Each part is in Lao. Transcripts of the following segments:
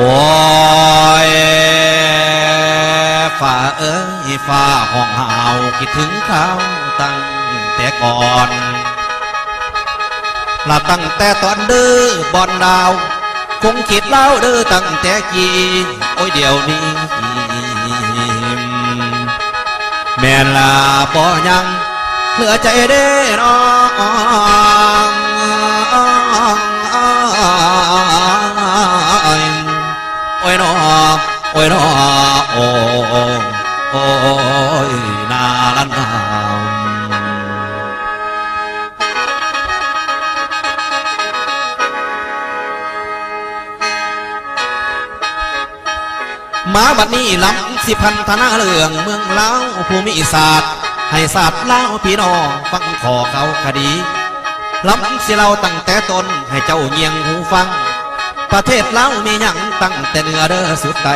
ໂອ້ຍ ຟ້າເອີຍ ຟ້າຮ້ອງຫາວ ຄິດເຖິງຄາວຕັ້ງແຕ່ກ່ອນ ລະຕັ້ງແຕ່ຕອນເດີບ່ອນດາວ ຄົງຄິດລາວເດີຕັ້ງແຕ່ກີ້ ໂອ້ຍ ດຽວນີ້ ແມ່ນລະບໍ່ຍັງເຫຼືອໃຈເດ້ນ້ອງ ໂອ້ຍ ໂອ້ຍ ໂອ້ຍ ໂອ້ຍ ໂອ້ຍ ນາລະນາ. ມາບັດນີ້ລຳຊິພັນທະນາເລື່ອງເມືອງລາວພູມິສາດ ໃຫ້ຊາດລາວພີ່ນ້ອງຟັງຂໍ້ຂ່າວຄະດີ ລຳຊິເລົ່າຕັ້ງແຕ່ຕົ້ນໃຫ້ເຈົ້າຍ່ຽງຫູຟັງ ປະເທດລາວມີຫຍັງຕັ້ງແຕ່ເໜືອເດີສຸດໃຕ້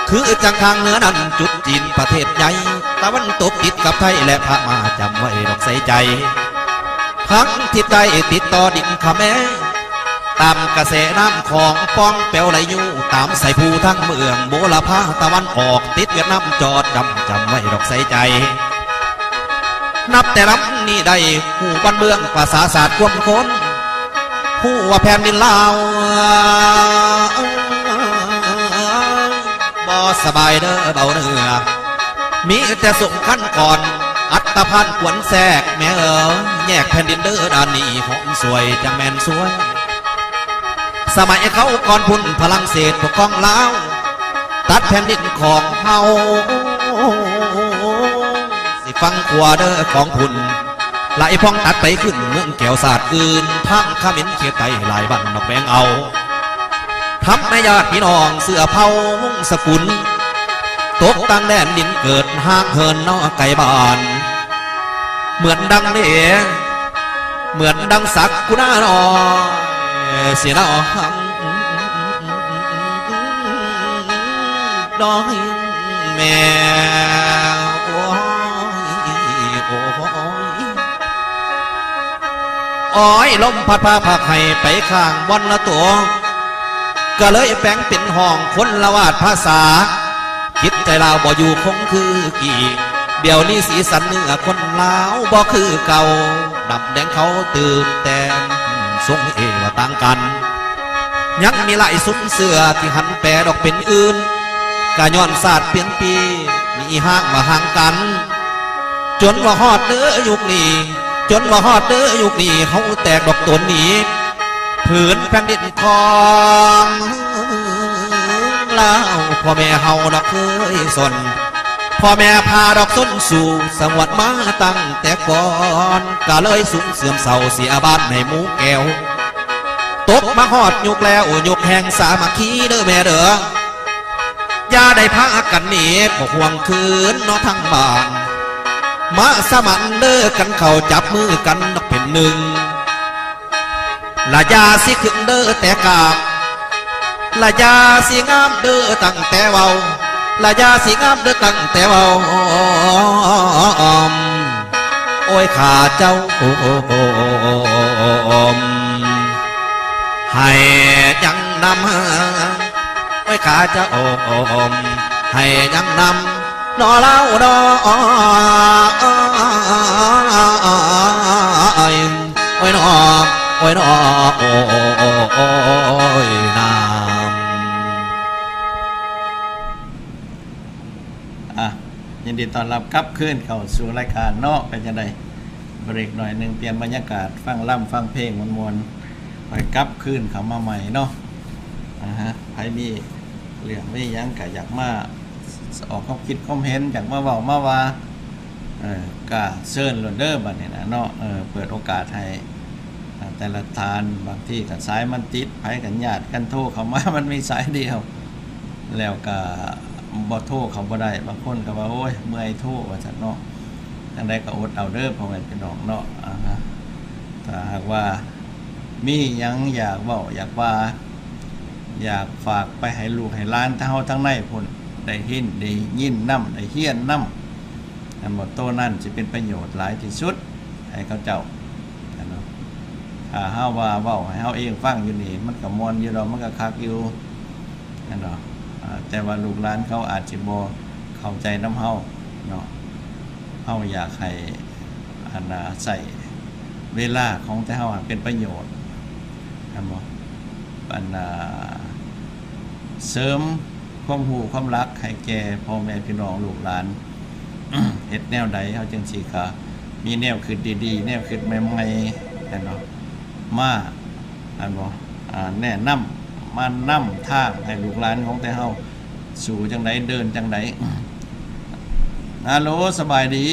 ຄືຈັ່ງຂ້າງເໜືອນັ້ນຈຸດຈີນປະເທດໃຫຍ່ ຕາເວັນຕົກຕິດກັບໄທ ແລະພະມ້າຈຳໄວ້ດອກໃສ່ໃຈ ທາງທິດໃຕ້ຕິດຕໍ່ດິນຂະແມ ຕາມກະແສນ້ຳຂອງປ່ອງແປວໄຫຼຢູ່ ຕາມສາຍພູທາງເມືອງບົວລະພາຕາເວັນອອກ ຕິດຫວຽດນາມຈອດຈຳ ຈຳໄວ້ດອກໃສ່ໃຈ ນັບແຕ່ລຳນີ້ໄດ້ ຮູ້ບ້ານເມືອງພາສາຊາດຄວາມຄົນ ຮູ້ວ່າແຜ່ນດິນລາວ ບໍ່ສະບາຍເດີເບົາເໜືອ ມີແຕ່ສົງຄັນກ່ອນ ອັດຕະພານຄວນແຊກ ແມ່ເອີຍ ແຍກແຜ່ນດິນເດີ ດ້ານນີ້ຫ້ອງສວຍ ຈັກແມ່ນສວຍ ສະໄໝເຂົາກ່ອນພຸ້ນຝຣັ່ງເສດປົກຄອງລາວ ຕັດແຜ່ນດິນຂອງເຮົາ ຊິຝັ່ງຂວາເດີຂອງພຸ້ນ ໄລ່ພອງຕັດໄປຂຶ້ນເມືອງແກ້ວຊາດອື່ນ ທາງຂະເໝນເຂດໃຕ້ຫຼາຍບ້ານນອກແບ່ງເອົາ ທຳໃຫ້ຍາດພີ່ນ້ອງເຊື້ອເຜົ່າວົງສະກຸນ ຕົກຕ່າງແດນດິນເກີດ ຫ່າງເຫີນເນາະໄກບ້ານ ເໝືອນດັ່ງເດ ເໝືອນດັ່ງສັກຄຸນານ້ອຍ ເສຍເນາະ ດອຍແມ່ ໂອ້ຍ ໂອ້ຍ ໂອ້ຍ ລົມພັດພາພັກໃຫ້ໄປຂ້າງບ່ອນລະຕົວ ກະເລີຍແປງເປັນຫ້ອງຄົນລະວາດພາສາ ຈິດໃຈລາວບໍ່ຢູ່ຄົງຄືກີ້ ດຽວນີ້ສີສັນເນື້ອຄົນລາວບໍ່ຄືເກົ່າ ດຳແດງເຂົາຕື່ມແຕ່ງ ຊົງເອວະຕ່າງກັນ ຍັງມີຫຼາຍຊຸມເຊື້ອທີ່ຫັນແປດອກເປັນອື່ນ ກະຍ້ອນຊາດປ່ຽນປີ ມີຮ່າງມາຫ່າງກັນ ຈົນວ່າຮອດເດີຍຸກນີ້ ຈົນວ່າຮອດເດີຍຸກນີ້ ເຮົາແຕກດອກຕົນໜີ ຜືນແຜ່ນດິນຂອງລາວ ພໍ່ແມ່ເຮົາດອກເຄີຍສົນ ພໍ່ແມ່ພາດອກຊົນສູ່ ສະຫງວນມາຕັ້ງແຕ່ກ່ອນ ກະເລີຍສູນເສື່ອມເສົ້າເສຍບ້ານໃຫ້ໝູ່ແກ້ວ ຕົກມາຮອດຍຸກແລ້ວ ຍຸກແຫ່ງສາມັກຄີເດີແມ່ເດີ ຢ່າໄດ້ພາກັນໜີ ບໍ່ຫ່ວງຄືນເນາະທາງບ້ານ ມາສະໝັນເດີກັນເຂົ້າ ຈັບມືກັນເປັນໜຶ່ງ ລະຢ່າຊິຂຶ້ນເດີແຕ່ກາບ ລະຢ່າຊິງາມເດີຕັ້ງແຕ່ເວົ້າ ລະຢ່າຊິງາມເດີຕັ້ງແຕ່ເວົ້າ ໂອ້ຍ ຂ້າເຈົ້າ ໂອ້ຍ ໃຫ້ຍັງນຳ ໂອ້ຍ ຂ້າເຈົ້າ ໃຫ້ຍັງນຳ ເນາະລາວເນາະ ໂອ້ຍ ໂອ້ຍເນາະ ໂອ້ຍເນາະ ໂອ້ຍນາ. ອ່ະ ຍິນດີຕ້ອນຮັບກັບຄືນເຂົ້າສູ່ລາຍການເນາະ ເປັນຈັ່ງໃດ ເບຣກໜ້ອຍໜຶ່ງ ປ່ຽນບັນຍາກາດ ຟັງລຳຟັງເພງມ່ວນໆ ຄ່ອຍກັບຄືນເຂົ້າມາໃໝ່ເນາະ ອາຮະ ໃຜມີເລື່ອງມີຫຍັງກະຢາກມາ ອອກຄວາມຄິດຄວາມເຫັນ ຢາກມາເວົ້າມາວ່າ ເອີ ກະເຊີນໂລດເດີ ບັດນີ້ນະເນາະ ເອີ ເປີດໂອກາດໃຫ້ ອາ ແຕ່ລະທ່ານ ບາງທີກະສາຍມັນຕິດ ໃຜກັນຍາດກັນໂທເຂົ້າມາ ມັນມີສາຍດຽວ ແລ້ວກະບໍ່ໂທເຂົ້າບໍ່ໄດ້ ບາງຄົນກະວ່າ ໂອ້ຍ ເມື່ອຍໂທ ວ່າຊັ້ນເນາະ ຈັ່ງໃດກະອົດເອົາເດີ ພໍ່ແມ່ພີ່ນ້ອງເນາະ ອາ ຖ້າຫາກວ່າ ມີຫຍັງຢາກເວົ້າຢາກວ່າ ຢາກຝາກໄປໃຫ້ລູກໃຫ້ຫຼານທາງເຮົາທາງໃນພຸ້ນ ໄດ້ເຫັນໄດ້ຍິນນຳ ໄດ້ຮຽນນຳ ອັນວ່າໂຕນັ້ນຊິເປັນປະໂຫຍດຫຼາຍທີ່ສຸດໃຫ້ເຂົາເຈົ້າ ອັນເນາະ ຖ້າເຮົາວ່າເວົ້າໃຫ້ເຮົາເອງຟັງຢູ່ນີ້ ມັນກະມ່ວນຢູ່ດອກ ມັນກະຄັກຢູ່ ແມ່ນບໍ່? ອາ ແຕ່ວ່າລູກຫຼານເຂົາອາດຊິບໍ່ເຂົ້າໃຈນຳເຮົາເນາະ. ເຮົາຢາກໃຫ້ ອັນ ອາ ໃຊ້ເວລາຂອງແຕ່ເຮົາໃຫ້ເປັນປະໂຫຍດ ແມ່ນບໍ່? ອັນ ອາ ເສີມຄວາມຮູ້ຄວາມລັກໃຫ້ແກ່ພໍ່ແມ່ພີ່ນ້ອງລູກຫຼານ ເຮັດແນວໃດເຮົາຈຶ່ງຊິກະມີແນວຄິດດີໆ ແນວຄິດໃໝ່ໆ ແມ່ນບໍ່? ມາ ແມ່ນບໍ່? ອາ ແນະນຳ ມານຳທາງໃຫ້ລູກຫຼານຂອງແຕ່ເຮົາ ສູ້ຈັ່ງໃດ ເດີນຈັ່ງໃດ. ຮາໂຫຼ ສະບາຍດີ.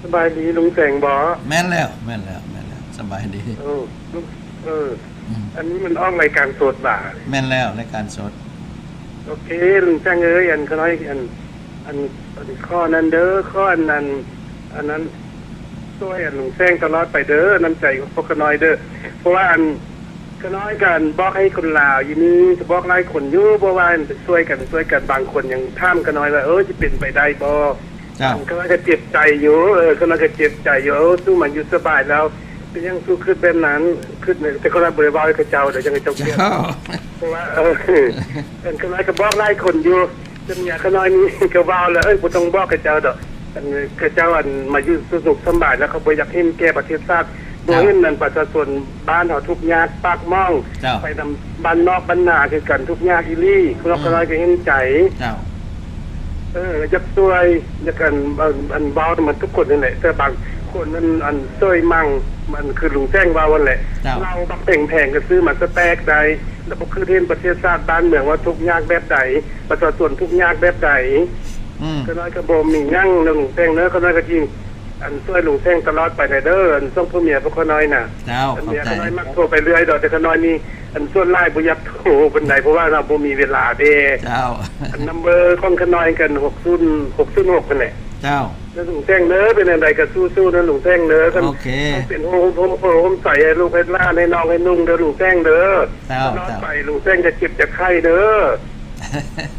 ສະບາຍດີລຸງແສງບໍ? ແມ່ນແລ້ວ ແມ່ນແລ້ວ ແມ່ນແລ້ວ ສະບາຍດີ. ເອີ ເອີ ອືມ ອັນນີ້ມັນອອກລາຍການສົດຫວາ? ແມ່ນແລ້ວ ລາຍການສົດ. ໂອເຄ ລຸງແສງເອີຍ ອັນ ຂ້ານ້ອຍ ອັນ ອັນ ຂໍນັ້ນເດີ ຂໍອັນນັ້ນ ອັນນັ້ນ ຊ່ວຍອັນລຸງແສງຕະຫຼອດໄປເດີ ນ້ຳໃຈຂອງພວກຂ້ານ້ອຍເດີ. ເພາະວ່າອັນ ຂ້ານ້ອຍກະອັນ ບອກໃຫ້ຄົນລາວຢູ່ນີ້ ກະບອກຫຼາຍຄົນຢູ່ ບອກວ່າອັນ ໄປຊ່ວຍກັນ ຊ່ວຍກັນ ບາງຄົນຍັງຖາມຂ້ານ້ອຍວ່າ ເອີ ຊິເປັນໄປໄດ້ບໍ່? ເຈົ້າ ຂ້ານ້ອຍກະເຈັບໃຈຢູ່ ເອີ ຂ້ານ້ອຍກະເຈັບໃຈຢູ່ ເອີ ສູ້ມາຢູ່ສະບາຍແລ້ວ ເປັນຫຍັງສູ້ຄຶດແບບນັ້ນ? ຄຶດ ແຕ່ຂ້ານ້ອຍບໍ່ໄດ້ເວົ້າໃຫ້ເຂົາເຈົ້າເດີ ຈັ່ງໃຫ້ເຈົ້າຄຽດ. ເຈົ້າ ເພາະວ່າ ເອີ ຂ້ານ້ອຍກະບອກຫຼາຍຄົນຢູ່ ຈົນເມຍຂ້ານ້ອຍນີ້ກະເວົ້າແລ້ວ ເອີ ບໍ່ຕ້ອງບອກເຂົາເຈົ້າດອກ ອັນ ເຂົາເຈົ້າ ອັນ ມາຢູ່ສະໜຸກສະບາຍແລ້ວ ເຂົາບໍ່ຢາກເຫັນແກ່ປະເທດຊາດ ບໍ່ເຫັນ ເຈົ້າ ອັນ ປະຊາຊົນບ້ານເຮົາທຸກຍາກປາກໝອງ ເຈົ້າ ໄປນຳບ້ານນອກບ້ານນາຄືກັນ ທຸກຍາກອີ່ຫຼີ. ພວກ ອືມ ຂ້ານ້ອຍກະເຫັນໃຈ ເຈົ້າ ເອີ ຢາກຊ່ວຍ ຢາກ ອັນ ອັນ ເວົ້ານຳມັນທຸກຄົນຫັ້ນແຫຼະ ແຕ່ບາງຄົນ ອັນ ອັນ ເຊີຍໝັ່ງ ມັນຄືລຸງແສງເວົ້າຫັ້ນແຫຼະ ເຈົ້າ ເຫຼົ້າບັກແພງໆ ກະຊື້ມາສະແຕັກໄດ້ ແລ້ວບໍ່ຄືເຫັນປະເທດຊາດບ້ານເມືອງວ່າທຸກຍາກແບບໃດ ປະຊາຊົນທຸກຍາກແບບໃດ. ອືມ ຂ້ານ້ອຍກະບໍ່ມີຫຍັງເນາະ ລຸງແສງເນີ ຂ້ານ້ອຍກະຊິ ອັນ ຊ່ວຍລຸງແສງຕະຫຼອດໄປແຫຼະເດີ ອັນ ຊ່ວງຜົວເມຍພວກຂ້ານ້ອຍນະ. ເຈົ້າ ເຈົ້າ ຂ້ານ້ອຍມັກໂທໄປເລື້ອຍດອກ ແຕ່ຂ້ານ້ອຍນີ້ ອັນ ສ່ວນຫຼາຍບໍ່ຢາກໂທປານໃດ ເພາະວ່າເຮົາບໍ່ມີເວລາເດ້. ເຈົ້າ ອັນ ນຳເບີຂອງຂ້ານ້ອຍກະ ຫົກສູນ ຫົກສູນຫົກຫັ້ນແຫຼະ. ເຈົ້າ ແລ້ວລຸງແສງເນີ ເປັນແນວໃດກະສູ້ໆ ເດີລຸງແສງເນີ ຄັນ ໂອເຄ ເປັນຮົ່ມ ຮົ່ມໂພຮົ່ມໄຊໃຫ້ລູກໃຫ້ຫຼານ ໃຫ້ນ້ອງໃຫ້ນຸ່ງເດີລຸງແສງເດີ. ເຈົ້າ ຕະຫຼອດໄປ ເຈົ້າ ລຸງແສງຈະເຈັບຈະໄຂ້ເດີ.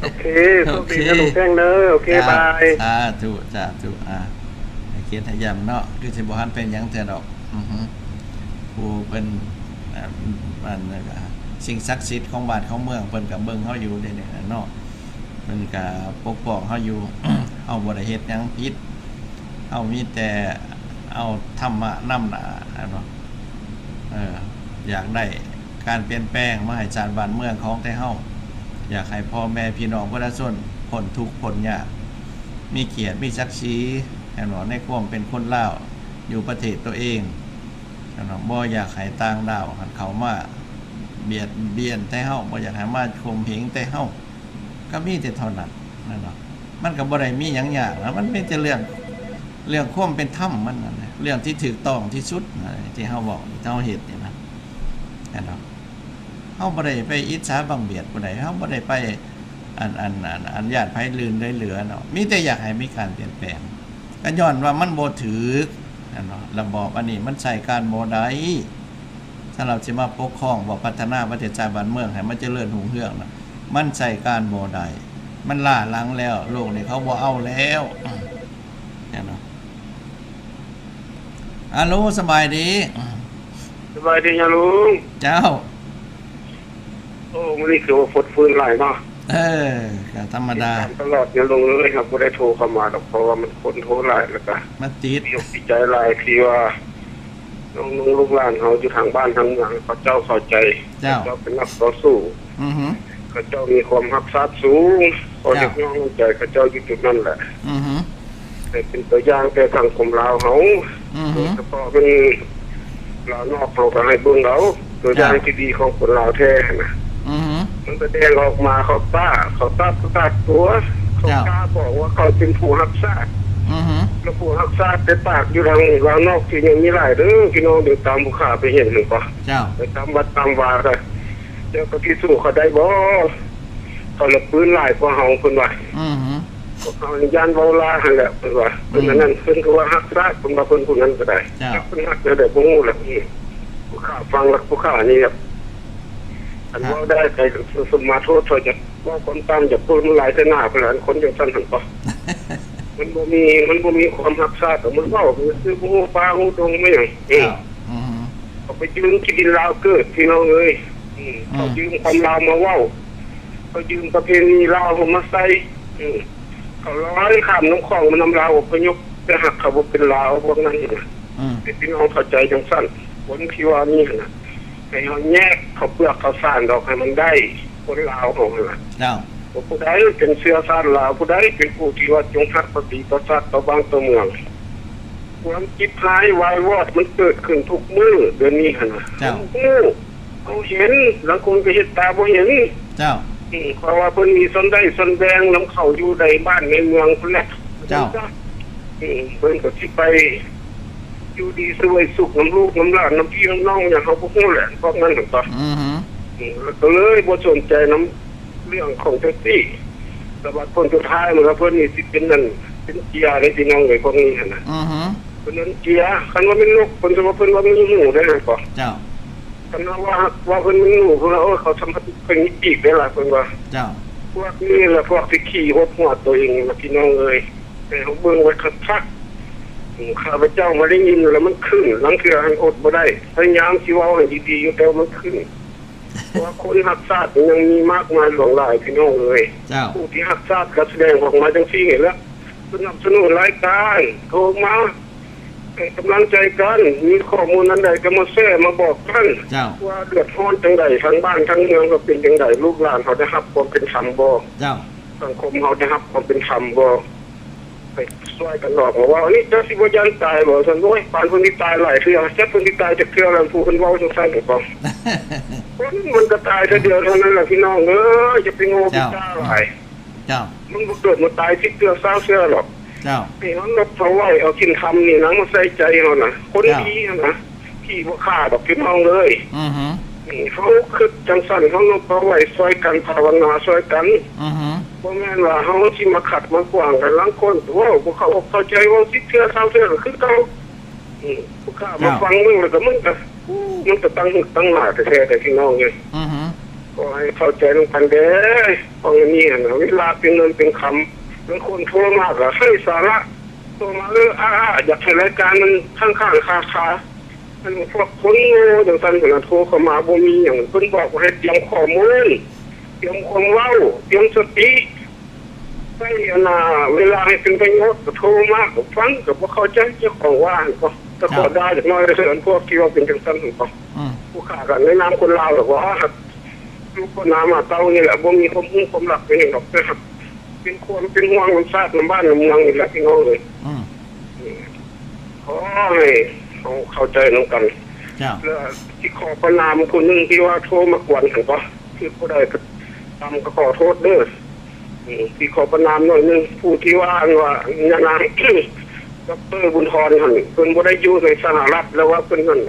ໂອເຄ ໂຊກດີນະ ໂອເຄ ລຸງແສງເນີ ໂອເຄ ເຈົ້າ ບາຍ. ສາທຸ ສາທຸ. ອາ ໃຫ້ຄຽດໃຫ້ຢາມເນາະ ຄືຊິບໍ່ທັນເປັນຫຍັງເທື່ອດອກ. ອືຮຶ ຜູ້ເພິ່ນ ອາ ອັນ ສິ່ງສັກສິດຂອງບ້ານຂອງເມືອງ ເພິ່ນກະເບິ່ງເຮົາຢູ່ເດເນາະ ເພິ່ນກະປົກປ້ອງເຮົາຢູ່. ເຮົາບໍ່ໄດ້ເຮັດຫຍັງຜິດ ເຮົາມີແຕ່ເອົາທຳມະນຳໜ້າ ເນາະ. ເອີ ຢາກໄດ້ການປ່ຽນແປງມາໃຫ້ຊາດບ້ານເມືອງຂອງແຕ່ເຮົາ ຢາກໃຫ້ພໍ່ແມ່ພີ່ນ້ອງປະຊາຊົນພົ້ນທຸກພົ້ນຍາກ ມີກຽດມີສັກສີ ແມ່ນບໍ່ ໃນຄວາມເປັນຄົນລາວ ຢູ່ປະເທດໂຕເອງ ແມ່ນບໍ່ ບໍ່ຢາກໃຫ້ຕ່າງດ້າວຫັ້ນເຂົ້າມາບຽດບຽນແຕ່ເຮົາ ບໍ່ຢາກໃຫ້ມາຂົ່ມເຫງແຕ່ເຮົາ ກະມີແຕ່ເທົ່ານັ້ນ ແມ່ນບໍ່? ມັນກະບໍ່ໄດ້ມີຫຍັງຍາກນະ ມັນມີແຕ່ເລື່ອງ ເລື່ອງຄວາມເປັນທຳມັນນັ້ນແຫຼະ ເລື່ອງທີ່ຖືກຕ້ອງທີ່ສຸດນະ ທີ່ເຮົາເວົ້າ ທີ່ເຮົາເຮັດນີ້ນະ ແມ່ນບໍ່? ເຮົາບໍ່ໄດ້ໄປອິດສາບັງບຽດຜູ້ໃດ ເຮົາບໍ່ໄດ້ໄປ ອັນ ອັນ ອັນ ອັນ ຢາດໃຜລື່ນໄດ້ເຫຼືອເນາະ ມີແຕ່ຢາກໃຫ້ມີການປ່ຽນແປງ ກະຍ້ອນວ່າມັນບໍ່ຖືກ ແມ່ນບໍ່? ລະບອບອັນນີ້ມັນໃຊ້ການບໍ່ໄດ້ ຖ້າເຮົາຊິມາປົກຄອງ ບໍ່ພັດທະນາປະເທດຊາດບ້ານເມືອງໃຫ້ມັນຈະເລີນຮຸ່ງເຮືອງນະ ມັນໃຊ້ການບໍ່ໄດ້ ມັນລ້າຫຼັງແລ້ວ ໂລກນີ້ເຂົາບໍ່ເອົາແລ້ວ ແມ່ນບໍ່? ອາໂຫຼ ສະບາຍດີ. ສະບາຍດີຍາລຸງ. ເຈົ້າ. ໂອ້ ມື້ນີ້ຄືວ່າຟົດຟື້ນຫຼາຍເນາະ. ເອີ ກະທຳມະດາ ຕິດຕາມຕະຫຼອດຍາລຸງເອີຍ. ຫາກບໍ່ໄດ້ໂທເຂົ້າມາດອກ ເພາະວ່າມັນຄົນໂທຫຼາຍ ແລ້ວກະມັນຕິດ ດີອົກດີໃຈຫຼາຍທີ່ວ່ານ້ອງໆ ລູກຫຼານເຮົາຢູ່ທາງບ້ານທາງເມືອງ ເຂົາເຈົ້າເຂົ້າໃຈ. ເຈົ້າ. ເຂົາເຈົ້າເປັນນັກຕໍ່ສູ້. ອືຮຶ. ເຂົາເຈົ້າມີຄວາມຮັກຊາດສູງ. ຂໍຮຽກຮ້ອງນ້ຳໃຈເຂົາເຈົ້າຢູ່ຈຸດນັ້ນແຫຼະ. ອືຮຶ. ໃຫ້ເປັນຕົວຢ່າງແກ່ສັງຄົມລາວເຮົາ. ອືຮຶ. ໂດຍສະເພາະແມ່ນລາວນອກ ເຮົາກະໃຫ້ເບິ່ງເອົາຕົວຢ່າງທີ່ດີຂອງຄົນລາວແທ້ຫັ້ນນະ. ອືຮຶ. ມັນສະແດງອອກມາ ເຂົາກ້າ ເຂົາຕັດ ເຂົາຕັດຕົວ ເຂົາກ້າບອກວ່າເຂົາເປັນຜູ້ຮັກຊາດ. ອືຮຶ. ແລ້ວຜູ້ຮັກຊາດໄປປາກຢູ່ທາງລາວນອກ ທີ່ຍັງມີຫຼາຍເດີ ພີ່ນ້ອງເດີ ຕາມຜູ້ຂ້າໄປເຫັນຫັ້ນກະ. ເຈົ້າ. ໄປຕາມວັດຕາມວາກະ ເຈົ້າກະຊິສູ້ເຂົາໄດ້ບໍ່? ເຂົາລະປືນຫຼາຍກວ່າເຮົາ ເພິ່ນວ່າ. ອືຮຶ. ພວກເຮົາຢ້ານເວົ້າຫຼາຍຫັ້ນແຫຼະ ເພິ່ນວ່າ. ອືມ. ເພິ່ນອັນນັ້ນ ເພິ່ນກະວ່າຮັກຊາດ ເພິ່ນວ່າເພິ່ນຜູ້ນັ້ນກະໄດ້. ເຈົ້າ. ຈັກເພິ່ນຮັກແນວໃດບໍ່ຮູ້ລະ. ອືມ. ຜູ້ຂ້າຟັງລະ ຜູ້ຂ້ານີ້ແບບ ອັນເວົ້າໄດ້ໃຜກະສົມມາໂທດ ເຂົາຢາກເວົ້າຄວາມຕ່າງ ຢາກເວົ້າຫຼາຍໃສ່ໜ້າເພິ່ນລະ ອັນຄົນຈັ່ງຊັ້ນຫັ້ນກະ. ມັນບໍ່ມີ ມັນບໍ່ມີຄວາມຮັກຊາດ ມັນເວົ້າຄືບໍ່ຮູ້ປ່າຮູ້ດົງແມ່ນຫຍັງ. ເຈົ້າ. ອືມ. ເຂົາໄປຢືມທີ່ດິນລາວເກີດ ພີ່ນ້ອງເອີຍ. ອືມ. ເຂົາຢືມຄວາມລາວມາເວົ້າ. ເຂົາຢືມປະເພນີລາວເຮົາມາໃຊ້ ເຂົາລອຍຂ້າມນ້ຳຂອງມານຳລາວອະພະຍົບ ແຕ່ຫາກເຂົາບໍ່ເປັນລາວພວກນັ້ນນະ ໃຫ້ພີ່ນ້ອງເຂົ້າໃຈຈັ່ງຊັ້ນ. ຄົນທີ່ວ່ານີ້ຫັ້ນນະ ໃຫ້ເຮົາແຍກເຂົ້າເປືອກເຂົ້າສານອອກໃຫ້ມັນໄດ້ ຄົນລາວເຮົາຫັ້ນນະ ເຈົ້າ ວ່າຜູ້ໃດເປັນເຊື້ອຊາດລາວ ຜູ້ໃດເປັນຜູ້ທີ່ວ່າຈົງຮັກພັກດີຕໍ່ຊາດຕໍ່ບ້ານຕໍ່ເມືອງ. ຄວາມຈິບຫາຍວາຍວອດມັນເກີດຂຶ້ນທຸກມື້ດຽວນີ້ຫັ້ນນະ ເຈົ້າ ເຮົາຮູ້ ເຮົາເຫັນ ລາງຄົນກໍເຮັດຕາບໍ່ເຫັນ ເຈົ້າ ເພາະວ່າເພິ່ນມີສ່ວນໄດ້ສ່ວນແບ່ງນຳເຂົາຢູ່ໃນບ້ານໃນເມືອງພຸ້ນແຫຼະ ເຈົ້າ ເພິ່ນກໍຊິໄປຢູ່ດີສະເຫວີຍສຸກນຳລູກນຳຫຼານ ນຳພີ່ນຳນ້ອງຫຍັງ ເຮົາບໍ່ຮູ້ແຫຼະ ພວກນັ້ນຫັ້ນກໍ ກໍເລີຍບໍ່ສົນໃຈນຳເລື່ອງຂອງຈັ່ງຊີ້ ແຕ່ວ່າຜົນສຸດທ້າຍມັນກໍເພິ່ນນີ້ຊິເປັນນັ້ນເປັນເຈ້ຍເດ້ ພີ່ນ້ອງເອີຍ ພວກນີ້ຫັ້ນນະ ເພິ່ນເປັນເຈ້ຍ ຄັນວ່າແມ່ນນົກ ເພິ່ນຊິວ່າເພິ່ນວ່າມີຫູໄດ້ຫັ້ນກໍ ເຈົ້າ ຄັນວ່າ ວ່າເພິ່ນມີຫູ ເພິ່ນວ່າ ໂອ້ຍ ເຂົາສາມາດເພິ່ນມີປີກໄດ້ລະ ເພິ່ນວ່າ ເຈົ້າ ພວກນີ້ລະພວກທີ່ຂີ້ຫົດຫົວໂຕເອງລະ ພີ່ນ້ອງເອີຍ ໃຫ້ເຮົາເບິ່ງໄວ້ຄັກໆ ຂ້າພະເຈົ້າມາໄດ້ຍິນແລ້ວມັນຂຶ້ນ ລາງເທື່ອຫັ້ນອົດບໍ່ໄດ້ ພະຍາຍາມຊິເວົ້າໃຫ້ດີໆຢູ່ ແຕ່ວ່າມັນຂຶ້ນ ເພາະວ່າຄົນຮັກຊາດມັນຍັງມີມາກມາຍຫຼວງຫຼາຍ ພີ່ນ້ອງເອີຍ ເຈົ້າ ຜູ້ທີ່ຮັກຊາດກໍສະແດງອອກມາຈັ່ງຊີ້ນີ້ແຫຼະ ສະໜັບສະໜູນລາຍການ ໂທມາ ໃຫ້ກຳລັງໃຈກັນ ມີຂໍ້ມູນອັນໃດກໍມາແຊມາບອກກັນ ເຈົ້າ ວ່າເດືອດຮ້ອນຈັ່ງໃດ ທາງບ້ານທາງເມືອງກໍເປັນຈັ່ງໃດ ລູກຫຼານເຮົາໄດ້ຮັບຄວາມເປັນທຳບໍ່ ເຈົ້າ ສັງຄົມເຮົາໄດ້ຮັບຄວາມເປັນທຳບໍ່ ໃຫ້ຊ່ວຍກັນອອກມາເວົ້າ ນີ້ເຈົ້າຊິບໍ່ຢ້ານຕາຍບໍ່? ຊັ້ນ ໂອ້ຍ ປານເພິ່ນຊິຕາຍຫຼາຍເທື່ອ ຈັກເພິ່ນຊິຕາຍຈັກເທື່ອລະ ຜູ້ເພິ່ນເວົ້າຈັ່ງຊັ້ນກໍ ຄົນມັນກໍຕາຍເທື່ອດຽວເທົ່ານັ້ນລະ ພີ່ນ້ອງເອີຍ ຢ່າໄປໂງ່ໄປຈ້າຫຼາຍ ເຈົ້າ ມັນບໍ່ເກີດມາຕາຍສິບເທື່ອຊາວເທື່ອດອກ ເຈົ້າ ໃຫ້ເຮົານົບເຮົາໄຫວ້ເອົາສິນທຳນີ້ນະມາໃສ່ໃຈເຮົານະ ຄົນດີຫັ້ນນະ ທີ່ບໍ່ຂ້າດອກ ພີ່ນ້ອງເອີຍ ເຮົາຄິດຈັ່ງຊັ້ນ ເຮົານົບເຮົາໄຫວ້ຊ່ອຍກັນ ພາວະນາຊ່ອຍກັນ ບໍ່ແມ່ນວ່າເຮົາຊິມາຂັດມາຂວາງກັນ ລາງຄົນ ໂອ້ ບໍ່ເຂົ້າອົກເຂົ້າໃຈ ເວົ້າສິບເທື່ອຊາວເທື່ອກໍຄືເກົ່າ ຜູ້ຂ້າມາຟັງເບິ່ງແລ້ວກໍ ມັນກໍ ມັນກໍຕັ້ງຫຶກຕັ້ງໜາແທ້ໆ ພີ່ນ້ອງເອີຍ ຂໍໃຫ້ເຂົ້າໃຈນຳກັນເດີ້ ເພາະອັນນີ້ຫັ້ນນະ ເວລາເປັນເງິນເປັນຄຳ ບາງຄົນໂທມາກໍໄຮ້ສາລະ ໂທມາ ເອີ ອາ ຢາກໃຫ້ລາຍການມັນຄ້າງໆຄາໆ ອັນພວກຄົນໂງ່ຈັ່ງຊັ້ນພຸ້ນນະ ໂທເຂົ້າມາບໍ່ມີຫຍັງ ເພິ່ນບອກວ່າໃຫ້ຕຽມຂໍ້ມູນ ຕຽມຄວາມເວົ້າ ຕຽມສະຕິ ໃຊ້ອັນນ່າ ເວລາໃຫ້ເປັນປະໂຫຍດ ກໍໂທມາກໍຟັງ ກໍບໍ່ເຂົ້າໃຈເຈົ້າຂອງວ່າຫັ້ນກໍ ກໍຂໍດ່າຈັກໜ້ອຍເດີ ອັນພວກທີ່ວ່າເປັນຈັ່ງຊັ້ນຫັ້ນກໍ ຜູ້ຂ້າກໍໃນນາມຄົນລາວດອກວ່າ ລູກຄົນນາມາເຕົ້ານີ້ແຫຼະ ບໍ່ມີຄວາມຮູ້ຄວາມລັບເປັນຫຍັງດອກ ແຕ່ຫາກເປັນຄວາມເປັນຫ່ວງນຳຊາດນຳບ້ານນຳເມືອງນີ້ແຫຼະ ພີ່ນ້ອງເອີຍ ຂໍໃຫ້ເຮົາເຂົ້າໃຈນຳກັນ ແລະ ຊິຂໍປະນາມຜູ້ໜຶ່ງທີ່ວ່າໂທມາກວນຫັ້ນກໍ ຄືຜູ້ໃດກໍຕາມກໍຂໍໂທດເດີ ຊິຂໍປະນາມໜ້ອຍໜຶ່ງ ຜູ້ທີ່ວ່າ ອັນວ່າຍານາງ ດອກເຕີ ບຸນທອນຫັ້ນ ເພິ່ນບໍ່ໄດ້ຢູ່ໃນສະຫະລັດ ແລ້ວວ່າເພິ່ນຫັ້ນ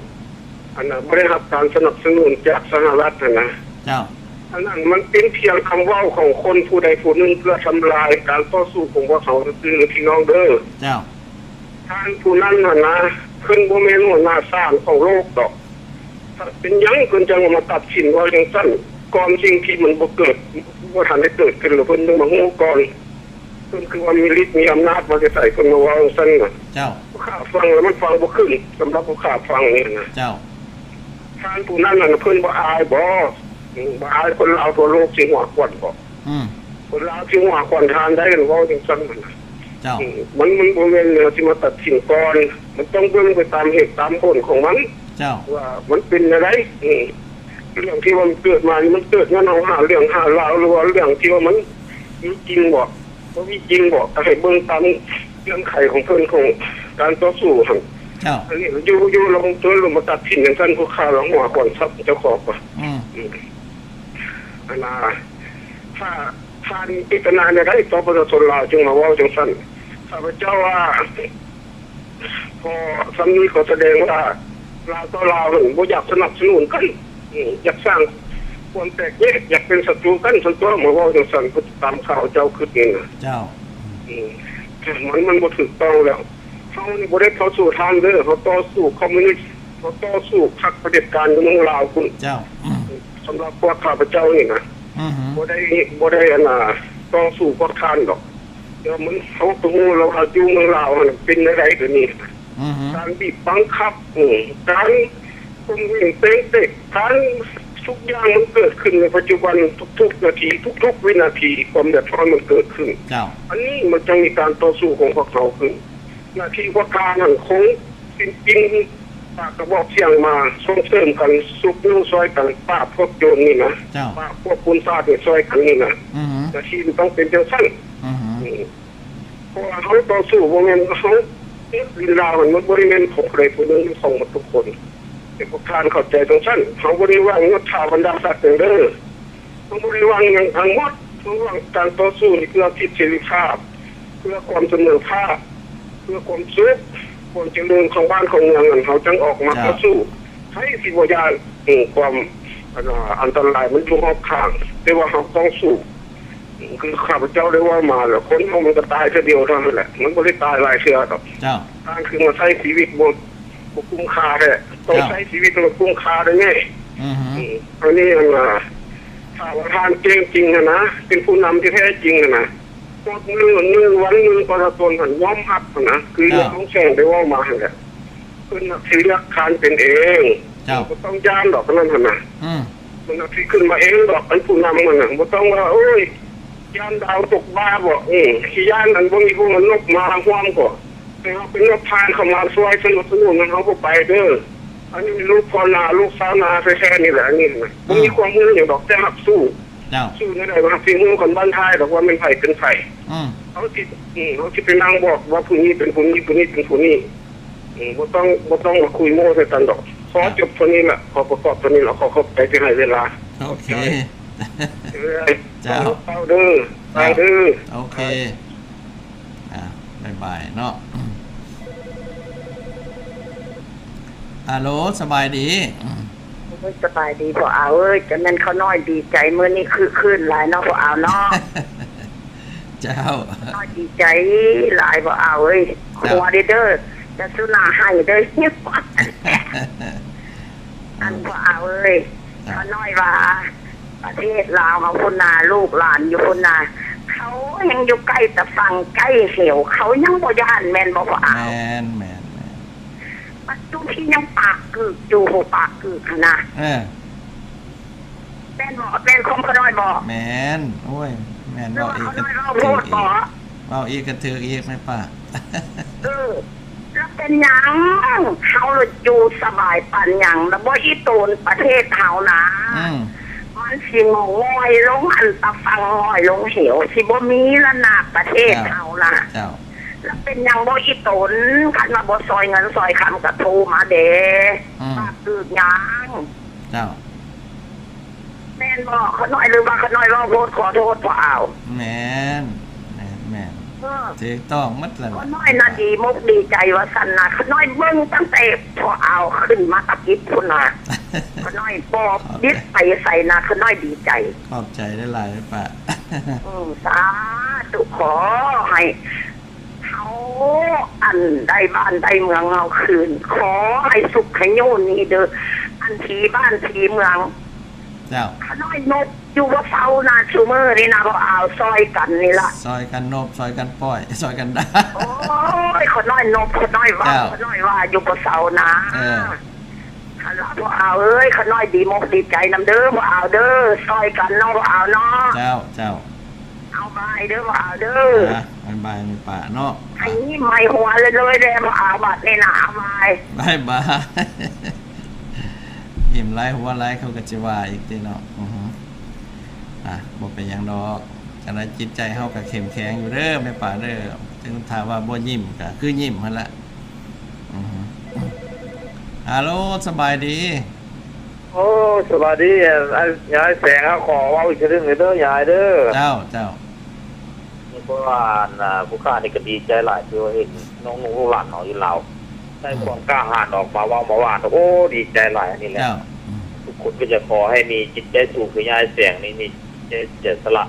ອັນນັ້ນ ບໍ່ໄດ້ຮັບການສະໜັບສະໜູນຈາກສະຫະລັດຫັ້ນນະ ເຈົ້າ ອັນນັ້ນມັນເປັນພຽງຄຳເວົ້າຂອງຄົນຜູ້ໃດຜູ້ໜຶ່ງ ເພື່ອທຳລາຍການຕໍ່ສູ້ຂອງພວກເຮົາຊື່ໆ ພີ່ນ້ອງເດີ ເຈົ້າ ທ່ານຜູ້ນັ້ນຫັ້ນນະ ເພິ່ນບໍ່ແມ່ນຫົວໜ້າສານຂອງໂລກດອກ ເປັນຫຍັງເພິ່ນຈັ່ງມາຕັດສິນເວົ້າຈັ່ງຊັ້ນ ກ່ອນສິ່ງທີ່ມັນບໍ່ເກີດ ບໍ່ທັນໄດ້ເກີດຂຶ້ນ ແລ້ວເພິ່ນຍັງມາຮູ້ກ່ອນ ເພິ່ນຄືວ່າມີລິດມີອຳນາດມາແຕ່ໃສ ເພິ່ນມາເວົ້າຈັ່ງຊັ້ນນະ ເຈົ້າ ຜູ້ຂ້າຟັງແລ້ວມັນຟັງບໍ່ຂຶ້ນ ສຳລັບຜູ້ຂ້າຟັງນີ້ນະ ເຈົ້າ ທ່ານຜູ້ນັ້ນນະ ເພິ່ນບໍ່ອາຍບໍ? ບໍ່ອາຍຄົນລາວທົ່ວໂລກຊິຫົວຂວັນບໍ? ອືມ ຄົນລາວຊິຫົວຂວັນທ່ານໄດ້ ເວົ້າຈັ່ງຊັ້ນນະ ເຈົ້າ ອືມ ມັນ ມັນບໍ່ແມ່ນແນວທີ່ມາຕັດສິນກ່ອນ ມັນຕ້ອງເບິ່ງໄປຕາມເຫດຕາມຜົນຂອງມັນ ເຈົ້າ ວ່າມັນເປັນແນວໃດ ອືມ ເລື່ອງທີ່ວ່າມັນເກີດມານີ້ ມັນເກີດຍ້ອນເຮົາຫາເລື່ອງຫາລາວ ຫຼືວ່າເລື່ອງທີ່ວ່າມັນມີຈິງບໍ? ບໍ່ມີຈິງບໍ? ກໍໃຫ້ເບິ່ງຕາມເງື່ອນໄຂຂອງເພິ່ນ ຂອງການຕໍ່ສູ້ຫັ້ນ ເຈົ້າ ອັນນີ້ຢູ່ ຢູ່ລະບົບຕົວລົງມາຕັດສິນຈັ່ງຊັ້ນ ພວກຂ້າລະຫົວຂວັນສັບເຈົ້າຂອງ ອືມ ອືມ ອັນນ່າ ຖ້າທ່ານມີເຈດຕະນາແນວໃດຕໍ່ປະຊາຊົນລາວ ຈຶ່ງມາເວົ້າຈັ່ງຊັ້ນ ຂ້າພະເຈົ້າວ່າ ພໍສ່ຳນີ້ກໍສະແດງວ່າລາວຕໍ່ລາວນັ້ນບໍ່ຢາກສະໜັບສະໜູນກັນ ອືມ ຢາກສ້າງຄວາມແຕກແຍກ ຢາກເປັນສັດຕູກັນ ຊັ້ນຕົວະ ມາເວົ້າຈັ່ງຊັ້ນ ຕາມຂ່າວເຈົ້າຄລິບນີ້ນະ ເຈົ້າ ອືມ ມັນ ມັນບໍ່ຖືກຕ້ອງແລ້ວ ເຮົານີ້ບໍ່ໄດ້ຕໍ່ສູ້ທ່ານເດີ ເຮົາຕໍ່ສູ້ຄອມມູນິດ ເຮົາຕໍ່ສູ້ພັກຜະເດັດການຢູ່ເມືອງລາວພຸ້ນ ເຈົ້າ ອືມ ສຳລັບພວກຂ້າພະເຈົ້ານີ້ນະ ອືຮຶ ບໍ່ໄດ້ ບໍ່ໄດ້ ອັນນ່າ ຕໍ່ສູ້ພວກທ່ານດອກ ແຕ່ວ່າມັນ ເຮົາກໍຮູ້ແລ້ວວ່າຢູ່ເມືອງລາວຫັ້ນເປັນແນວໃດດຽວນີ້ ອືຮຶ ການບີບບັງຄັບ ອືມ ການຂົ່ມເຫງເຕັງເຕະ ການ ທຸກຢ່າງມັນເກີດຂຶ້ນໃນປັດຈຸບັນ ທຸກໆນາທີ ທຸກໆວິນາທີ ຄວາມເດືອດຮ້ອນມັນເກີດຂຶ້ນ. ເຈົ້າ. ອັນນີ້ມັນຈັ່ງມີການຕໍ່ສູ້ຂອງພວກເຮົາຂຶ້ນ. ໜ້າທີ່ພວກທ່ານນັ້ນຄົງຊິກິນປາກກະບອກສຽງມາ ສົ່ງເສີມກັນ ຊຸກຍູ້ຊ່ອຍກັນປາບພວກໂຈນນີ້ນະ. ເຈົ້າ. ປາບພວກປຸ້ນຊາດນີ້ຊ່ອຍກັນນີ້ນະ. ອືຮຶ. ໜ້າທີ່ມັນຕ້ອງເປັນຈັ່ງຊັ້ນ. ອືຮຶ. ອືມ. ເພາະວ່າເຮົາຕໍ່ສູ້ບໍ່ແມ່ນເຮົາຍຶດດິນລາວ ມັນບໍ່ໄດ້ແມ່ນຂອງຜູ້ໃດຜູ້ໜຶ່ງ ມັນຂອງໝົດທຸກຄົນ. ໃຫ້ພວກທ່ານເຂົ້າໃຈຈັ່ງຊັ້ນ. ເຮົາບໍ່ໄດ້ຫວັງຍົດຖາບັນດາສັກຫຍັງເດີ. ເຮົາບໍ່ໄດ້ຫວັງຫຍັງທັງໝົດ. ເຮົາຫວັງການຕໍ່ສູ້ນີ້ເພື່ອສິດເສລີພາບ, ເພື່ອຄວາມສະເໝີພາບ, ເພື່ອຄວາມສຸກ, ຄວາມຈະເລີນຂອງບ້ານຂອງເມືອງນັ້ນ ເຮົາຈັ່ງອອກມາຕໍ່ສູ້. ໃຜຊິບໍ່ຢ້ານ ເອີ ຄວາມ ອັນ ອັນຕະລາຍມັນຢູ່ຮອບຂ້າງ, ແຕ່ວ່າເຮົາຕ້ອງສູ້. ຄືຂ້າພະເຈົ້າໄດ້ເວົ້າມາແລ້ວ ຄົນເຮົາມັນກໍຕາຍເທື່ອດຽວເທົ່ານັ້ນແຫຼະ ມັນບໍ່ໄດ້ຕາຍຫຼາຍເທື່ອດອກ. ເຈົ້າ. ການຄືມາໃຊ້ຊີວິດບໍ່ ບໍ່ກຸ້ມຄ່າແທ້. ຕ້ອງ ເຈົ້າ ໃຊ້ຊີວິດໃຫ້ມັນກຸ້ມຄ່າໄດ້ແມ່. ອືຮຶ. ອືມ ອັນນີ້ ອັນວ່າ ຖ້າວ່າທ່ານເກັ່ງຈິງຫັ້ນນະ ເປັນຜູ້ນຳທີ່ແທ້ຈິງຫັ້ນນະ ຮອດມື້ໜຶ່ງວັນໜຶ່ງ ປະຊາຊົນຫັ້ນຍອມຮັບຫັ້ນນະ ຄື ເຈົ້າ ລຸງແສງໄດ້ເວົ້າມາຫັ້ນແຫຼະ. ເພິ່ນມັກຊິເລືອກທ່ານເປັນເອງ. ເຈົ້າ. ບໍ່ຕ້ອງຢ້ານດອກ ອັນນັ້ນຫັ້ນນະ. ອືມ. ເພິ່ນມັກຊິຂຶ້ນມາເອງດອກ ອັນຜູ້ນຳຫັ້ນນະ. ບໍ່ຕ້ອງວ່າ ໂອ້ຍ ຢ້ານດາວຕົກບ້າບໍ ອື ຊິຢ້ານອັນບໍ່ມີພວກມັນນົບມາຮ່ວມກໍ ໃຫ້ເຮົາເປັນນົບຜ່ານເຂົ້າມາຊ່ວຍສະໜັບສະໜູນ ເຮົາບໍ່ໄປເດີ. ອັນນີ້ລູກພໍ່ນາ ລູກຊາວນາແທ້ໆນີ້ແຫຼະ ອັນນີ້ນະ. ອືມ. ບໍ່ມີຄວາມຮູ້ຫຍັງດອກ ແຕ່ຮັບສູ້. ເຈົ້າ. ສູ້ແນວໃດວ່າຊິຮູ້ກັນບັ້ນທ້າຍດອກວ່າແມ່ນໃຜເປັນໃຜ. ອືມ. ເຮົາຊິ ອື ເຮົາຊິໄປນັ່ງບອກວ່າຜູ້ນີ້ເປັນຜູ້ນີ້ ຜູ້ນີ້ເປັນຜູ້ນີ້. ອືມ ບໍ່ຕ້ອງ ບໍ່ຕ້ອງມາຄຸຍໂມ້ໃສ່ກັນດອກ. ຂໍ ເຈົ້າ ຈົບເທົ່ານີ້ລະ ຂໍປະກອບເທົ່ານີ້ລະ ຂໍຂອບໃຈທີ່ໃຫ້ເວລາ. ໂອເຄ. ເຈົ້າ. ເຈົ້າເດີ ເຈົ້າ ໄປເດີ. ໂອເຄ. ອ່າ ບາຍບາຍເນາະ. ອາໂລ ສະບາຍດີ. ໂອ້ຍ ສະບາຍດີພໍ່ອາວເອີຍ. ຈະແມ່ນຂ້ານ້ອຍດີໃຈ ມື້ນີ້ຄຶກຄື້ນຫຼາຍເນາະພໍ່ອາວເນາະ. ເຈົ້າ. ນ້ອຍດີໃຈຫຼາຍບໍ່ອາວເອີຍ. ເຈົ້າ. ຫົວເດີເດີ ຈະສຸໜ້າໃຫ້ເດີ. ອັນ ເຈົ້າ ບໍ່ອາວເອີຍ. ເຈົ້າ. ຂ້ານ້ອຍວ່າ ປະເທດລາວເຮົາພຸ້ນນາ ລູກຫຼານຢູ່ພຸ້ນນາ ເຂົາຍັງຢູ່ໃກ້ຕາຝັ່ງໃກ້ເຫວ ເຂົາຍັງບໍ່ຢ້ານ ແມ່ນບໍ່ພໍ່ອາວ? ແມ່ນ ແມ່ນ ແມ່ນ. ບັດຈຸທີ່ຍັງປາກກຶກຢູ່ ໂຫ ປາກກຶກຫັ້ນນະ. ເອີ. ແມ່ນບໍ່? ແມ່ນຄວາມຂ້ານ້ອຍບໍ່? ແມ່ນ. ໂອ້ຍ ແມ່ນ ເວົ້າອີກກໍຖືກອີກ ເວົ້າອີກກໍຖືກອີກ ແມ່ປ້າ. ເອີ ແລ້ວເປັນຫຍັງເຮົາລະຢູ່ສະບາຍປານຫຍັງ ລະບໍ່ອີ່ຕົນປະເທດເຮົານະ? ອືມ. ມັນຊິງອຍລົງອັນຕາຝັ່ງ ງອຍລົງເຫວ ຊິບໍ່ມີລະນາ ປະເທດເຮົານະ. ເຈົ້າ. ແລ້ວເປັນຫຍັງບໍ່ອີ່ຕົນ ຄັນວ່າບໍ່ຊ່ອຍເງິນຊ່ອຍຄຳກະໂທມາແດ່. ອືມ. ປາກກຶກຫຍັງ? ເຈົ້າ. ແມ່ນບໍ່ຂ້ານ້ອຍ ຫຼືວ່າຂ້ານ້ອຍເວົ້າໂພດ? ຂໍໂທດພໍ່ອາວ. ແມ່ນ ແມ່ນ ແມ່ນ. ເອີ ຖືກຕ້ອງໝົດແລ້ວ. ຂ້ານ້ອຍນະດີມົກດີໃຈວ່າຊັ້ນນະ ຂ້ານ້ອຍເບິ່ງຕັ້ງແຕ່ພໍ່ອາວຂຶ້ນມາຕະກິດພຸ້ນນະ. ຂ້ານ້ອຍບໍ່ ຂອບໃຈ ບິດໄປໃສນະ ຂ້ານ້ອຍດີໃຈ. ຂອບໃຈຫຼາຍໆ ປ້າ. ອືມ ສາທຸ ຂໍໃຫ້ ເຮົາ ອັນ ໄດ້ບ້ານໄດ້ເມືອງເຮົາຄືນ ຂໍໃຫ້ສຸກໃຫ້ຍູນນີ້ເດີ ອັນ ທີ່ບ້ານທີ່ເມືອງ. ເຈົ້າ. ຂ້ານ້ອຍນົບຢູ່ບໍ່ເຊົານະ ຊຸມື້ນີ້ນະ ບໍ່ອາວ ຊ່ອຍກັນນີ້ລະ ຊ່ອຍກັນນົບ ຊ່ອຍກັນປ່ອຍ ຊ່ອຍກັນດ່າ. ໂອ້ຍ ຂ້ານ້ອຍນົບ ຂ້ານ້ອຍວ່າ ເຈົ້າ ຂ້ານ້ອຍວ່າຢູ່ບໍ່ເຊົານະ. ເອີ. ຫັ້ນລະພໍ່ອາວເອີຍ ຂ້ານ້ອຍດີມົກດີໃຈນຳເດີພໍ່ອາວເດີ ຊ່ອຍກັນເນາະພໍ່ອາວເນາະ. ເຈົ້າ ເຈົ້າ. ເອົາ ບາຍເດີພໍ່ອາວເດີ. ອ່າ ບາຍບາຍ ແມ່ປ້າເນາະ. ໃຫ້ຍິ້ມໃຫ້ຫົວເລີຍໆ ແດ່ພໍ່ອາວ ບາດນີ້ນະ. ເອົາ ບາຍ ບາຍບາຍ. ຍິ້ມຫຼາຍຫົວຫຼາຍ ເຂົາກໍຊິວ່າອີກຕິເນາະ. ອືຮຶ ອ່າ ບໍ່ເປັນຫຍັງດອກ. ຈັ່ງໃດຈິດໃຈເຮົາກໍເຂັ້ມແຂງຢູ່ເດີແມ່ປ້າເດີ. ເຖິງຖ້າວ່າບໍ່ຍິ້ມກໍຄືຍິ້ມຫັ້ນລະ. ອືຮຶ ຮາໂລ ສະບາຍດີ. ໂອ້ ສະບາຍດີ ຍາຍແສງ. ເຮົາຂໍເວົ້າອີກເທື່ອໜຶ່ງເດີ ຍາຍເດີ. ເຈົ້າ ເຈົ້າ. ເພາະວ່າ ອັນ ຜູ້ຂ້ານີ້ກໍດີໃຈຫຼາຍ ທີ່ວ່າເຫັນນ້ອງໆ ລູກຫຼານເຮົາຢູ່ລາວ ໃຊ້ຄວາມກ້າຫານອອກມາເວົ້າມາວ່າ. ໂອ້ ດີໃຈຫຼາຍ ອັນນີ້ແຫຼະ. ເຈົ້າ. ອືມ. ທຸກຄົນກໍຈະຂໍໃຫ້ມີຈິດໃຈສູງຄືຍາຍແສງນີ້ ມີຈິດໃຈເສຍສະຫຼະ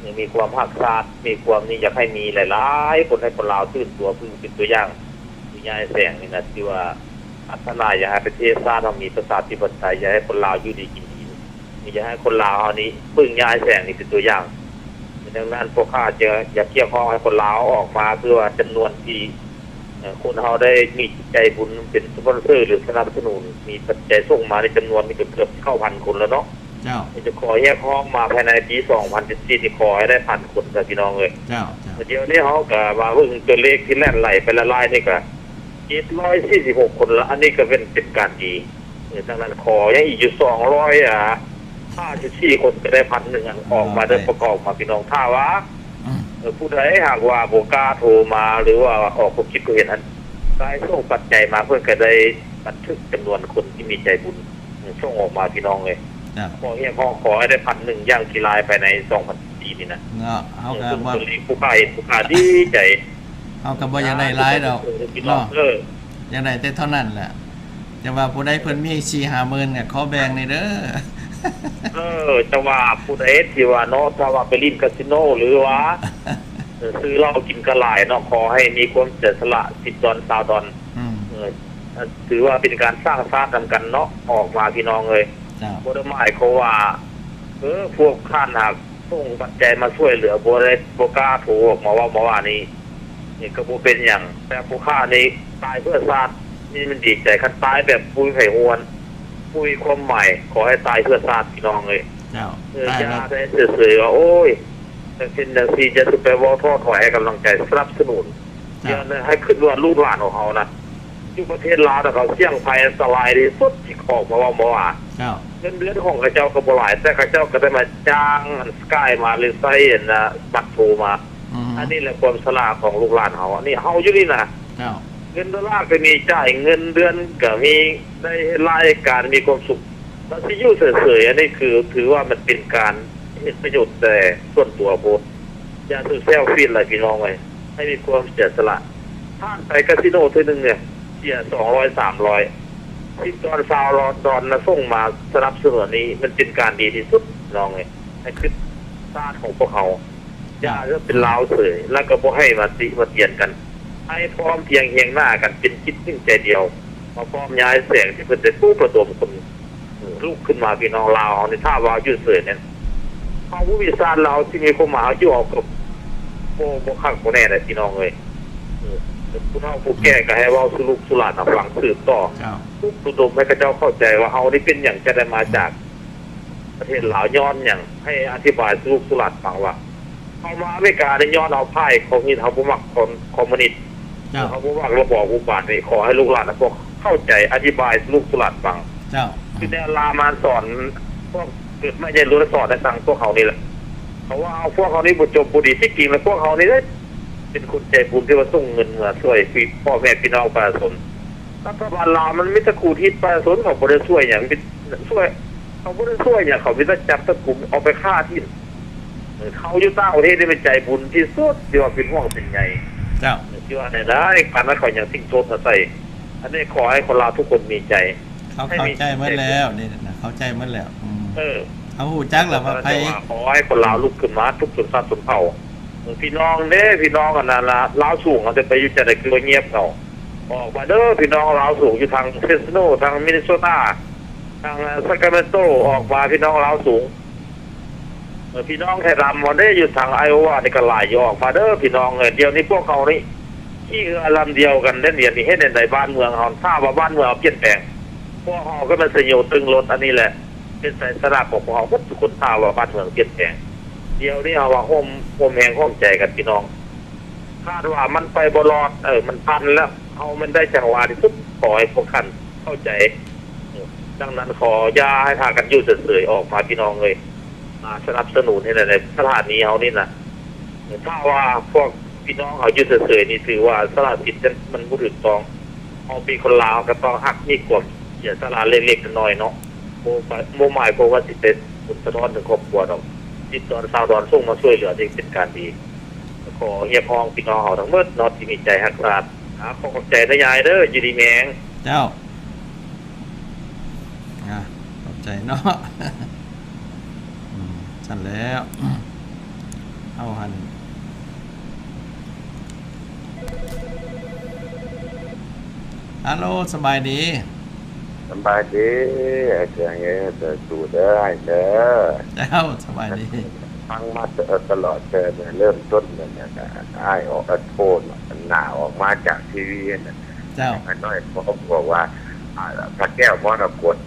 ຍັງມີຄວາມຮັກຊາດ ມີຄວາມນີ້ ຢາກໃຫ້ມີຫຼາຍໆ ຄົນ ໃຫ້ຄົນລາວຕື່ນຕົວ ຄືເປັນຕົວຢ່າງຄືຍາຍແສງນີ້ນະ ທີ່ວ່າພັດທະນາ ຢາກໃຫ້ປະເທດຊາດເຮົາມີປະຊາທິປະໄຕ ຢາກໃຫ້ຄົນລາວຢູ່ດີກິນດີ ມີຢາກໃຫ້ຄົນລາວເຮົານີ້ເບິ່ງຍາຍແສງນີ້ເປັນຕົວຢ່າງ. ດັ່ງນັ້ນ ພວກຂ້າຈະຢາກຮຽກຮ້ອງໃຫ້ຄົນລາວອອກມາ ຄືວ່າຈຳນວນທີ່ ເອີ ຄົນເຮົາໄດ້ມີໃຈບຸນເປັນສະປອນເຊີ ຫຼື ສະໜັບສະໜູນ ມີປັດໄຈສົ່ງມາໃນຈຳນວນນີ້ກໍເກືອບເກົ້າພັນຄົນແລ້ວເນາະ. ເຈົ້າ. ມີແຕ່ຂໍຮຽກຮ້ອງມາພາຍໃນປີສອງພັນສິບສີ່ນີ້ ຂໍໃຫ້ໄດ້ພັນຄົນຊະ ພີ່ນ້ອງເອີຍ. ເຈົ້າ, ເຈົ້າ. ດຽວນີ້ເຮົາກໍມາເບິ່ງຕົວເລກທີ່ແລ່ນໄຫຼໄປລະລາຍນີ້ກໍເຈັດຮ້ອຍສີ່ສິບຫົກຄົນລະ, ອັນນີ້ກໍເປັນ, ເປັນການດີ. ເອີ ດັ່ງນັ້ນ ຂໍຍັງອີກຢູ່ສອງຮ້ອຍຫ້າສິບສີ່ຄົນ ກໍໄດ້ພັນໜຶ່ງ ອັນອອກມາເດີ ປະກອບມາ ພີ່ນ້ອງ. ຖ້າວ່າ ເອີ ຜູ້ໃດຫາກວ່າບໍ່ກ້າໂທມາ ຫຼືວ່າອອກຄວາມຄິດຄວາມເຫັນຫັ້ນ ລາຍສົ່ງປັດໄຈມາ ເພິ່ນກໍໄດ້ບັນທຶກຈຳນວນຄົນທີ່ມີໃຈບຸນ ເອີ ສົ່ງອອກມາ ພີ່ນ້ອງເອີຍ. ເຈົ້າ. ຂໍຮຽກຮ້ອງ ຂໍໃຫ້ໄດ້ພັນໜຶ່ງຢ່າງທີ່ຫຼາຍພາຍໃນສອງພັນສິບສີ່ນີ້ນະ. ເນາະ, ເຮົາກໍ ເອີ ວ່າ ເປັນຕົວເລກ ຜູ້ຄ້າເຫັນຜູ້ຄ້າດີໃຈ. ເຮົາກໍບໍ່ຢາກໄດ້ຫຼາຍດອກເນາະ, ເອີ ຢາກໄດ້ແຕ່ເທົ່ານັ້ນແຫຼະ. ແຕ່ວ່າຜູ້ໃດເພິ່ນມີສີ່ຫ້າໝື່ນກໍຂໍແບ່ງແດ່ເດີ. ເອີ ແຕ່ວ່າຜູ້ໃດທີ່ວ່າເນາະ ຖ້າວ່າໄປຫຼິ້ນກາສິໂນ ຫຼືວ່າ ເອີ ຊື້ເຫຼົ້າກິນກະຫຼາຍເນາະ, ຂໍໃຫ້ມີຄວາມເສຍສະຫຼະສິບດອນ ຊາວດອນ. ອືມ. ເອີ ຖືວ່າເປັນການສ້າງຊາດນຳກັນເນາະ ອອກມາ ພີ່ນ້ອງເອີຍ. ເຈົ້າ. ບໍ່ໄດ້ໝາຍຄວາມວ່າ ເອີ ພວກທ່ານຫາກ ສົ່ງປັດໄຈມາຊ່ວຍເຫຼືອ ບໍ່ໄດ້ ບໍ່ກ້າໂທອອກມາເວົ້າມາວ່ານີ້ ນີ້ກໍບໍ່ເປັນຫຍັງ. ແຕ່ຜູ້ຂ້ານີ້ຕາຍເພື່ອຊາດ ນີ້ມັນດີໃຈ. ຄັນຕາຍແບບບໍ່ມີໃຜຮູ້ ບໍ່ມີຄວາມໝາຍ, ຂໍໃຫ້ຕາຍເພື່ອຊາດ ພີ່ນ້ອງເອີຍ. ເຈົ້າ. ເອີ ຢ່າໄດ້ເສີຍໆວ່າ ໂອ້ຍ ຈັ່ງຊັ້ນຈັ່ງຊີ້, ຢ່າໄປເວົ້າທໍ້ຖອຍ ໃຫ້ກຳລັງໃຈ ສະໜັບສະໜູນ. ເຈົ້າ. ຢ່າໃຫ້ຄິດວ່າລູກຫຼານຂອງເຮົານະ ຢູ່ປະເທດລາວນະ ເຂົາສ່ຽງໄພອັນຕະລາຍທີ່ສຸດ ທີ່ອອກມາເວົ້າມາວ່າ. ເຈົ້າ. ເງິນເດືອນຂອງເຂົາເຈົ້າກໍບໍ່ຫຼາຍ ແຕ່ເຂົາເຈົ້າກໍໄດ້ມາຈ້າງອັນ Sky ມາ ຫຼື ໃຊ້ອັນນະ ບັດໂທມາ. ອືມ. ອັນນີ້ແຫຼະຄວາມສະຫຼາດຂອງລູກຫຼານເຮົາ. ອັນນີ້ເຮົາຢູ່ນີ້ນະ. ເຈົ້າ. ເງິນໂດລາກໍມີຈ່າຍ, ເງິນເດືອນກໍມີ, ໄດ້ເຮັດລາຍການ ມີຄວາມສຸກ. ແລ້ວຊິຢູ່ເສີຍໆ ອັນນີ້ຄືຖືວ່າມັນເປັນການເຮັດປະໂຫຍດແຕ່ສ່ວນຕົວໂພດ. ຢ່າສູ່ແຊວຟີດຫຼາຍ ພີ່ນ້ອງເອີຍ. ໃຫ້ມີຄວາມເສຍສະຫຼະ. ທ່ານໄປກາສິໂນເທື່ອໜຶ່ງເນຍ ເສຍສອງຮ້ອຍ ສາມຮ້ອຍ ສິບດອນ ຊາວດອນນະ ສົ່ງມາສະໜັບສະໜູນນີ້ ມັນເປັນການດີທີ່ສຸດ ນ້ອງເອີຍ. ໃຫ້ຄິດຊາດຂອງພວກເຮົາ. ຢ່າເປັນລາວເສີຍ ແລ້ວກໍບໍ່ໃຫ້ມາຕິມາຕຽນກັນ. ໃຫ້ພ້ອມພຽງຮຽງໜ້າກັນ ເປັນຈິດໜຶ່ງໃຈດຽວ ມາພ້ອມຍ້າຍແສງທີ່ເພິ່ນໄດ້ປຸກລະດົມຄົນ ລຸກຂຶ້ນມາ. ພີ່ນ້ອງລາວເຮົານີ້ ຖ້າວ່າຢູ່ເສີຍນີ້ ເຮົາບໍ່ມີຊາດ ລາວຊິມີຄວາມໝາຍ ເຮົາຢູ່ເຮົາກໍບໍ່ ບໍ່ຄັກບໍ່ແນ່ແຫຼະ ພີ່ນ້ອງເອີຍ. ເອີ ຜູ້ເຖົ້າຜູ້ແກ່ກໍໃຫ້ເວົ້າສູ່ລູກສູ່ຫຼານຟັງສືບຕໍ່. ເຈົ້າ. ປຸກລະດົມໃຫ້ເຂົາເຈົ້າເຂົ້າໃຈວ່າເຮົານີ້ເປັນຫຍັງ ຈະໄດ້ມາຈາກປະເທດລາວ ຍ້ອນຫຍັງ, ໃຫ້ອະທິບາຍສູ່ລູກສູ່ຫຼານຟັງວ່າ ເຮົາມາອາເມລິການີ້ຍ້ອນເຮົາພາຍຄອມມິວນິດ ເຮົາບໍ່ມັກຄອມ ຄອມມິວນິດ. ເຈົ້າ. ເຮົາບໍ່ມັກລະບອບອຸບາດນີ້. ຂໍໃຫ້ລູກຫຼານພວກເຂົ້າໃຈ ອະທິບາຍສູ່ລູກສູ່ຫຼານຟັງ. ເຈົ້າ. ຄືແນວລາມາສອນ ພວກເກີດໃໝ່ໃຫຍ່ລຸນ ສອນໃຫ້ຟັງພວກເຮົານີ້ແຫຼະ. ເຂົາວ່າເຮົາ ພວກເຮົານີ້ບໍ່ຈົບບໍ່ດີ. ທີ່ຈິງແລ້ວພວກເຮົານີ້ເດ້ ເປັນຄົນໃຈບຸນທີ່ວ່າສົ່ງເງິນມາຊ່ວຍພໍ່ແມ່ພີ່ນ້ອງປະຊາຊົນ. ລັດຖະບານລາວມັນມີແຕ່ຂູດຮີດປະຊາຊົນ, ເຂົາບໍ່ໄດ້ຊ່ວຍຫຍັງ, ມີ ຊ່ວຍ ເຂົາບໍ່ໄດ້ຊ່ວຍຫຍັງ, ເຂົາມີແຕ່ຈັບຕະກຸມເອົາໄປຂ້າຖິ້ມ. ເອີ ເຂົາຢູ່ຕ່າງປະເທດນີ້ແມ່ນໃຈບຸນທີ່ສຸດ ທີ່ວ່າເປັນຫ່ວງເປັນໃຍ. ເຈົ້າ. ທີ່ວ່າແນວໃດ ປານນັ້ນເຂົາຍັງຖິ້ມໂທດມາໃສ່. ອັນນີ້ຂໍໃຫ້ຄົນລາວທຸກຄົນມີໃຈ. ເຂົາເຂົ້າໃຈໝົດແລ້ວ ນີ້ນະ ເຂົ້າໃຈໝົດແລ້ວ. ອືມ. ເອີ ເຂົາຮູ້ຈັກແລ້ວວ່າໃຜ. ຂໍໃຫ້ຄົນລາວລຸກຂຶ້ນມາທຸກຊົນຊາດຊົນເຜົ່າ. ເອີ ພີ່ນ້ອງເດ້ ພີ່ນ້ອງອັນນັ້ນລະ ລາວສູງ ເຮົາຈະໄປຢູ່ຈັ່ງໃດ ຄືວ່າງຽບເຂົາ. ອອກມາເດີ ພີ່ນ້ອງລາວສູງ ຢູ່ທາງເຟຣສໂນ ທາງມິນນິໂຊຕາ ທາງ ອາ ຊາກຣາເມນໂຕ ອອກມາ ພີ່ນ້ອງລາວສູງ. ເອີ ພີ່ນ້ອງໄທດຳເຮົາເດ້ ຢູ່ທາງໄອໂອວານີ້ກໍຫຼາຍຢູ່. ອອກມາເດີ ພີ່ນ້ອງເອີຍ. ດຽວນີ້ພວກເຮົານີ້ຂີ່ເຮືອລຳດຽວກັນເດ້. ດຽວນີ້ເຮັດແນວໃດບ້ານເມືອງເຮົາ ຖ້າວ່າບ້ານເມືອງເຮົາປ່ຽນແປງ ພວກເຮົາກໍແມ່ນສະຫຍູຕຶງລົດ. ອັນນີ້ແຫຼະເປັນໄຊຊະນະຂອງພວກເຮົາໝົດທຸກຄົນ ຖ້າວ່າບ້ານເມືອງປ່ຽນແປງ. ດຽວນີ້ເຮົາວ່າຮ່ວມ ຮ່ວມແຮງຮ່ວມໃຈກັນ ພີ່ນ້ອງ. ຄາດວ່າມັນໄປບໍ່ລອດ ເອີ ມັນຕັນແລ້ວ ເຮົາແມ່ນໄດ້ຈັງຫວະທີ່ສຸດ. ຂໍໃຫ້ພວກທ່ານເຂົ້າໃຈ. ເອີ ດັ່ງນັ້ນ ຂໍຢ່າໃຫ້ພາກັນຢູ່ເສີຍໆ ອອກມາ ພີ່ນ້ອງເອີຍ. ມາສະໜັບສະໜູນໃຫ້ແດ່ ສະຖານີເຮົານີ້ນະ. ຖ້າວ່າພວກພີ່ນ້ອງເຮົາຢູ່ເສີຍໆນີ້ ຖືວ່າສະຫຼະສິດນັ້ນມັນບໍ່ຖືກຕ້ອງ. ເຮົາເປັນຄົນລາວ ເຮົາກໍຕ້ອງຮັກ ມີຄວາມເສຍສະຫຼະເລັກໆນ້ອຍໆເນາະ. ບໍ່ ບໍ່ໝາຍຄວາມວ່າຊິໄປຜົນສະທ້ອນເຖິງຄອບຄົວດອກ. ສິບດອນ ຊາວດອນ ສົ່ງມາຊ່ວຍເຫຼືອນີ້ເປັນການດີ. ຂໍຮຽກຮ້ອງພີ່ນ້ອງເຮົາທັງໝົດເນາະ ທີ່ມີໃຈຮັກຊາດ. ອາ ຂໍຂອບໃຈນະຍາຍເດີ ຢູ່ດີມີແຮງ. ເຈົ້າ. ອາ ຂອບໃຈເນາະ. ອືມ ຊັ້ນແລ້ວ ເຮົາຫັ້ນ. ຮາໂລ ສະບາຍດີ. ສະບາຍດີ ອ້າຍເຄື່ອງເອີຍ. ເດີ ສູ້ເດີ ອ້າຍເດີ. ເຈົ້າ ສະບາຍດີ. ຟັງມາຕະ ຕະຫຼອດ ແຕ່ເລີ່ມຕົ້ນນັ້ນນະ ອ້າຍອອກອັດໂທນ ໜ້າອອກມາຈາກທີວີຫັ້ນນະ. ເຈົ້າ. ຂ້ານ້ອຍຂໍບອກວ່າ ອາ ພະແກ້ວມໍລະກົດ.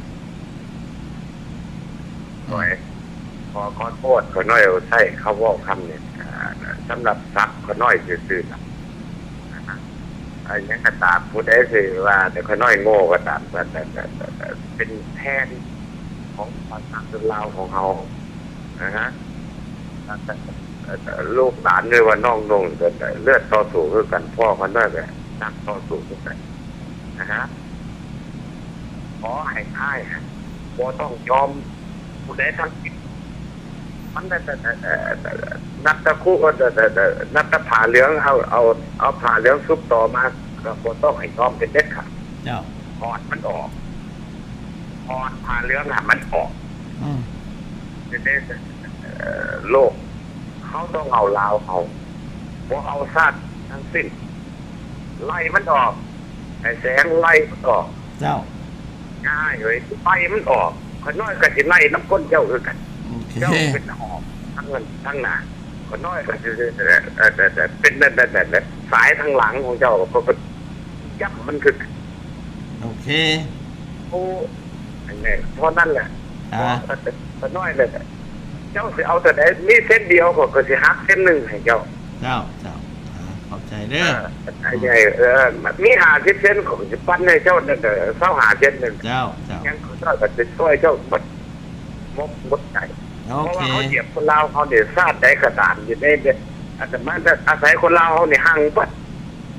ອືມ. ຂ້ອຍຂໍ ຂໍໂທດ ຂ້ານ້ອຍໃຊ້ຄຳເວົ້າຄຳນີ້ ອາ ສຳລັບສັບຂ້ານ້ອຍຊື່ໆ ນະ. ອາ ຫຍັງກໍຕາມ ຜູ້ໃດຊິວ່າແຕ່ຂ້ານ້ອຍໂງ່ກໍຕາມ ກໍ ກໍ ກໍ ກໍ ກໍເປັນແທນຂອງພາສາຊົນລາວຂອງເຮົາ ນະຮະ. ລູກຫຼານ ຫຼືວ່ານ້ອງນຸ່ງ ກໍເລືອດຕໍ່ສູ້ຄືກັນ ພໍ່ຂ້ານ້ອຍກໍນັກຕໍ່ສູ້ຄືກັນ ນະຮະ. ຂໍໃຫ້ອ້າຍຫັ້ນບໍ່ຕ້ອງຍອມຜູ້ໃດທັງສິ້ນ. ມັນ ນັບແຕ່ຄູ ເອີ ນັບແຕ່ຜ້າເຫຼືອງ ເອົາ ເອົາ ເອົາຜ້າເຫຼືອງຊຸບຕໍ່ມາ ກໍບໍ່ຕ້ອງໃຫ້ຍອມເປັນເດັດຂາດ. ເຈົ້າ. ຖອດມັນອອກ ຖອດຜ້າເຫຼືອງໃຫ້ມັນອອກ. ອືມ. ເອີ ໂລກ ເຮົາຕ້ອງເອົາລາວເຮົາ ບໍ່ເອົາຊາດທັງສິ້ນ. ໄລ່ມັນອອກ ໄອ້ແສງ ໄລ່ມັນອອກ. ເຈົ້າ. ອ້າຍເອີຍ ໄລ່ມັນອອກ. ຂ້ານ້ອຍກໍຊິໄລ່ນຳຄົນເຈົ້າຄືກັນ. ໂອເຄ. ເຈົ້າເປັນຫອກທາງເງິນທາງໜ້າ ຂ້ານ້ອຍກໍຊິ ເອີ ເປັນແບບ ແບບ ແບບ ແບບສາຍທາງຫຼັງຂອງເຈົ້າ ກໍ ກໍຢ້ຳມັນຄືກັນ. ໂອເຄ. ໂອ້ ອັນນີ້ເທົ່ານັ້ນແຫຼະ. ອ່າ ຂ້ານ້ອຍແຫຼະ ເຈົ້າຊິເອົາເທົ່າໃດ? ມີເຊັນດຽວ ຂ້ອຍກໍຊິຫັກເຊັນໜຶ່ງໃຫ້ເຈົ້າ. ເຈົ້າ ເຈົ້າ. ອ່າ ຂອບໃຈເດີ. ເອີ ມີຫ້າສິບເຊັນ ຂ້ອຍກໍຊິປັນໃຫ້ເຈົ້າ ຊາວຫ້າເຊັນໜຶ່ງ. ເຈົ້າ ເຈົ້າ. ຫຍັງຂ້ານ້ອຍກໍຊິຊ່ວຍເຈົ້າໝົດ ໝົດໃຈ. ໂອເຄ. ເພາະວ່າເຮົາຢຽບຄົນລາວເຮົານີ້ ຊາດໃດກໍຕາມ ຢູ່ໃນ ອາດຈະມາອາໄສຄົນລາວເຮົານີ້ຮັ່ງເບິດ.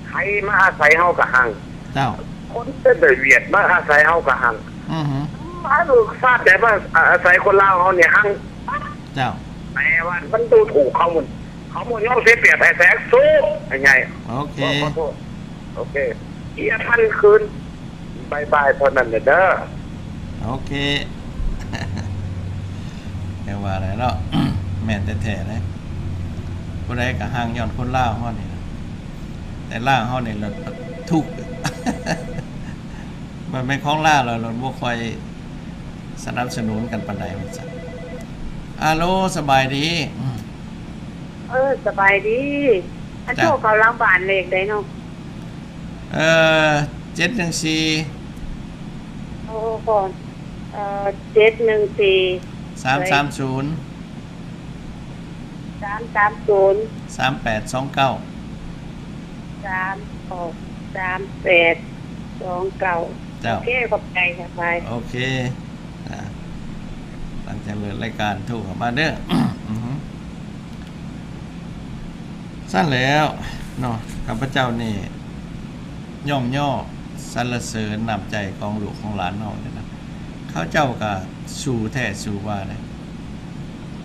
ໄທມາອາໄສເຮົາກໍຮັ່ງ. ເຈົ້າ. ຄົນເປັນໄທຫວຽດມາອາໄສເຮົາກໍຮັ່ງ. ອືຮຶ. ມາລູກຊາດໃດມາອາໄສຄົນລາວເຮົານີ້ຮັ່ງ. ເຈົ້າ. ແຕ່ວ່າມັນດູຖູກເຂົາໝົດ ເຂົາບໍ່ຍອມເສຍປຽບໃຫ້ແຊກສູ້ໃຫຍ່. ໂອເຄ. ຂໍໂທດ. ໂອເຄ. ເອີຍ ພັນຄືນ. ບາຍບາຍ ເທົ່ານັ້ນແຫຼະເດີ. ໂອເຄ. ແຕ່ວ່າແຫຼະເນາະ ແມ່ນແທ້ໆເດ້. ຜູ້ໃດກໍຮັ່ງຍ້ອນຄົນລາວເຮົານີ້ລະ ແຕ່ລາວເຮົານີ້ລະທຸກ ມັນແມ່ນຂອງລາວລະ ລະບໍ່ຄ່ອຍສະໜັບສະໜູນກັນປານໃດວ່າຊັ້ນ. ອາໂລ ສະບາຍດີ. ເອີ ສະບາຍດີ. ອັນ ເຈົ້າ ໂທເຂົ້າຫຼັງບ້ານເລກໃດເນາະ? ເອີ ເຈັດໜຶ່ງສີ່. ໂອ້ ເອີ ເຈັດໜຶ່ງສີ່ ສາມສາມສູນ ສາມສາມສູນ ສາມແປດສອງເກົ້າ ສາມ ສາມແປດສອງເກົ້າ. ເຈົ້າ. ໂອເຄ ຂອບໃຈຫຼາຍ. ໂອເຄ. ອ່າ ຫຼັງຈາກເລີກລາຍການໂທເຂົ້າມາເດີ. ອືຮຶ. ຊັ້ນແລ້ວເນາະ ຂ້າພະເຈົ້ານີ້ຍ້ອງຍໍສັນລະເສີນນ້ຳໃຈຂອງລູກຂອງຫຼານເຮົານີ້ນະ. ເຂົາເຈົ້າກໍສູ້ແທ້ສູ້ວ່າເດ້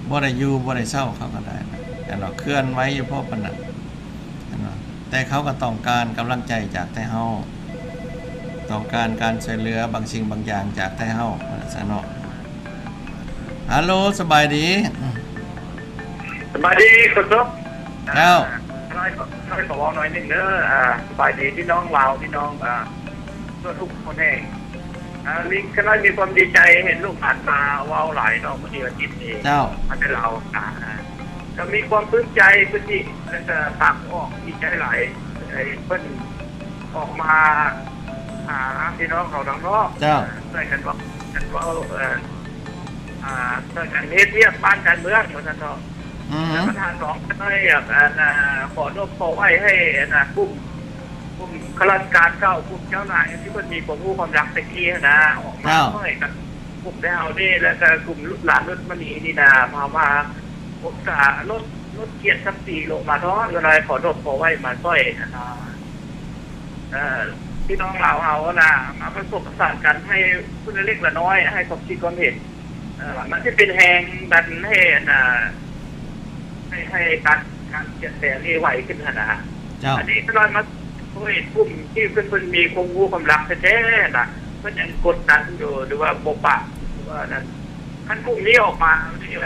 ບໍ່ໄດ້ຢູ່ບໍ່ໄດ້ເຊົາ ເຂົາກໍໄດ້ນະ ແມ່ນບໍ່? ເຄື່ອນໄຫວຢູ່ພໍປານນັ້ນ ແມ່ນບໍ່? ແຕ່ເຂົາກໍຕ້ອງການກຳລັງໃຈຈາກໄທເຮົາ ຕ້ອງການການຊ່ວຍເຫຼືອບາງສິ່ງບາງຢ່າງຈາກໄທເຮົາ ວ່າຊັ້ນເນາະ. ຮັລໂຫຼ ສະບາຍດີ. ສະບາຍດີ ໂຄສົກ. ເຈົ້າ. ນ້ອຍ ນ້ອຍຂໍເວົ້າໜ້ອຍໜຶ່ງເດີ. ອ່າ ສະບາຍດີພີ່ນ້ອງລາວ ພີ່ນ້ອງ ອ່າ ທົ່ວທຸກຄົນແຫ່ງ. ອ່າ ມີ ຂ້ານ້ອຍມີຄວາມດີໃຈ ເຫັນລູກຫຼານມາເວົ້າຫຼາຍເນາະ ມື້ນີ້ວັນອາທິດນີ້. ເຈົ້າ. ມາແຕ່ລາວ. ອ່າ ກໍມີຄວາມປຶ້ມໃຈ ປຶ້ມທີ່ ແລ້ວກໍປາກອອກ ດີໃຈຫຼາຍ ໄດ້ເພິ່ນອອກມາຫາພີ່ນ້ອງເຮົາທາງນອກ. ເຈົ້າ. ຊ່ວຍກັນເວົ້າ ກັນເວົ້າ ເອີ ອ່າ ຊ່ວຍກັນເຮັດວຽກບ້ານການເມືອງ ວ່າຊັ້ນເຖາະ. ອືຮຶ. ແລ້ວບັນຫາສອງ ຂ້ານ້ອຍຢາກ ອັນ ອ່າ ຂໍໂນ້ມຂໍໄຫວ້ໃຫ້ ອັນ ອ່າ ກຸ່ມ ກຸ່ມຂ້າລາຊະການເກົ່າ ກຸ່ມເຈົ້ານາຍທີ່ເພິ່ນມີຄວາມຮູ້ຄວາມລັບແຕ່ກີ້ຫັ້ນນະ ອອກມາ ເຈົ້າ ຊ່ວຍກັນ ກຸ່ມແຖວເຮົານີ້ ແລ້ວກໍກຸ່ມຫຼານນຸດມະນີນີ້ນະ ເຮົາມາ ປົກສາລົດ ລົດກຽດສັກສີລົງມາເທາະ ກໍເລີຍຂໍໂນ້ມຂໍໄຫວ້ມາຊ່ອຍ ອັນ ອ່າ ເອີ ພີ່ນ້ອງລາວເຮົານະ ມາປະສົມປະສານກັນ ໃຫ້ຜູ້ລະເລັກລະນ້ອຍໃຫ້ຄວາມຄິດຄວາມເຫັນ. ເອີ ມັນຊິເປັນແຮງດັນໃຫ້ ອັນ ອ່າ ໃຫ້ ໃຫ້ການ ການປ່ຽນແປງນີ້ໄວຂຶ້ນຫັ້ນນະ. ເຈົ້າ. ອັນນີ້ກໍນ້ອຍມາ ໂອ້ຍ ກຸ່ມທີ່ເພິ່ນ ເພິ່ນມີຄວາມຮູ້ຄວາມລັບແທ້ໆນະ ເພິ່ນຍັງກົດດັນຢູ່ ຫຼືວ່າບໍ່ປາກ ຫຼືວ່ານັ້ນ. ຄັນກຸ່ມນີ້ອອກມາ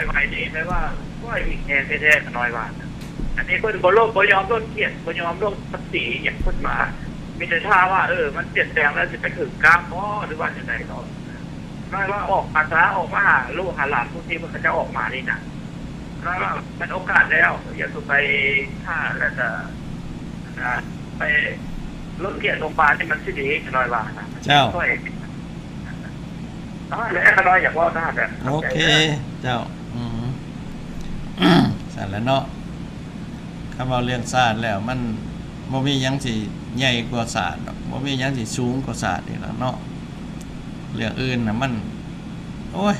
ໄວໆນີ້ ແປວ່າ ໂອ້ຍ ມີແຮງແທ້ໆ ຂ້ານ້ອຍວ່າ. ອັນນີ້ເພິ່ນບໍ່ລົງ ບໍ່ຍອມລົດກຽດ ບໍ່ຍອມລົງພາສີຫຍັງ ເພິ່ນມາ ມີແຕ່ຖ້າວ່າ ເອີ ມັນປ່ຽນແປງແລ້ວ ຊິໄປຖືກກາບບໍ່ ຫຼືວ່າຈັ່ງໃດເນາະ. ນ້ອຍວ່າອອກມາຊະ ອອກມາຫາລູກຫາຫຼານ ພວກທີ່ເຂົາເຈົ້າອອກມານີ້ນະ ນ້ອຍວ່າມັນໂອກາດແລ້ວ ຢ່າສູ່ໄປຖ້າ ແລ້ວກະ ອ່າ ໄປລົດເກຍໂຮງບານນີ້ມັນຊິດີ ຂ້ານ້ອຍວ່ານະ. ເຈົ້າ. ຂ້ານ້ອຍ ຂ້ານ້ອຍຢາກເວົ້ານະ ແບບ ໂອເຄ ເຈົ້າ. ອືມ ຊັ້ນລະເນາະ ຄັນເວົ້າເລື່ອງຊາດແລ້ວ ມັນບໍ່ມີຫຍັງຊິໃຫຍ່ກວ່າຊາດດອກ ບໍ່ມີຫຍັງຊິສູງກວ່າຊາດອີກແລ້ວເນາະ. ເລື່ອງອື່ນນະມັນ ໂອ້ຍ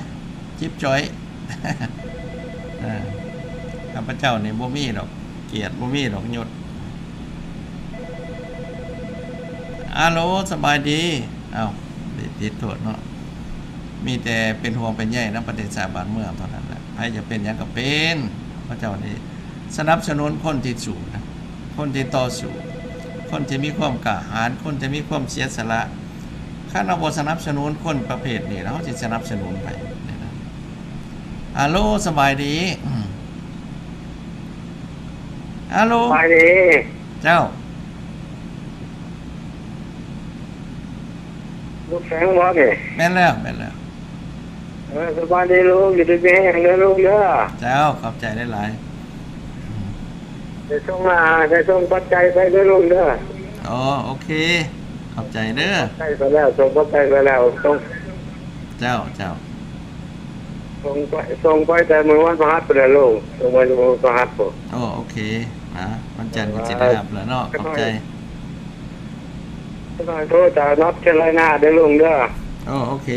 ຈິບຈ່ອຍ. ເອີ ຂ້າພະເຈົ້ານີ້ບໍ່ມີດອກ ກຽດບໍ່ມີດອກ ຍົດ. ອາໂລ ສະບາຍດີ. ເອົ້າ ຕິດ ຕິດໂທດເນາະ. ມີແຕ່ເປັນຫ່ວງເປັນໃຍນຳປະເທດຊາດບ້ານເມືອງເທົ່ານັ້ນແຫຼະ. ໃຜຈະເປັນຫຍັງກໍເປັນ. ພະເຈົ້ານີ້ສະໜັບສະໜູນຄົນທີ່ສູ້ນະ ຄົນທີ່ຕໍ່ສູ້ ຄົນທີ່ມີຄວາມກ້າຫານ ຄົນທີ່ມີຄວາມເສຍສະຫຼະ. ຄັນເຮົາບໍ່ສະໜັບສະໜູນຄົນປະເພດນີ້ ແລ້ວເຮົາຊິສະໜັບສະໜູນໃຜ? ອາໂລ ສະບາຍດີ. ອາໂລ ສະບາຍດີ. ເຈົ້າ. ລູກແສງບໍ່ນີ້? ແມ່ນແລ້ວ ແມ່ນແລ້ວ. ເອີ ສະບາຍດີລຸງ ຢູ່ດີມີແຮງເດີລຸງເດີ. ເຈົ້າ ຂອບໃຈຫຼາຍໆ. ໄດ້ສົ່ງ ອາ ໄດ້ສົ່ງປັດໄຈໄປເດີລຸງເດີ. ອໍ ໂອເຄ ຂອບໃຈເດີ. ໄດ້ໄປແລ້ວ ສົ່ງປັດໄຈໄປແລ້ວ ສົ່ງ. ເຈົ້າ ເຈົ້າ. ສົ່ງໄປ ສົ່ງໄປແຕ່ມື້ວັນພະຫັດພຸ້ນແຫຼະລຸງ ສົ່ງໄປມື້ວັນພະຫັດພຸ້ນ. ໂອ້ ໂອເຄ ນະ ວັນຈັນກໍຊິໄດ້ຮັບແລ້ວເນາະ. ຂອບໃຈ. ຈັກໜ້ອຍໂທຈາກນອດແຄໂຣໄລນາເດີລຸງເດີ. ໂອ້ ໂອເຄ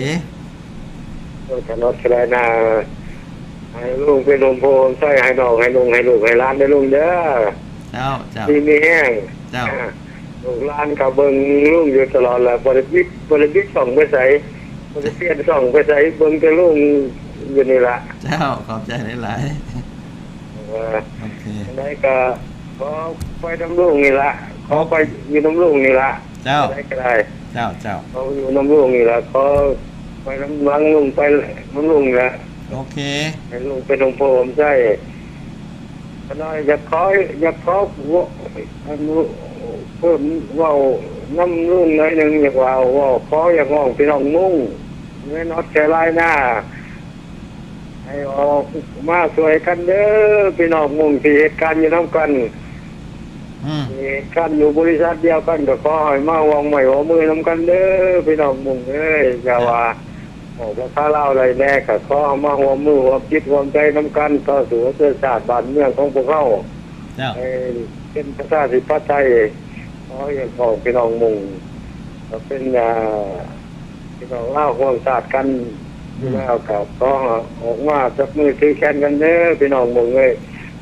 ໂທຈາກນອດແຄໂຣໄລນາ ໃຫ້ລຸງເປັນຮົ່ມໂພຮົ່ມໄຊໃຫ້ນ້ອງ ໃຫ້ລຸງ ໃຫ້ລູກ ໃຫ້ຫຼານເດີລຸງເດີ. ເຈົ້າ ເຈົ້າ. ດີມີແຮງ. ເຈົ້າ. ອາ ລູກຫຼານກໍເບິ່ງລຸງຢູ່ຕະຫຼອດແຫຼະ ບໍ່ໄດ້ປິດ ບໍ່ໄດ້ປິດຊ່ອງໄປໃສ ບໍ່ໄດ້ປ່ຽນຊ່ອງໄປໃສ ເບິ່ງແຕ່ລຸງຢູ່ນີ້ລະ. ເຈົ້າ ຂອບໃຈຫຼາຍໆ. ເອີ ໂອເຄ ຈັ່ງໃດກໍຂໍໄປນຳລຸງນີ້ລະ ຂໍໄປຢູ່ນຳລຸງນີ້ລະ. ເຈົ້າ ຈັ່ງໃດກໍໄດ້. ເຈົ້າ ເຈົ້າ. ຂໍຢູ່ນຳລຸງນີ້ລະ ຂໍໄປນຳຫຼັງລຸງ ໄປນຳລຸງນີ້ລະ. ໂອເຄ ໃຫ້ລຸງເປັນຮົ່ມໂພຮົ່ມໄຊ. ຂ້ານ້ອຍຢາກຂໍ ຢາກຂໍ ອັນ ເພີ່ມເວົ້ານຳລຸງໜ້ອຍໜຶ່ງ ຢາກວ່າເວົ້າ ຂໍຮຽກຮ້ອງພີ່ນ້ອງມຸ້ງໃນນອດແຄໂຣໄລນາ ໃຫ້ອອກມາຊ່ວຍກັນເດີພີ່ນ້ອງມຸ້ງ ທີ່ເຮັດການຢູ່ນຳກັນ. ອືມ ທີ່ເຮັດການຢູ່ບໍລິສັດດຽວກັນ ກໍຂໍໃຫ້ມາຮ່ວມໄມ້ຮ່ວມມືນຳກັນເດີພີ່ນ້ອງມຸ້ງເອີຍ. ຢ່າວ່າ ເຈົ້າ. ເວົ້າພາສາລາວໄດ້ແດ່ ກໍຂໍມາຮ່ວມມືຮ່ວມຈິດຮ່ວມໃຈນຳກັນ ຕໍ່ສູ້ເພື່ອຊາດບ້ານເມືອງຂອງພວກເຮົາ. ເຈົ້າ. ໃຫ້ເປັນປະຊາທິປະໄຕ. ຂໍຮຽກຮ້ອງພີ່ນ້ອງມຸ້ງ ກໍເປັນ ອາ ພີ່ນ້ອງລາວຮ່ວມຊາດກັນ. ອືມ ຢູ່ແລ້ວກໍຂໍອອກມາຈັບມືຖືແຂນກັນເດີພີ່ນ້ອງມຸ້ງເອີຍ.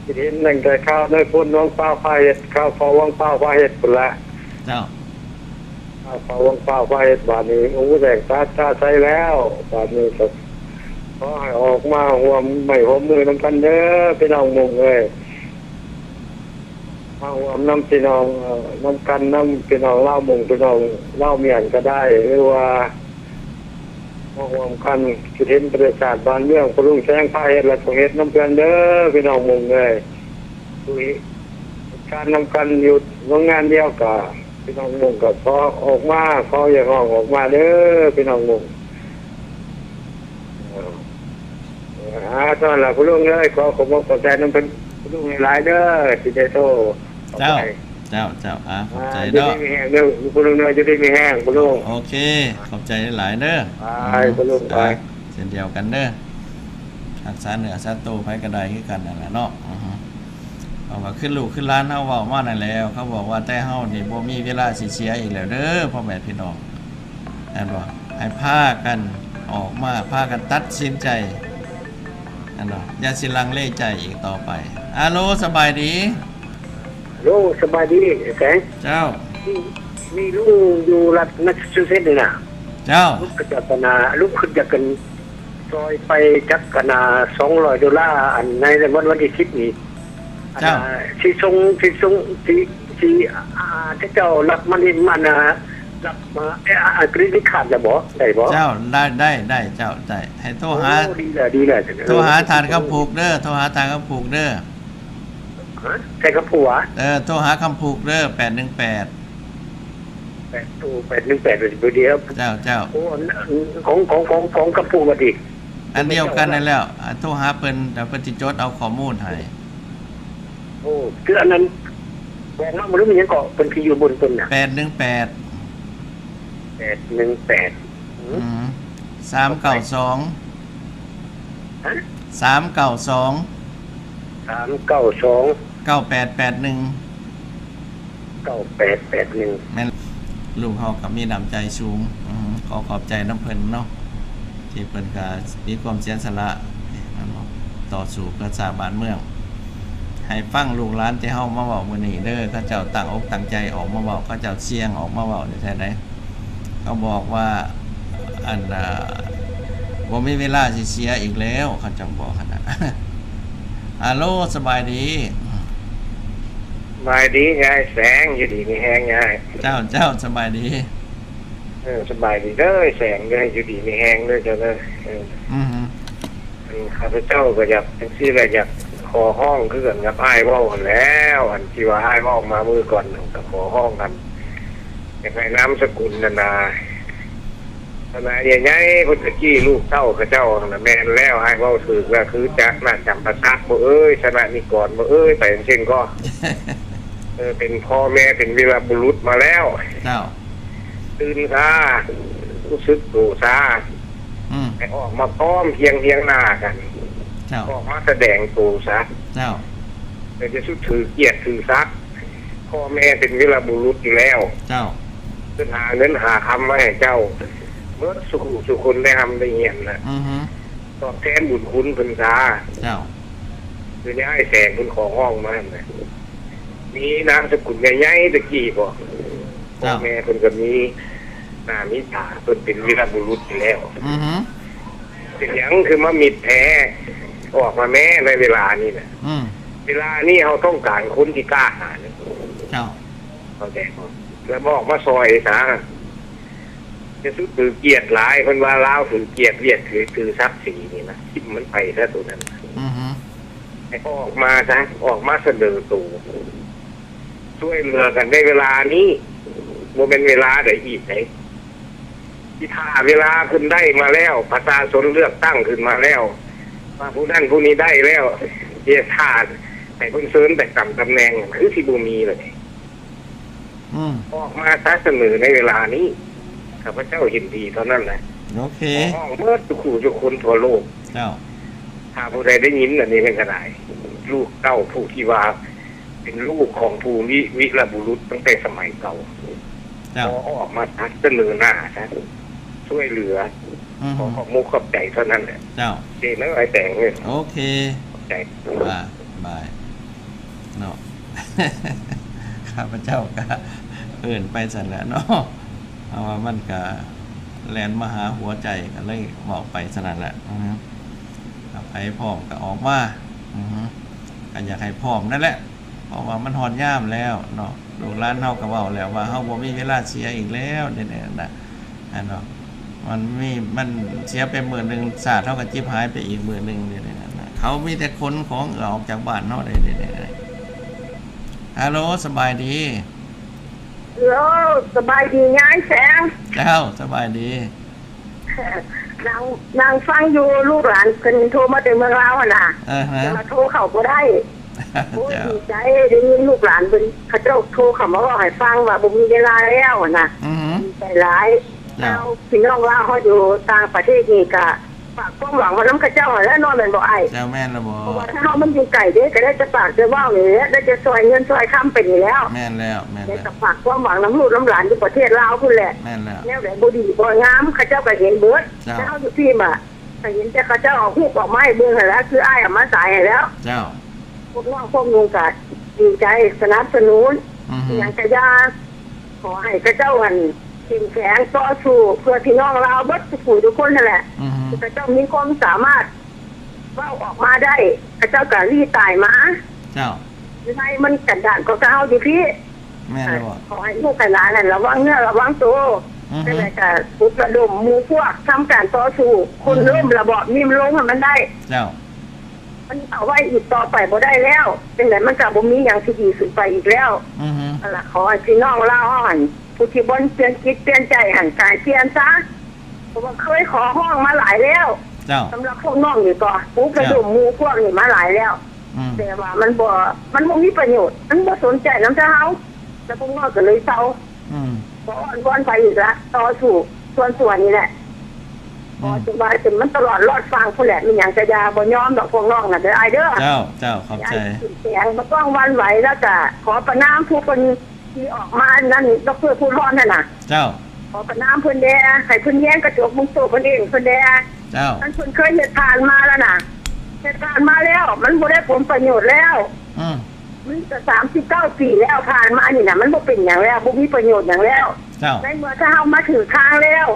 ຄິດເຫັນຕັ້ງແຕ່ຂ່າວນາຍພົນຫວັງຟ້າພາເຮັດ ຂ່າວພໍ່ຫວັງຟ້າພາເຮັດພຸ້ນລະ. ເຈົ້າ. ອາ ເຝົ້າວັງຟ້າໄວ້ ບາດນີ້ ໂອ້ ແຈ້ງຕາຕາໃສແລ້ວ. ບາດນີ້ກໍຂໍໃຫ້ອອກມາຮ່ວມໄມ້ຮ່ວມມືນຳກັນເດີ ພີ່ນ້ອງມຸ້ງເອີຍ. ມາຮ່ວມນຳພີ່ນ້ອງ ເອີ ນຳກັນ ນຳພີ່ນ້ອງລາວມຸ້ງ ພີ່ນ້ອງລາວມ້ຽນກໍໄດ້ ຫຼືວ່າມາຮ່ວມກັນ ຄິດເຫັນປະເທດຊາດບ້ານເມືອງ ພໍ່ລຸງແສງພາເຮັດ ແລ້ວກໍເຮັດນຳເພິ່ນເດີ ພີ່ນ້ອງມຸ້ງເອີຍ. ເຮັດການນຳກັນຢູ່ໂຮງງານດຽວກັນ ພີ່ນ້ອງມຸ້ງກໍຂໍອອກມາ ຂໍຮຽກຮ້ອງອອກມາເດີ ພີ່ນ້ອງມຸ້ງ. ເອີ ເອີ ເທົ່ານັ້ນລະ ພໍ່ລຸງເອີຍ. ຂໍຂອບອົກຂອບໃຈນຳເພິ່ນ ພໍ່ລຸງຫຼາຍໆເດີ ທີ່ໄດ້ໂທ. ເຈົ້າ ເຈົ້າ ເຈົ້າ. ອາ ຂອບໃຈເນາະ ຢູ່ດີມີແຮງເດີ ພໍ່ລຸງເດີ ຢູ່ດີມີແຮງ ພໍ່ລຸງ. ໂອເຄ ຂອບໃຈຫຼາຍໆເດີ. ໄປ ອືມ ພໍ່ລຸງ ໄປ ເຊັ່ນດຽວກັນເດີ. ຮັກສາເນື້ອຮັກສາໂຕ ໃຜກໍໄດ້ຄືກັນນັ້ນແຫຼະເນາະ. ເພາະວ່າຄືລູກຄືຫຼານເຮົາເວົ້າມານັ້ນແຫຼະ ເຂົາບອກວ່າແຕ່ເຮົານີ້ບໍ່ມີເວລາຊິເສຍອີກແລ້ວເດີ ພໍ່ແມ່ພີ່ນ້ອງ ແມ່ນບໍ່? ໃຫ້ພາກັນອອກມາ ພາກັນຕັດສິນໃຈ ແມ່ນບໍ່? ຢ່າຊິລັງເລໃຈອີກຕໍ່ໄປ. ອາໂລ ສະບາຍດີ. ໂລ ສະບາຍດີ ແສງ. ເຈົ້າ. ມີ ມີລຸງຢູ່ລັດແມັດຊາຊູເຊັດນີ້ນະ. ເຈົ້າ. ລຸງຄຶດຢາກກັນນະ ລຸງຄຶດຢາກກັນ ຊ່ອຍໄປຈັກກັນນາ ສອງຮ້ອຍໂດລາ ອັນໃນວັນ ວັນທີສິບນີ້. ເຈົ້າ. ອັນນາ ຊິສົ່ງ ຊິສົ່ງ ຊິ ຊິ ອ່າ ເຈົ້າລັບມານີ້ ອັນນາ ລັບມາ ເອ ອັນ ເຄຣດິດຄາດແລ້ວບໍ່? ໄດ້ບໍ່? ເຈົ້າ ໄດ້ ໄດ້ ໄດ້ ເຈົ້າ ໄດ້. ໃຫ້ໂທຫາ ໂອ້ ດີແລ້ວ ດີແລ້ວ. ໂທຫາທ່ານຄຳຜູກເດີ ໂທຫາທ່ານຄຳຜູກເດີ. ຮະ? ໃສ່ຄຳຜູກຫວາ? ເອີ ໂທຫາຄຳຜູກເດີ ແປດໜຶ່ງແປດ. ແປດ ໂອ້ ແປດໜຶ່ງແປດ ເດີ ເດີ. ເຈົ້າ ເຈົ້າ. ໂອ້ ອັນ ຂອງ ຂອງ ຂອງ ຂອງຄຳຜູກວ່າຕິ? ອັນດຽວກັນນັ້ນແຫຼ້ວ ໂທຫາເພິ່ນ ແລ້ວເພິ່ນຊິຈົດເອົາຂໍ້ມູນໃຫ້. ໂອ້ ຄືອັນນັ້ນ ບອກມາບໍ່ຮູ້ມີຫຍັງເກາະ ເພິ່ນຄືຢູ່ບົນເພິ່ນນະ ແປດໜຶ່ງແປດ ແປດໜຶ່ງແປດ ອືມ ສາມເກົ້າສອງ ຮະ ສາມເກົ້າສອງ ສາມເກົ້າສອງ ເກົ້າແປດແປດໜຶ່ງ ເກົ້າແປດແປດໜຶ່ງ ແມ່ນ ລູກເຮົາກໍມີນ້ຳໃຈສູງ ອືມ ຂໍຂອບໃຈນຳເພິ່ນເນາະ ທີ່ເພິ່ນກໍມີຄວາມເສຍສະຫຼະ ແມ່ນບໍ່ ຕໍ່ສູ້ເພື່ອຊາດບ້ານເມືອງ ໃຫ້ຟັງລູກຫຼານທີ່ເຮົາມາເວົ້າມື້ນີ້ເດີ ເຂົາເຈົ້າຕັ້ງອົກຕັ້ງໃຈອອກມາເວົ້າ ເຂົາເຈົ້າສ່ຽງອອກມາເວົ້າແທ້ໆ ເຂົາບອກວ່າ ອັນ ອ່າ ບໍ່ມີເວລາຊິເສຍອີກແລ້ວ ເຂົາເຈົ້າບອກຫັ້ນນະ. ຮາໂລ ສະບາຍດີ. ສະບາຍດີຍາຍແສງ ຢູ່ດີມີແຮງຍາຍ. ເຈົ້າ ເຈົ້າ ສະບາຍດີ. ເອີ ສະບາຍດີເດີແສງເດີ ຢູ່ດີມີແຮງເດີເຈົ້າເດີ. ເອີ ອືຮຶ ອັນຂ້າພະເຈົ້າກໍຢາກ ຈັ່ງຊີ້ແຫຼະ ຢາກຂໍຮ້ອງຄືກັນກັບອ້າຍເວົ້າຫັ້ນແຫຼ້ວ ອັນທີ່ວ່າອ້າຍເວົ້າມາມື້ກ່ອນນັ້ນ ກໍຂໍຮ້ອງກັນ ຢາກໃຫ້ນາມສະກຸນຫັ້ນນາ ສະນາໃຫຍ່ໆ ພຸ້ນ ຕະກີ້ລູກເຕົ້າເຂົາເຈົ້າຫັ້ນນະ ແມ່ນແລ້ວ ອ້າຍເວົ້າຖືກແລ້ວ ຄືຈະນະ ຈຳປາສັກບໍ່ເອີຍ ຊະນະນິກອນບໍ່ເອີຍ ໄປຈັ່ງຊີ້ກໍ ເອີ ເປັນພໍ່ແມ່ ເປັນວີລະບຸລຸດມາແລ້ວ. ເຈົ້າ. ຕື່ນຊາ ຮູ້ສຶກໂຕຊາ ອືມ ໃຫ້ອອກມາພ້ອມພຽງ ພຽງໜ້າກັນ. ເຈົ້າ. ອອກມາສະແດງໂຕຊະ. ເຈົ້າ. ເພື່ອຈະສຸດຖືກຽດຖືສັກ ພໍ່ແມ່ເປັນວີລະບຸລຸດຢູ່ແລ້ວ. ເຈົ້າ. ເພິ່ນຫາເງິນຫາຄຳມາໃຫ້ເຈົ້າ ເໝິດສູ່ຜູ້ສູ່ຄົນໄດ້ຮ່ຳໄດ້ຮຽນນະ ອືຮຶ ຕອບແທນບຸນຄຸນເພິ່ນຊາ. ເຈົ້າ. ຄືຍາຍແສງເພິ່ນຂໍຮ້ອງມາຫັ້ນນະ ມີນາມສະກຸນໃຫຍ່ໆ ຕະກີ້ບໍ? ເຈົ້າ. ພໍ່ແມ່ເພິ່ນກໍມີໜ້າມີຕາ ເພິ່ນເປັນວີລະບຸລຸດຢູ່ແລ້ວ. ອືຮຶ. ເປັນຫຍັງຄືມາມິດແທ້? ອອກມາແມ້ໃນເວລານີ້ນະ. ອືມ. ເວລານີ້ເຮົາຕ້ອງການຄົນທີ່ກ້າຫານ. ເຈົ້າ. ເຂົ້າໃຈບໍ່? ແລ້ວມາອອກມາຊ່ອຍຊະ. ຈະສຸດຖືກກຽດຫຼາຍ ເພິ່ນວ່າລາວຖືກກຽດ ຫວຽດຖື ຖືສັກສີນີ້ນະ ຖິ້ມມັນໄປຊະໂຕນັ້ນ. ອືຮຶ. ໃຫ້ອອກມາຊະ ອອກມາສະເໜີໂຕ ຊ່ວຍເຫຼືອກັນໃນເວລານີ້ ບໍ່ແມ່ນເວລາໃດອີກໃດ ຊິຖ້າເວລາເພິ່ນໄດ້ມາແລ້ວ ປະຊາຊົນເລືອກຕັ້ງຂຶ້ນມາແລ້ວ ວ່າຜູ້ນັ້ນຜູ້ນີ້ໄດ້ແລ້ວ ຊິຖ້າໃຫ້ເພິ່ນເຊີນໄປຕາມຕຳແໜ່ງ ຄືຊິບໍ່ມີເລີຍ. ອືມ. ອອກມາສະສະເໜີໃນເວລານີ້ ຂ້າພະເຈົ້າເຫັນດີເທົ່ານັ້ນແຫຼະ. ໂອເຄ. ຂໍຮ້ອງເໝິດທຸກຜູ້ທຸກຄົນທົ່ວໂລກ. ເຈົ້າ. ຖ້າຜູ້ໃດໄດ້ຍິນອັນນີ້ແມ່ນກໍໄດ້ ລູກເຕົ້າຜູ້ທີ່ວ່າເປັນລູກຂອງຜູ້ວິ ວິລະບຸລຸດຕັ້ງແຕ່ສະໄໝເກົ່າ. ເຈົ້າ. ຂໍອອກມາສະສະເໜີໜ້າຊະ ຊ່ວຍເຫຼືອ. ອືມ. ຂໍຂອບມຸກຂອບໃຈເທົ່ານັ້ນແຫຼະ. ເຈົ້າ. ໂອເຄເດີ ອ້າຍແຕງເອີຍ. ໂອເຄ. ຂອບໃຈ. ບາຍ ບາຍ. ເນາະ ຂ້າພະເຈົ້າກະເອີ້ນໄປຊັ້ນແຫຼະເນາະ ເພາະວ່າມັນກະແລ່ນມາຫາຫົວໃຈ ກະເລີຍເວົ້າໄປຊັ້ນນັ້ນແຫຼະ. ອືຮຶ ຖ້າໃຜພ້ອມກະອອກມາ. ອືຮຶ ກະຢາກໃຫ້ພ້ອມນັ້ນແຫຼະ ເພາະວ່າມັນຮອດຍາມແລ້ວເນາະ ລູກຫຼານເຮົາກະເວົ້າແລ້ວວ່າ ເຮົາບໍ່ມີເວລາເສຍອີກແລ້ວ ແນວນັ້ນນະ. ອັນເນາະ ມັນມີ ມັນເສຍໄປມື້ໜຶ່ງ ຊາດເຮົາກໍຈິບຫາຍໄປອີກມື້ໜຶ່ງເດ້. ເຂົາມີແຕ່ຂົນຂອງອອກຈາກບ້ານເຮົາເດ້. ຮາໂລ ສະບາຍດີ. ໂລ ສະບາຍດີຍາຍແສງ. ເຈົ້າ ສະບາຍດີ. ນັ່ງ ນັ່ງຟັງຢູ່ ລູກຫຼານເພິ່ນໂທມາແຕ່ເມືອງລາວຫັ້ນນະ. ເອີ ແຕ່ວ່າໂທເຂົ້າບໍ່ໄດ້. ໂອ້ຍ ເຈົ້າ ດີໃຈ ໄດ້ຍິນລູກຫຼານເພິ່ນ ເຂົາເຈົ້າໂທເຂົ້າມາເວົ້າໃຫ້ຟັງວ່າບໍ່ມີເວລາແລ້ວນະ. ອືຮຶ ດີໃຈຫຼາຍ. ເຈົ້າ ແລ້ວພີ່ນ້ອງລາວເຮົາຢູ່ຕ່າງປະເທດນີ້ກະຝາກຄວາມຫວັງໄວ້ນຳເຂົາເຈົ້າຫັ້ນແຫຼະເນາະ ແມ່ນບໍ່ອ້າຍ? ເຈົ້າ ແມ່ນລະບໍ? ເພາະວ່າເຮົາມັນຢູ່ໄກເດ້ ກະໄດ້ແຕ່ປາກແຕ່ເວົ້ານີ້ແຫຼະ ໄດ້ແຕ່ຊ່ອຍເງິນຊ່ອຍຄຳໄປນີ້ແລ້ວ. ແມ່ນແລ້ວ ແມ່ນແລ້ວ. ກະຝາກຄວາມຫວັງນຳລູກນຳຫຼານຢູ່ປະເທດລາວພຸ້ນແຫຼະ. ແມ່ນແລ້ວ. ແນວໃດບໍ່ດີບໍ່ງາມ ເຂົາເຈົ້າກະເຫັນເບິດ. ເຈົ້າ. ແຕ່ເຮົາຢູ່ພີ້ມາ ກະເຫັນແຕ່ເຂົາເຈົ້າເອົາຮູບອອກມາໃຫ້ເບິ່ງຫັ້ນລະ ຄືອ້າຍເອົາມາສາຍໃຫ້ແລ້ວ. ເຈົ້າ. ພວກນ້ອງພວກນຸ່ງກະດີໃຈສະໜັບສະໜູນ ອືຮຶ ອີ່ຫຍັງກະຢ່າ ຂໍໃຫ້ເຂົາເຈົ້າຫັ້ນເຂັ້ມແຂງຕໍ່ສູ້ເພື່ອພີ່ນ້ອງລາວເບິດທຸກຜູ້ທຸກຄົນຫັ້ນແຫຼະ. ອືຮຶ ທີ່ເຂົາເຈົ້າມີຄວາມສາມາດເວົ້າອອກມາໄດ້ ເຂົາເຈົ້າກະລີ້ຕາຍມາ. ເຈົ້າ. ຢູ່ໃນມັນກັນດານກວ່າເຮົາຢູ່ພີ້. ແມ່ນແລ້ວ. ຂໍໃຫ້ລູກໃຫ້ຫຼານຫັ້ນລະວັງເນື້ອລະວັງໂຕ. ອືຮຶ ຈັ່ງໃດກະປຸກລະດົມໝູ່ພວກທຳການຕໍ່ສູ້ ຄົນ ອືຮຶ ລົ້ມລະບອບນີ້ມັນລົງໃຫ້ມັນໄດ້. ເຈົ້າ. ມັນເອົາໄວ້ອີກຕໍ່ໄປບໍ່ໄດ້ແລ້ວ ຈັ່ງໃດມັນກະບໍ່ມີຫຍັງທີ່ດີຂຶ້ນໄປອີກແລ້ວ. ອືຮຶ ຫັ້ນລະ ຂໍໃຫ້ພີ່ນ້ອງລາວເຮົາຫັ້ນ ຜູ້ທີ່ບໍ່ປ່ຽນຈິດປ່ຽນໃຈຫັ້ນກະໃຫ້ປ່ຽນຊະ ເພາະວ່າເຄີຍຂໍຮ້ອງມາຫຼາຍແລ້ວ. ເຈົ້າ. ສຳລັບພວກນ້ອງນີ້ກໍປຸກລະດົມ ເຈົ້າ ໝູ່ພວກນີ້ມາຫຼາຍແລ້ວ. ອືມ ແຕ່ວ່າມັນບໍ່ ມັນບໍ່ມີປະໂຫຍດ ມັນບໍ່ສົນໃຈນຳຊາວເຮົາ ແລ້ວພວກນ້ອງກໍເລີຍເຊົາ ອືມ ບໍ່ອ້ອນວອນໃຜອີກລະ ຕໍ່ສູ້ຊວນໆນີ້ແຫຼະ ອືມ ຂໍຈົນວ່າຈົນມັນຕະຫຼອດລອດຝັ່ງພຸ້ນແຫຼະ ມີຫຍັງກະຢ່າ ບໍ່ຍອມດອກພວກນ້ອງນະເດີອ້າຍເດີ. ເຈົ້າ ເຈົ້າ ຂອບໃຈ. ແຂງ ບໍ່ຕ້ອງຫວັ່ນໄຫວ ແລ້ວກະຂໍປະນາມຜູ້ເພິ່ນທີ່ອອກມານັ້ນ ດອກເຕີ ພູທອນຫັ້ນນະ. ເຈົ້າ ຂໍປະນາມເພິ່ນແດ່ ໃຫ້ເພິ່ນແຍງກະຈົກເບິ່ງໂຕເພິ່ນເອງເພິ່ນແດ່. ເຈົ້າ ຄັນເພິ່ນເຄີຍເຮັດຜ່ານມາແລ້ວນະ ເຮັດຜ່ານມາແລ້ວ ມັນບໍ່ໄດ້ຜົນປະໂຫຍດແລ້ວ ອືມ ມັນກະສາມສິບເກົ້າປີແລ້ວ ຜ່ານມານີ້ນະ ມັນບໍ່ເປັນຫຍັງແລ້ວ ບໍ່ມີປະໂຫຍດຫຍັງແລ້ວ. ເຈົ້າ ໃນເມື່ອຖ້າເຮົາມາຖືກທາງແລ້ວ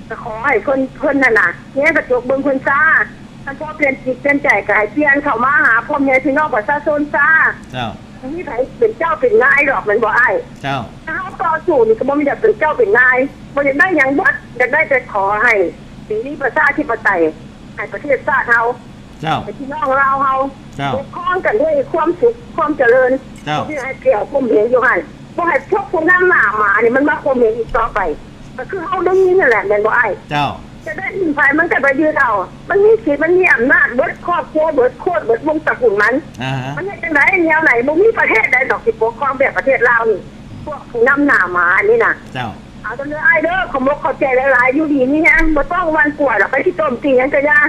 ກະຂໍໃຫ້ເພິ່ນ ເພິ່ນຫັ້ນນະ ແຍງກະຈົກເບິ່ງເພິ່ນຊາ ຄັນພໍປ່ຽນຈິດປ່ຽນໃຈ ກະໃຫ້ປ່ຽນເຂົ້າມາຫາພໍ່ແມ່ພີ່ນ້ອງປະຊາຊົນຊາ. ເຈົ້າ ບໍ່ມີໃຜເປັນເຈົ້າເປັນນາຍດອກ ແມ່ນບໍ່ອ້າຍ? ເຈົ້າ ຖ້າເຮົາຕໍ່ສູ້ນີ້ ກະບໍ່ມີຢາກເປັນເຈົ້າເປັນນາຍ ບໍ່ຢາກໄດ້ຫຍັງເບິດ ຢາກໄດ້ແຕ່ຂໍໃຫ້ເສລີປະຊາທິປະໄຕ ໃຫ້ປະເທດຊາດເຮົາ ເຈົ້າ ໃຫ້ພີ່ນ້ອງລາວເຮົາ ເຈົ້າ ປົກຄອງກັນດ້ວຍຄວາມສຸກຄວາມຈະເລີນ. ເຈົ້າ ບໍ່ໃຫ້ກຽວຂົ່ມເຫງຢູ່ຫັ້ນ ບໍ່ໃຫ້ພວກຜູ້ນຳໜ້າໝານີ້ມັນມາຂົ່ມເຫງອີກຕໍ່ໄປ ກະຄືເຮົາໄດ້ຍິນຫັ້ນແຫຼະ ແມ່ນບໍ່ອ້າຍ? ເຈົ້າ ຈະໄດ້ດິນໃຜມັນກະໄປຍຶດເອົາ ມັນມີສິດ ມັນມີອຳນາດເບິດຄອບຄົວ ເບິດໂຄດ ເບິດວົງຕະກຸນມັນ. ອາຮະ ມັນເຮັດຈັ່ງໃດແນວໃດ ບໍ່ມີປະເທດໃດດອກທີ່ປົກຄອງແບບປະເທດລາວນີ້ ພວກຜູ້ນຳໜ້າໝາອັນນີ້ນະ. ເຈົ້າ ເອົາເດີອ້າຍເດີ ຂອບອົກຂອບໃຈຫຼາຍໆ ຢູ່ດີມີແຮງ ບໍ່ຕ້ອງຫວັ່ນກວາດອກ ໃຜຊິໂຈມຕີຫຍັງກະຢ່າ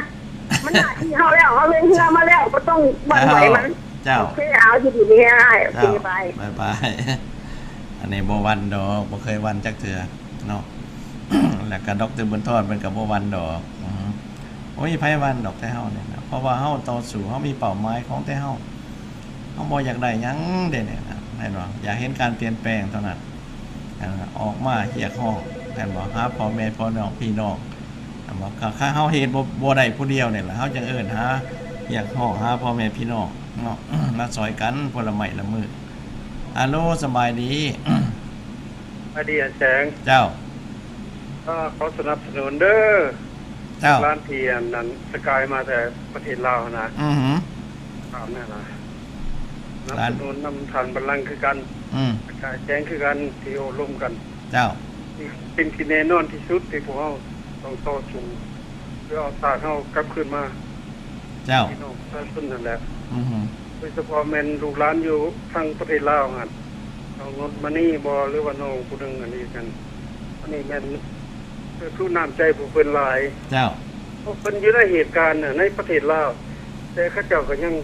ມັນໜ້າທີ່ເຮົາແລ້ວ ເຮົາລົງເຮືອມາແລ້ວ ບໍ່ຕ້ອງຫວັ່ນໄຫວມັນ. ເຈົ້າ ໂອເຄ ເອົາ ຢູ່ດີມີແຮງອ້າຍ ໂອເຄ ບາຍ ບາຍບາຍ. ອັນນີ້ບໍ່ຫວັ່ນດອກ ບໍ່ເຄີຍຫວັ່ນຈັກເທື່ອເນາະ ແລ້ວກະດອກເຕີ ບຸນທອດ ເພິ່ນກະບໍ່ຫວັ່ນດອກ. ອືມ ບໍ່ມີໃຜຫວັ່ນດອກແຕ່ເຮົານີ້ນະ ເພາະວ່າເຮົາຕໍ່ສູ້ ເຮົາມີເປົ້າໝາຍຂອງແຕ່ເຮົາ ເຮົາບໍ່ຢາກໄດ້ຫຍັງເດ້ນີ້ນະ ແມ່ນບໍ່? ຢາກເຫັນການປ່ຽນແປງເທົ່ານັ້ນ ອອກມາຮຽກຮ້ອງ ແມ່ນບໍ່? ຫາພໍ່ແມ່ພໍ່ນ້ອງພີ່ນ້ອງ ແມ່ນບໍ່? ກະເຮົາເຮັດບໍ່ ບໍ່ໄດ້ຜູ້ດຽວນີ້ລະ ເຮົາຈຶ່ງເອີ້ນຫາ ຮຽກຮ້ອງຫາພໍ່ແມ່ພີ່ນ້ອງເນາະ ມາຊ່ອຍກັນຄົນລະໄມ້ລະມື. ອາໂລ ສະບາຍດີ. ສະບາຍດີອ້າຍແສງ. ເຈົ້າ ເອີ ຂໍສະໜັບສະໜູນເດີ ເຈົ້າ ຫຼານທີ່ອັນນັ້ນ ສະກາຍມາແຕ່ປະເທດລາວຫັ້ນນະ. ອືຮຶ ຕາມນັ້ນນະ ສະໜັບສະໜູນນຳທ່ານບັນລັງຄືກັນ. ອືມ ສະກາຍແສງຄືກັນ ທີ່ໂອ້ລົມກັນ. ເຈົ້າ ເປັນທີ່ແນ່ນອນທີ່ສຸດທີ່ພວກເຮົາຕ້ອງຕໍ່ສູ້ ເພື່ອເອົາຊາດເຮົາກັບຄືນມາ. ເຈົ້າ ພີ່ນ້ອງປະຊາຊົນຫັ້ນແຫຼະ. ອືຮຶ ໂດຍສະເພາະແມ່ນລູກຫຼານຢູ່ທາງປະເທດລາວຫັ້ນ ນ້ອງນຸດມະນີບໍ ຫຼືວ່ານ້ອງຜູ້ໜຶ່ງອັນນີ້ຫັ້ນ ອັນນີ້ແມ່ນ ເພິ່ນຮູ້ນ້ຳໃຈພວກເພິ່ນຫຼາຍ. ເຈົ້າ ເພາະເພິ່ນຢູ່ໃນເຫດການໃນປະເທດລາວ ແຕ່ເຂົາເຈົ້າກະຍັງ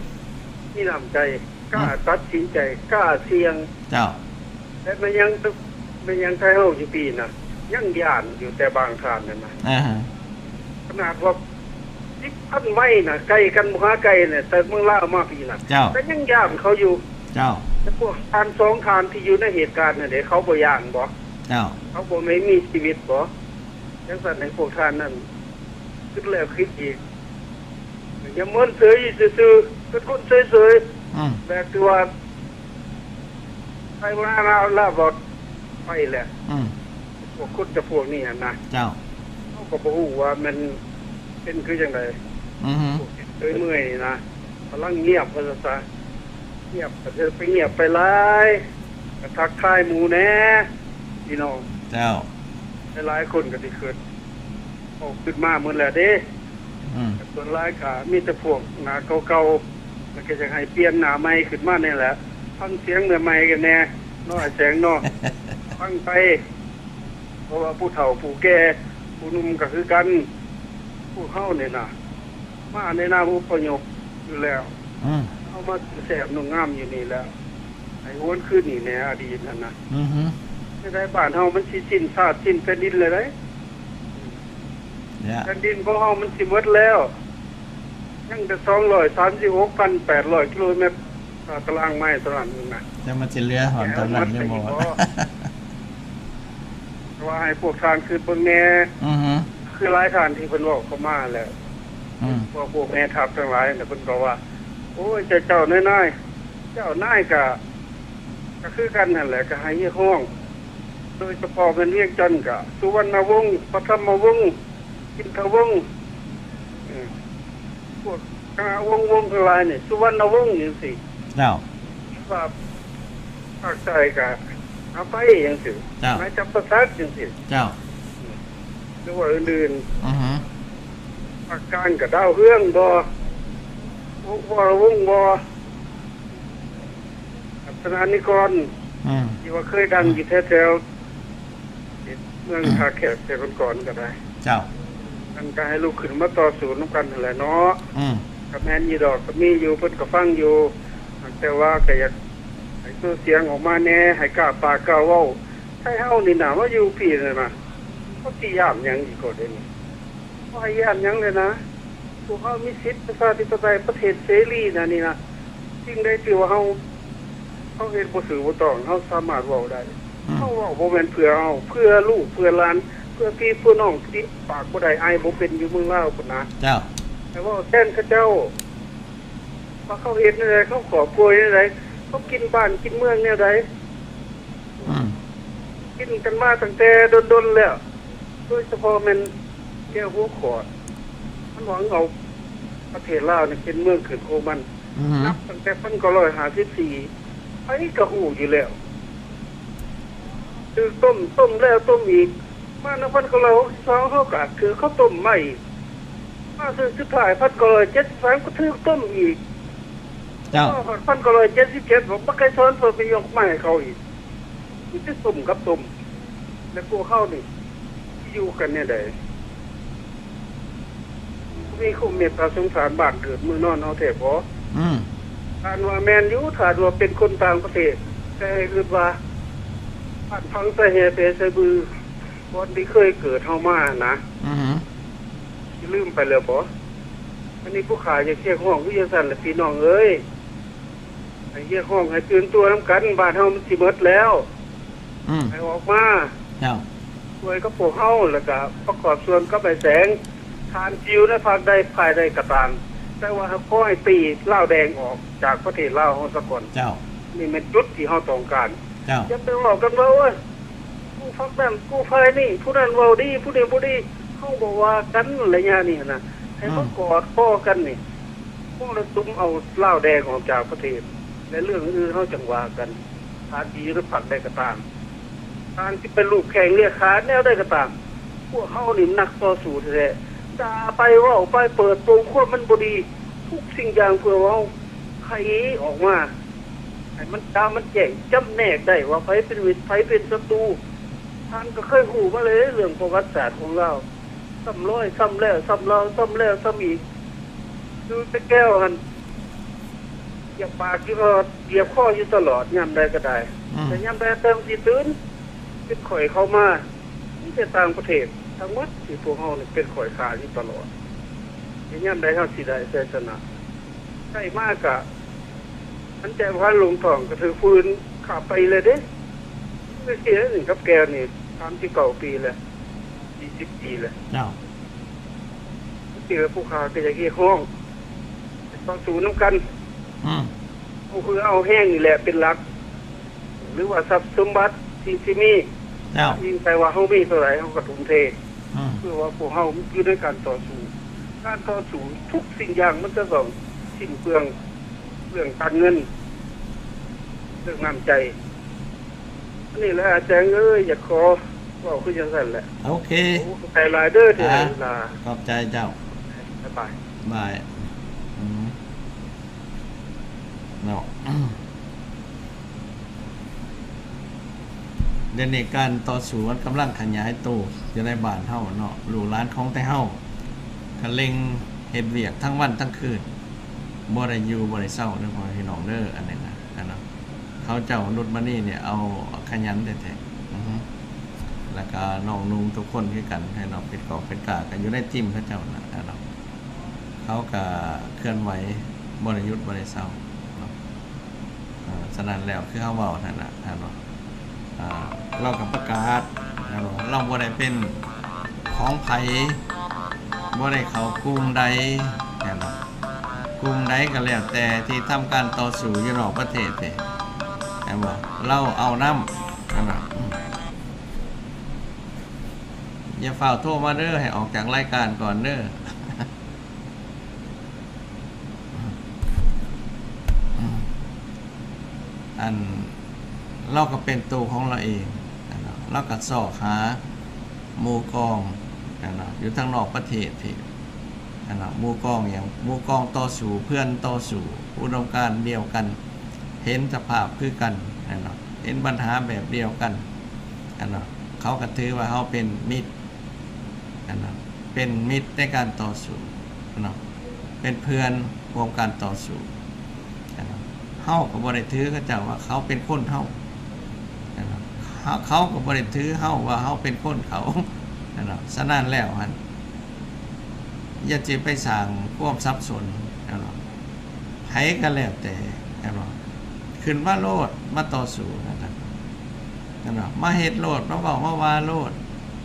ມີນ້ຳໃຈ ກ້າ ອືມ ຕັດສິນໃຈ ກ້າສ່ຽງ. ເຈົ້າ ແລະ ແມ່ນຫຍັງ ແມ່ນຫຍັງໄທເຮົາຢູ່ພີ້ນະ ຍັງຢ້ານຢູ່ ແຕ່ບາງທ່ານນັ້ນນະ. ອາຮະ ຂະໜາດວ່າສິບພັນໄມນະ ໄກກັນບໍ່ຫາໄກນະ ແຕ່ເມືອງລາວມາພີ້ນະ. ເຈົ້າ ກະຍັງຢ້ານເຂົາຢູ່. ເຈົ້າ ແຕ່ພວກທ່ານສອງທ່ານທີ່ຢູ່ໃນເຫດການຫັ້ນເດ ເຂົາບໍ່ຢ້ານບໍ? ເຈົ້າ ເຂົາບໍ່ແມ່ນມີຊີວິດບໍ? ຈັ່ງຊັ້ນໃຫ້ພວກທ່ານນັ້ນຄິດແລ້ວຄິດອີກ ຢ່າເມີນເສີຍຢູ່ຊື່ໆ ເປັນຄົນເສີຍໆ. ອືມ ແບບທີ່ວ່າ ໄປມາລາວລາວບໍ່ໄປແຫຼະ. ອືມ ພວກຄົນຈຳພວກນີ້ຫັ້ນນະ. ເຈົ້າ ເຮົາກະບໍ່ຮູ້ວ່າແມ່ນເປັນຄືຈັ່ງໃດ. ອືຮຶ ພວກເສຍເມື່ອຍນີ້ນະ ກຳລັງງຽບວ່າຊັ້ນຊະ ງຽບ ກະຈະໄປງຽບໄປຫຼາຍ ກະທັກທາຍໝູ່ແດ່ພີ່ນ້ອງ. ເຈົ້າ ຫຼາຍໆຄົນກະຊິເກີດ ອອກຂຶ້ນມາໝົດແລ້ວເດ້. ອືມ ສ່ວນຫຼາຍກະມີແຕ່ພວກໜ້າເກົ່າໆ ແລ້ວກະຢາກໃຫ້ປ່ຽນໜ້າໃໝ່ຂຶ້ນມາແນ່ແຫຼະ ຟັງສຽງໃໝ່ໆກັນແນ່ເນາະ ອ້າຍແສງເນາະ. ຟັງໄປ ເພາະວ່າຜູ້ເຖົ້າຜູ້ແກ່ຜູ້ໜຸ່ມກະຄືກັນ ພວກເຮົານີ້ນະ ມາໃນນາມອົບພະຍົບຢູ່ແລ້ວ. ອືມ ເຮົາມາແຊບນຸ່ງງາມຢູ່ນີ້ແລ້ວ ໃຫ້ຫວນຄືນນີ້ແດ່ ອະດີດຫັ້ນນະ. ອືຮຶ ຈັ່ງໃດບ້ານເຮົາມັນຊິສິ້ນຊາດສິ້ນແຜ່ນດິນແລ້ວໃດ໋. ແລ້ວແຜ່ນດິນຂອງເຮົາມັນຊິໝົດແລ້ວ ຍັງແຕ່ສອງຮ້ອຍສາມສິບຫົກພັນແປດຮ້ອຍກິໂລແມັດຕາລາງໄມເທົ່ານັ້ນນະ. ແລ້ວມັນຊິເຫຼືອຮອດເທົ່ານັ້ນຫຼືບໍ່? ແຕ່ວ່າໃຫ້ພວກທ່ານຄິດເບິ່ງແດ່. ອືຮຶ ຄືຫຼາຍທ່ານທີ່ເພິ່ນເວົ້າເຂົ້າມາແຫຼະ. ອືມ ພວກ ພວກແມ່ທັບທັງຫຼາຍນະ ເພິ່ນກໍວ່າ ໂອ້ຍ ເຈົ້າ ເຈົ້ານາຍໆ ເຈົ້ານາຍກະ ກະຄືກັນຫັ້ນແຫຼະ ກະໃຫ້ຮຽກຮ້ອງ ໂດຍສະເພາະແມ່ນວຽງຈັນກະ ສຸວັນນະວົງ ປະຖຳມະວົງ ອິນທະວົງ ເອີ ພວກຄະນະວົງໆທັງຫຼາຍນີ້ ສຸວັນນະວົງຈັ່ງຊີ້. ເຈົ້າ ວ່າພາກໃຕ້ກະ ອາໄປຈັ່ງຊີ້. ເຈົ້າ ນາຍຈຳປາສັກຈັ່ງຊີ້. ເຈົ້າ ຫຼືວ່າອື່ນໆ. ອືຮຶ ພາກກາງກະດາວເຮືອງບໍ ວົງ ວົງບໍ ສະນານິກອນ ອືມ ທີ່ວ່າເຄີຍດັງຢູ່ແຖວໆ ເມືອງທ່າແຂກແຕ່ກ່ອນໆກໍໄດ້ ເຈົ້າ ມັນກໍໃຫ້ລຸກຂຶ້ນມາຕໍ່ສູ້ນຳກັນຫັ້ນແຫຼະເນາະ ອືມ ກໍແມ່ນຢູ່ດອກ ກໍມີຢູ່ ເພິ່ນກໍຟັງຢູ່ ແຕ່ວ່າກໍຢາກໃຫ້ໂຕສຽງອອກມາແດ່ ໃຫ້ກ້າປາກກ້າເວົ້າ ໄທເຮົານີ້ນະ ມາຢູ່ພີ້ນັ້ນນະ ເຂົາຊິຢ້ານຫຍັງອີກກໍດຽວນີ້ ບໍ່ໃຫ້ຢ້ານຫຍັງເລີຍນະ ພວກເຮົາມີສິດປະຊາທິປະໄຕ ປະເທດເສລີນະນີ້ນະ ສິ່ງໃດທີ່ວ່າເຮົາ ເຮົາເຮັດບໍ່ຖືກບໍ່ຕ້ອງ ເຮົາສາມາດເວົ້າໄດ້ ອືມ ເຮົາເວົ້າບໍ່ແມ່ນເພື່ອເຮົາ ເພື່ອລູກເພື່ອຫຼານ ເພື່ອພີ່ເພື່ອນ້ອງທີ່ປາກບໍ່ໄດ້ ອາຍບໍ່ເປັນຢູ່ເມືອງລາວພຸ້ນນະ ເຈົ້າ ແຕ່ເວົ້າແທນເຂົາເຈົ້າ ວ່າເຂົາເຮັດແນວໃດ ເຂົາຄອບຄົວເຮັດແນວໃດ ເຂົາກິນບ້ານກິນເມືອງແນວໃດ ອືມ ກິນກັນມາຕັ້ງແຕ່ດົນໆແລ້ວ ໂດຍສະເພາະແມ່ນແກ້ວຫົວຂອດ ມັນຫວັງເອົາປະເທດລາວນີ້ເປັນເມືອງຂຶ້ນຂອງມັນ ອືຮຶ ນັບຕັ້ງແຕ່ພັນເກົ້າຮ້ອຍຫ້າສິບສີ່ ໃຜກໍຮູ້ຢູ່ແລ້ວ ຖືກຕົ້ມ ຕົ້ມແລ້ວຕົ້ມອີກ ມານຳພັນເກົ້າຮ້ອຍຫົກສິບສອງ ເຮົາກໍຖືກເຂົາຕົ້ມໃໝ່ ມາເທື່ອສຸດທ້າຍພັນເກົ້າຮ້ອຍເຈັດສິບສາມ ກໍຖືກຕົ້ມອີກ ເຈົ້າ ມາຮອດພັນເກົ້າຮ້ອຍເຈັດສິບເຈັດ ບັກໄກສອນເພິ່ນໄປຍົກມາໃຫ້ເຂົາອີກ ມີແຕ່ຕົ້ມກັບຕົ້ມ ແລະ ພວກເຮົານີ້ຊິຢູ່ກັນແນວໃດ? ມີຄວາມເມດຕາສົງສານບ້ານເກີດເມືອງນອນເຮົາແທ້ບໍ່? ອືມ ທ່ານວ່າແມ່ນຢູ່ ທ່ານວ່າເປັນຄົນຕ່າງປະເທດ ແຕ່ໃຫ້ຄິດວ່າ ບ້ານພັງໃສ່ແຮ່ເປໃສ່ບື ບ່ອນທີ່ເຄີຍເກີດເຮົາມານະ ອືຮຶ ຊິລືມໄປແລ້ວບໍ່? ອັນນີ້ຜູ້ຂ້າຢາກຮຽກຮ້ອງຄືຈັ່ງຊັ້ນແຫຼະພີ່ນ້ອງເອີຍ ໃຫ້ຮຽກຮ້ອງໃຫ້ຕື່ນຕົວນຳກັນ ບ້ານເຮົາມັນຊິໝົດແລ້ວ ອືມ ໃຫ້ອອກມາ ເຈົ້າ ຊ່ວຍກັບພວກເຮົາ ແລ້ວກະປະກອບສ່ວນກັບອ້າຍແສງ ທ່ານຊິຢູ່ໃນພັກໃດຝ່າຍໃດກໍຕາມ ແຕ່ວ່າຂໍໃຫ້ຕີລາວແດງອອກຈາກປະເທດລາວເຮົາສາກ່ອນ ເຈົ້າ ນີ້ແມ່ນຈຸດທີ່ເຮົາຕ້ອງການ ເຈົ້າ ຢ່າໄປເວົ້າກັນວ່າ ໂອ້ຍ ກູພັກນັ້ນ ກູຝ່າຍນີ້ ຜູ້ນັ້ນເວົ້າດີ ຜູ້ນີ້ບໍ່ດີ ເຮົາບໍ່ວ່າກັນໄລຍະນີ້ຫັ້ນນະ ໃຫ້ມາ ອືມ ກອດຄໍກັນນີ້ ພວກລະຕຸມເອົາລາວແດງອອກຈາກປະເທດ ແລະ ເລື່ອງອື່ນເຮົາຈັ່ງວ່າກັນ ທ່ານຊິຢູ່ໃນພັກໃດກໍຕາມ ທ່ານຊິໄປລູບແຂ້ງລຽກຂາແນວໃດກໍຕາມ ພວກເຮົານີ້ມັນນັກຕໍ່ສູ້ແທ້ໆ ດ່າໄປເວົ້າໄປ ເປີດໂປງຄວາມມັນບໍ່ດີ ທຸກສິ່ງຢ່າງເພື່ອເຮົາໄຂອອກມາ ໃຫ້ມັນຈະມັນແຈ້ງ ຈຳແນກໄດ້ວ່າໃຜເປັນມິດ ໃຜເປັນສັດຕູ ທ່ານກໍເຄີຍຮູ້ມາແລ້ວເດ້ ເລື່ອງປະຫວັດສາດຂອງລາວ ຊ້ຳລອຍ ຊ້ຳແລ້ວ ຊ້ຳເລົ່າ ຊ້ຳແລ້ວ ຊ້ຳອີກ ຢູ່ແຕ່ແກ້ວຫັ້ນ ຢຽບປາກຢູ່ຕະຫຼອດ ຢຽບຄໍຢູ່ຕະຫຼອດ ຍາມໃດກໍໄດ້ ອືມ ແຕ່ຍາມໃດແຕ່ມັນຊິຕື່ນ ເປັນຂ້ອຍເຂົ້າມາ ມີແຕ່ຕ່າງປະເທດທັງໝົດທີ່ພວກເຮົານີ້ເປັນຂ້ອຍຂ້າຢູ່ຕະຫຼອດ ແຕ່ຍາມໃດເຮົາຊິໄດ້ໄຊຊະນະ ໄດ້ມາກະ ອັນແຈວພານລົງທ້ອງກໍຖືກຜູ້ອື່ນຂ້າໄປແລ້ວເດ້ ຄືເສຍນີ້ກັບແກວນີ້ ສາມສິບເກົ້າປີແລ້ວ ສີ່ສິບປີແລ້ວ ເຈົ້າ ເທື່ອຜູ້ຂ້າກໍຢາກຮຽກຮ້ອງ ຕໍ່ສູ້ນຳກັນ ອືມ ເຮົາຄືເອົາແຮງນີ້ແຫຼະເປັນຫຼັກ ຫຼືວ່າຊັບສົມບັດທີ່ຊິມີ ເຈົ້າ ອີງໃສ່ວ່າເຮົາມີເທົ່າໃດເຮົາກໍທຸ່ມເທ ອືມ ເພື່ອວ່າພວກເຮົາຢູ່ໃນການຕໍ່ສູ້ ການຕໍ່ສູ້ທຸກສິ່ງຢ່າງມັນຈະຕ້ອງສິ້ນເປືອງ ເລື່ອງການເງິນ ເລື່ອງນ້ຳໃຈ ອັນນີ້ແຫຼະອາແສງເອີຍ ຢາກຂໍເວົ້າຄືຈັ່ງຊັ້ນແຫຼະ ໂອເຄ ໂອ້ ຂອບໃຈຫຼາຍເດີທີ່ໃຫ້ເວລາ ຂອບໃຈເຈົ້າ ບາຍບາຍ ບາຍ ອືມ ເນາະ ດຽວນີ້ການຕໍ່ສູ້ມັນກຳລັງຂະຫຍາຍໂຕຢູ່ໃນບ້ານເຮົາເນາະ ລູກຫຼານຂອງແຕ່ເຮົາກະເລັ່ງເຮັດວຽກທັງວັນທັງຄືນ ບໍ່ໄດ້ຢູ່ບໍ່ໄດ້ເຊົາເດີພໍ່ແມ່ພີ່ນ້ອງເດີ ອັນນີ້ນະ ອັນນັ້ນ ເຂົາເຈົ້າ ນຸດມະນີນີ້ເອົາຂະຫຍັນແທ້ໆ ອືຮຶ ແລ້ວກະນ້ອງນຸ່ງທຸກຄົນຄືກັນ ໃຫ້ນ້ອງເປັດກອກເປັດກາ ກະຢູ່ໃນທີມເຂົາເຈົ້ານະ ອັນນັ້ນ ເຂົາກະເຄື່ອນໄຫວ ບໍ່ໄດ້ຢຸດບໍ່ໄດ້ເຊົາເນາະ ເອີ ສະນັ້ນແລ້ວ ຄືເຮົາເວົ້າຫັ້ນນະ ເຫັນບໍ່? ເອີ ລາວກໍປະກາດ ເຫັນບໍ່? ລາວບໍ່ໄດ້ເປັນຂອງໃຜ ບໍ່ໄດ້ເຂົ້າກຸ່ມໃດ ເຫັນບໍ່? ກຸ່ມໃດກໍແລ້ວແຕ່ທີ່ທຳການຕໍ່ສູ້ຢູ່ນອກປະເທດນີ້ ເຫັນບໍ່? ລາວເອົານຳ ເຫັນບໍ່? ອືມ ຢ່າຟ້າວໂທມາເດີ ໃຫ້ອອກຈາກລາຍການກ່ອນເດີ. ອັນ ລາວກໍເປັນໂຕຂອງລາວເອງ ລາວກໍຊອກຫາໝູ່ກອງ ຢູ່ທາງນອກປະເທດພີ້ ໝູ່ກອງຫຍັງ ໝູ່ກອງຕໍ່ສູ້ ເພື່ອນຕໍ່ສູ້ ອຸດົມການດຽວກັນ ເຫັນສະພາບຄືກັນຫັ້ນເນາະ ເຫັນບັນຫາແບບດຽວກັນຫັ້ນເນາະ ເຂົາກໍຖືວ່າເຮົາເປັນມິດຫັ້ນເນາະ ເປັນມິດໃນການຕໍ່ສູ້ຫັ້ນເນາະ ເປັນເພື່ອນຮ່ວມການຕໍ່ສູ້ຫັ້ນເນາະ ເຮົາກໍບໍ່ໄດ້ຖືເຂົາເຈົ້າວ່າເຂົາເປັນຄົນເຮົາຫັ້ນເນາະ ເຂົາ ເຂົາກໍບໍ່ໄດ້ຖືເຮົາວ່າເຮົາເປັນຄົນເຂົາຫັ້ນເນາະ ສະນັ້ນແລ້ວຫັ້ນ ຢ່າຊິໄປສ້າງຄວາມສັບສົນຫັ້ນເນາະ ໃຜກໍແລ້ວແຕ່ ແມ່ນບໍ່ ຂຶ້ນມາໂລດ ມາຕໍ່ສູ້ນະ ແມ່ນບໍ່ ມາເຮັດໂລດ ມາເວົ້າມາວ່າໂລດ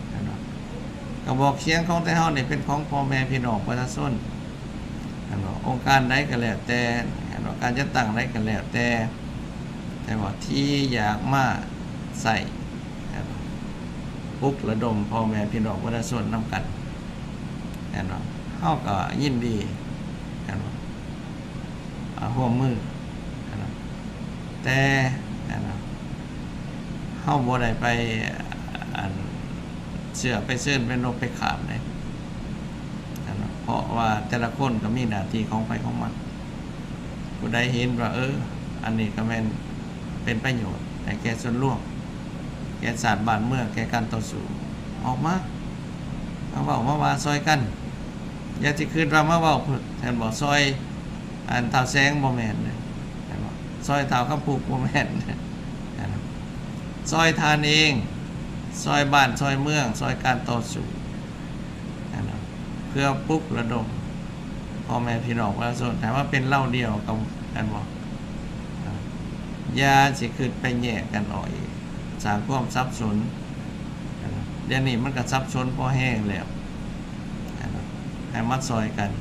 ແມ່ນບໍ່ ກະບອກສຽງຂອງແຕ່ເຮົານີ້ເປັນຂອງພໍ່ແມ່ພີ່ນ້ອງປະຊາຊົນ ແມ່ນບໍ່ ອົງການໃດກໍແລ້ວແຕ່ ແມ່ນບໍ່ ການຈັດຕັ້ງໃດກໍແລ້ວແຕ່ ແມ່ນບໍ່ ທີ່ຢາກມາໃຊ້ ແມ່ນບໍ່ ປຸກລະດົມພໍ່ແມ່ພີ່ນ້ອງປະຊາຊົນນຳກັນ ແມ່ນບໍ່ ເຮົາກໍຍິນດີ ແມ່ນບໍ່ ອ່າ ຮ່ວມມື ແຕ່ ເຮົາບໍ່ໄດ້ໄປ ອັນ ເຊື່ອໄປເຊີນໄປນົບໄປຂາບເດ້ ເພາະວ່າແຕ່ລະຄົນກໍມີໜ້າທີ່ຂອງໃຜຂອງມັນ ຜູ້ໃດເຫັນວ່າ ເອີ ອັນນີ້ກໍແມ່ນເປັນປະໂຫຍດໃຫ້ແກ່ສ່ວນລວມ ແກ່ຊາດບ້ານເມືອງ ແກ່ການຕໍ່ສູ້ ອອກມາ ມາເວົ້າມາວ່າຊ່ອຍກັນ ຢ່າຊິຄິດວ່າມາເວົ້າ ແມ່ນບໍ່ ຊ່ອຍ ອັນ ທ້າວແສງ ບໍ່ແມ່ນເດ້ ແມ່ນບໍ່ ຊ່ອຍທ້າວຄຳພຸກ ບໍ່ແມ່ນເດ້ ແມ່ນບໍ່ ຊ່ອຍທ່ານເອງ ຊ່ອຍບ້ານ ຊ່ອຍເມືອງ ຊ່ອຍການຕໍ່ສູ້ ແມ່ນບໍ່ ເພື່ອປຸກລະດົມພໍ່ແມ່ພີ່ນ້ອງປະຊາຊົນ ໃຫ້ມາເປັນເຫຼົ່າດຽວກັນ ແມ່ນບໍ່ ຢ່າຊິຄິດໄປແຍກກັນອອກອີກ ສ້າງຄວາມສັບສົນ ດຽວນີ້ມັນກໍສັບສົນພໍແຮງແລ້ວ ໃຫ້ມາຊ່ອຍກັນ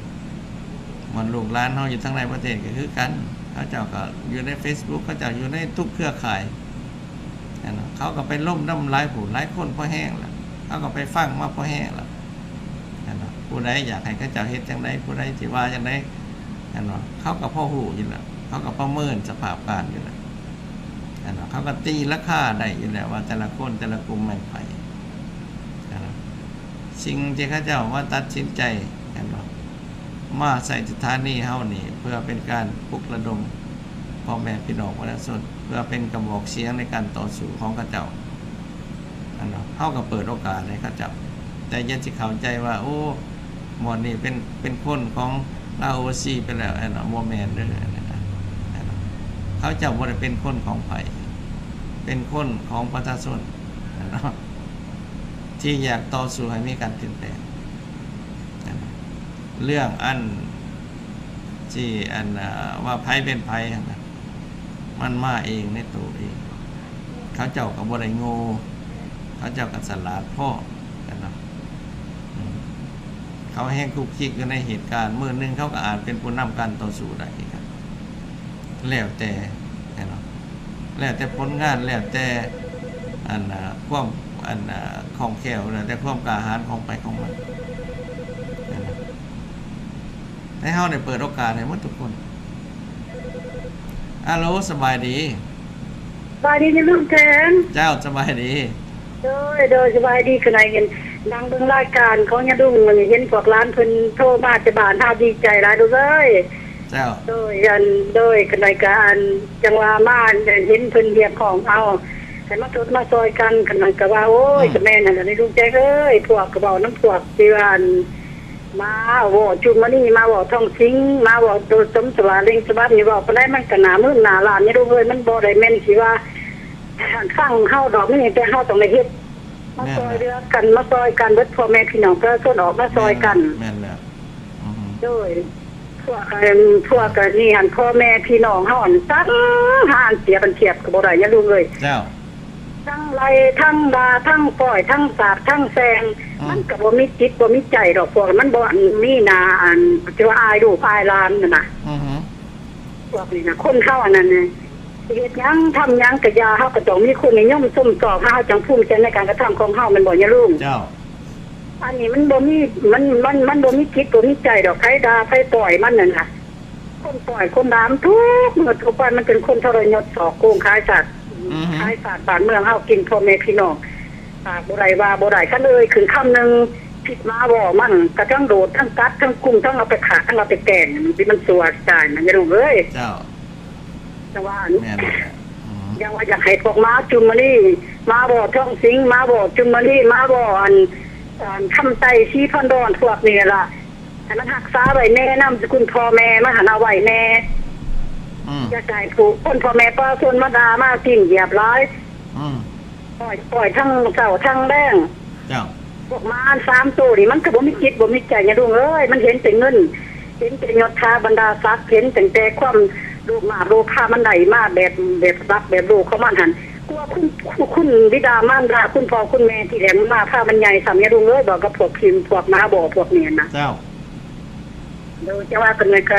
ມັນລູກຫຼານເຮົາຢູ່ທາງໃນປະເທດກໍຄືກັນ ເຂົາເຈົ້າກໍຢູ່ໃນເຟສບຸກ ເຂົາເຈົ້າຢູ່ໃນທຸກເຄືອຂ່າຍ ເຂົາກໍໄປລົມນຳຫຼາຍຜູ້ຫຼາຍຄົນພໍແຮງລະ ເຂົາກໍໄປຟັງມາພໍແຮງລະ ຜູ້ໃດຢາກໃຫ້ເຂົາເຈົ້າເຮັດຈັ່ງໃດ ຜູ້ໃດຊິວ່າຈັ່ງໃດ ເຂົາກໍພໍຮູ້ຢູ່ແລ້ວ ເຂົາກໍປະເມີນສະພາບການຢູ່ແລ້ວ ເຂົາກໍຕີລາຄາໄດ້ຢູ່ແລ້ວວ່າແຕ່ລະຄົນແຕ່ລະກຸ່ມແມ່ນໃຜ ສິ່ງທີ່ເຂົາເຈົ້າມາຕັດສິນໃຈ ແມ່ນບໍ່ ມາໃຊ້ສະຖານີເຮົານີ້ ເພື່ອເປັນການປຸກລະດົມພໍ່ແມ່ພີ່ນ້ອງປະຊາຊົນ ເພື່ອເປັນກະບອກສຽງໃນການຕໍ່ສູ້ຂອງເຂົາເຈົ້າ ແມ່ນບໍ່ ເຮົາກໍເປີດໂອກາດໃຫ້ເຂົາເຈົ້າ ແຕ່ຢ່າຊິເຂົ້າໃຈວ່າ ໂອ້ ບ່ອນນີ້ເປັນ ເປັນຄົນຂອງລາໂອຊີໄປແລ້ວ ແມ່ນບໍ່ ບໍ່ແມ່ນເດີ ແມ່ນບໍ່ ເຂົາເຈົ້າບໍ່ໄດ້ເປັນຄົນຂອງໃຜ ເປັນຄົນຂອງປະຊາຊົນ ແມ່ນບໍ່ ທີ່ຢາກຕໍ່ສູ້ໃຫ້ມີການປ່ຽນແປງ ເລື່ອງອັນຊິ ອັນ ເອີ່ ວ່າໃຜເປັນໃຜຫັ້ນນະ ມັນມາເອງໃນໂຕເອງ ເຂົາເຈົ້າກໍບໍ່ໄດ້ໂງ່ ເຂົາເຈົ້າກໍສະຫຼາດພໍກັນເນາະ ເຂົາແຮ່ງຄຸກຄິກຢູ່ໃນເຫດການ ມື້ໜຶ່ງເຂົາກໍອາດເປັນຜູ້ນຳການຕໍ່ສູ້ໄດ້ຄືກັນ ແລ້ວແຕ່ ແມ່ນບໍ່ ແລ້ວແຕ່ຜົນງານ ແລ້ວແຕ່ ອັນ ຄວາມ ອັນ ຄ່ອງແຄ້ວ ແລ້ວແຕ່ຄວາມກ້າຫານຂອງໃຜຂອງມັນ ແມ່ນບໍ່ ໃຫ້ເຮົາໄດ້ເປີດໂອກາດໃຫ້ໝົດທຸກຄົນ. ອາໂຫຼ ສະບາຍດີ. ສະບາຍດີນະລຸງແສງ. ເຈົ້າ ສະບາຍດີ. ໂດຍ ໂດຍ ສະບາຍດີ. ຂະໜ້ອຍເຫັນ ນັ່ງເບິ່ງລາຍການຂອງຍາລຸງ ເຫັນພວກຫຼານເພິ່ນໂທມາແຕ່ບ້ານ ເຮົາດີໃຈຫຼາຍລູກເອີຍ. ເຈົ້າ ໂດຍ ອັນ ໂດຍ ຂະໜ້ອຍກະ ອັນ ຈັ່ງວ່າມາ ອັນ ເຫັນເພິ່ນຮຽກຮ້ອງເອົາໃຫ້ມາທົດມາຊ່ອຍກັນ. ຂະໜ້ອຍກະວ່າ ໂອ້ຍ ອືມ ກະແມ່ນຫັ້ນລະເດລຸງແຈກເອີຍ. ພວກກະເວົ້ານຳພວກທີ່ວ່າ ອັນ ມາເວົ້າຈຸມມະນີ ມາເວົ້າທອງສິງ ມາເວົ້າໂຕສົມສະຫວາເລັງສະຫວັດນີ້ ເວົ້າປານໃດມັນກະໜ້າມືນໜ້າລ້ານນີ້ລູກເອີຍ. ມັນບໍ່ໄດ້ແມ່ນຊິວ່າຟັງເຮົາດອກ ມີແຕ່ເຮົາຕ້ອງໄດ້ເຮັດ ມາຊ່ອຍເຫຼືອກັນ ມາຊ່ອຍກັນ ເບິດພໍ່ແມ່ພີ່ນ້ອງປະຊາຊົນອອກມາຊ່ອຍກັນ. ແມ່ນແລ້ວ ອືຮຶ ໂດຍ ພວກ ອັນ ພວກອັນນີ້ຫັ້ນ ພໍ່ແມ່ພີ່ນ້ອງເຮົາຫັ້ນ ສັງຫານສຽບມັນທຽບກໍບໍ່ໄດ້ຍາລຸງເອີຍ. ເຈົ້າ ທັງໄລ່ທັງດ່າທັງປ້ອຍທັງສາບທັງແຊ່ງ ອືມ ມັນກໍບໍ່ມີຈິດບໍ່ມີໃຈດອກ. ພວກມັນບໍ່ ອັນ ມີໜ້າ ອັນ ທີ່ວ່າອາຍລູກອາຍຫຼານຫັ້ນນະ. ອືຮຶ ພວກນີ້ນະ ຄົນເຮົາອັນນັ້ນນະ ຊິເຮັດຫຍັງທຳຫຍັງກະຢ່າ ເຮົາກໍຕ້ອງມີຄຸນນິຍົມຊົມຊອບ ເຮົາຈັ່ງພູມໃຈໃນການກະທຳຂອງເຮົາ ແມ່ນບໍ່ຍາລຸງ? ເຈົ້າ ອັນນີ້ມັນບໍ່ມີ ມັນ ມັນ ມັນບໍ່ມີຈິດບໍ່ມີໃຈດອກ. ໃຜດ່າໃຜປ້ອຍມັນນັ້ນນະ ຄົນປ້ອຍຄົນດ່າມັນທຸກມື້ທຸກວັນ ມັນເປັນຄົນທໍລະຍົດສໍ້ໂກງຂາຍຊາດ ອືຮຶ ຂາຍຊາດບ້ານເມືອງເຮົາ ກິນພໍ່ແມ່ພີ່ນ້ອງ. ປາກບໍ່ໄດ້ວ່າບໍ່ໄດ້ ຄັນເອີ່ຍຂຶ້ນຄຳໜຶ່ງ ພິດມາເວົ້າມັນກະທັງໂດດ ທັງກັດ ທັງກຸມ ທັງເອົາໄປຂ້າ ທັງເອົາໄປແກງ. ມັນຊິ ມັນຊົ່ວຊິຕາຍນະຍາລຸງເອີຍ. ເຈົ້າ ຈັ່ງວ່າ ແມ່ນແລ້ວແຫຼະ ອືມ ຈັ່ງວ່າຢາກໃຫ້ພວກມາຈຸມມະລີ ມາບໍ່ທອງສິງ ມາບໍ່ຈຸມມະລີ ມາບໍ່ອັນ ອັນຄຳໄຕ ສີພັນດອນ ພວກນີ້ລະ ໃຫ້ມັນຮັກສາໄວ້ແນ່ນຳ ຄຸນພໍ່ແມ່ມັນຫັ້ນ ເອົາໄວ້ແນ່ ອືມ ຢ່າໃຫ້ຜູ້ຄົນ ພໍ່ແມ່ປະຊາຊົນມາດ່າ ມາຖິ້ມຢຽບຫຼາຍ ອືມ ປ່ອຍ ປ່ອຍທັງເຊົ້າທັງແລງ ເຈົ້າ ພວກໝາສາມໂຕນີ້ ມັນກໍບໍ່ມີຈິດບໍ່ມີໃຈ ຍາລຸງເອີຍ ມັນເຫັນແຕ່ເງິນ ເຫັນແຕ່ຍົດຖາບັນດາສັກ ເຫັນຕັ້ງແຕ່ຄວາມໂລບມາກໂລພາ ມັນໄດ້ມາແບບ ແບບລັບແບບໂລກຂອງມັນຫັ້ນ ກວ່າຄຸນ ຄຸນບິດາມານດາ ຄຸນພໍ່ຄຸນແມ່ທີ່ແຫຼມມາພາມັນໃຫຍ່ຊ້ຳ ຍາລຸງເອີຍ ບອກກັບພວກພິມ ພວກໝາບໍ່ ພວກນີ້ນະ ເຈົ້າ ໂດຍ ຈັ່ງວ່າເພິ່ນກໍ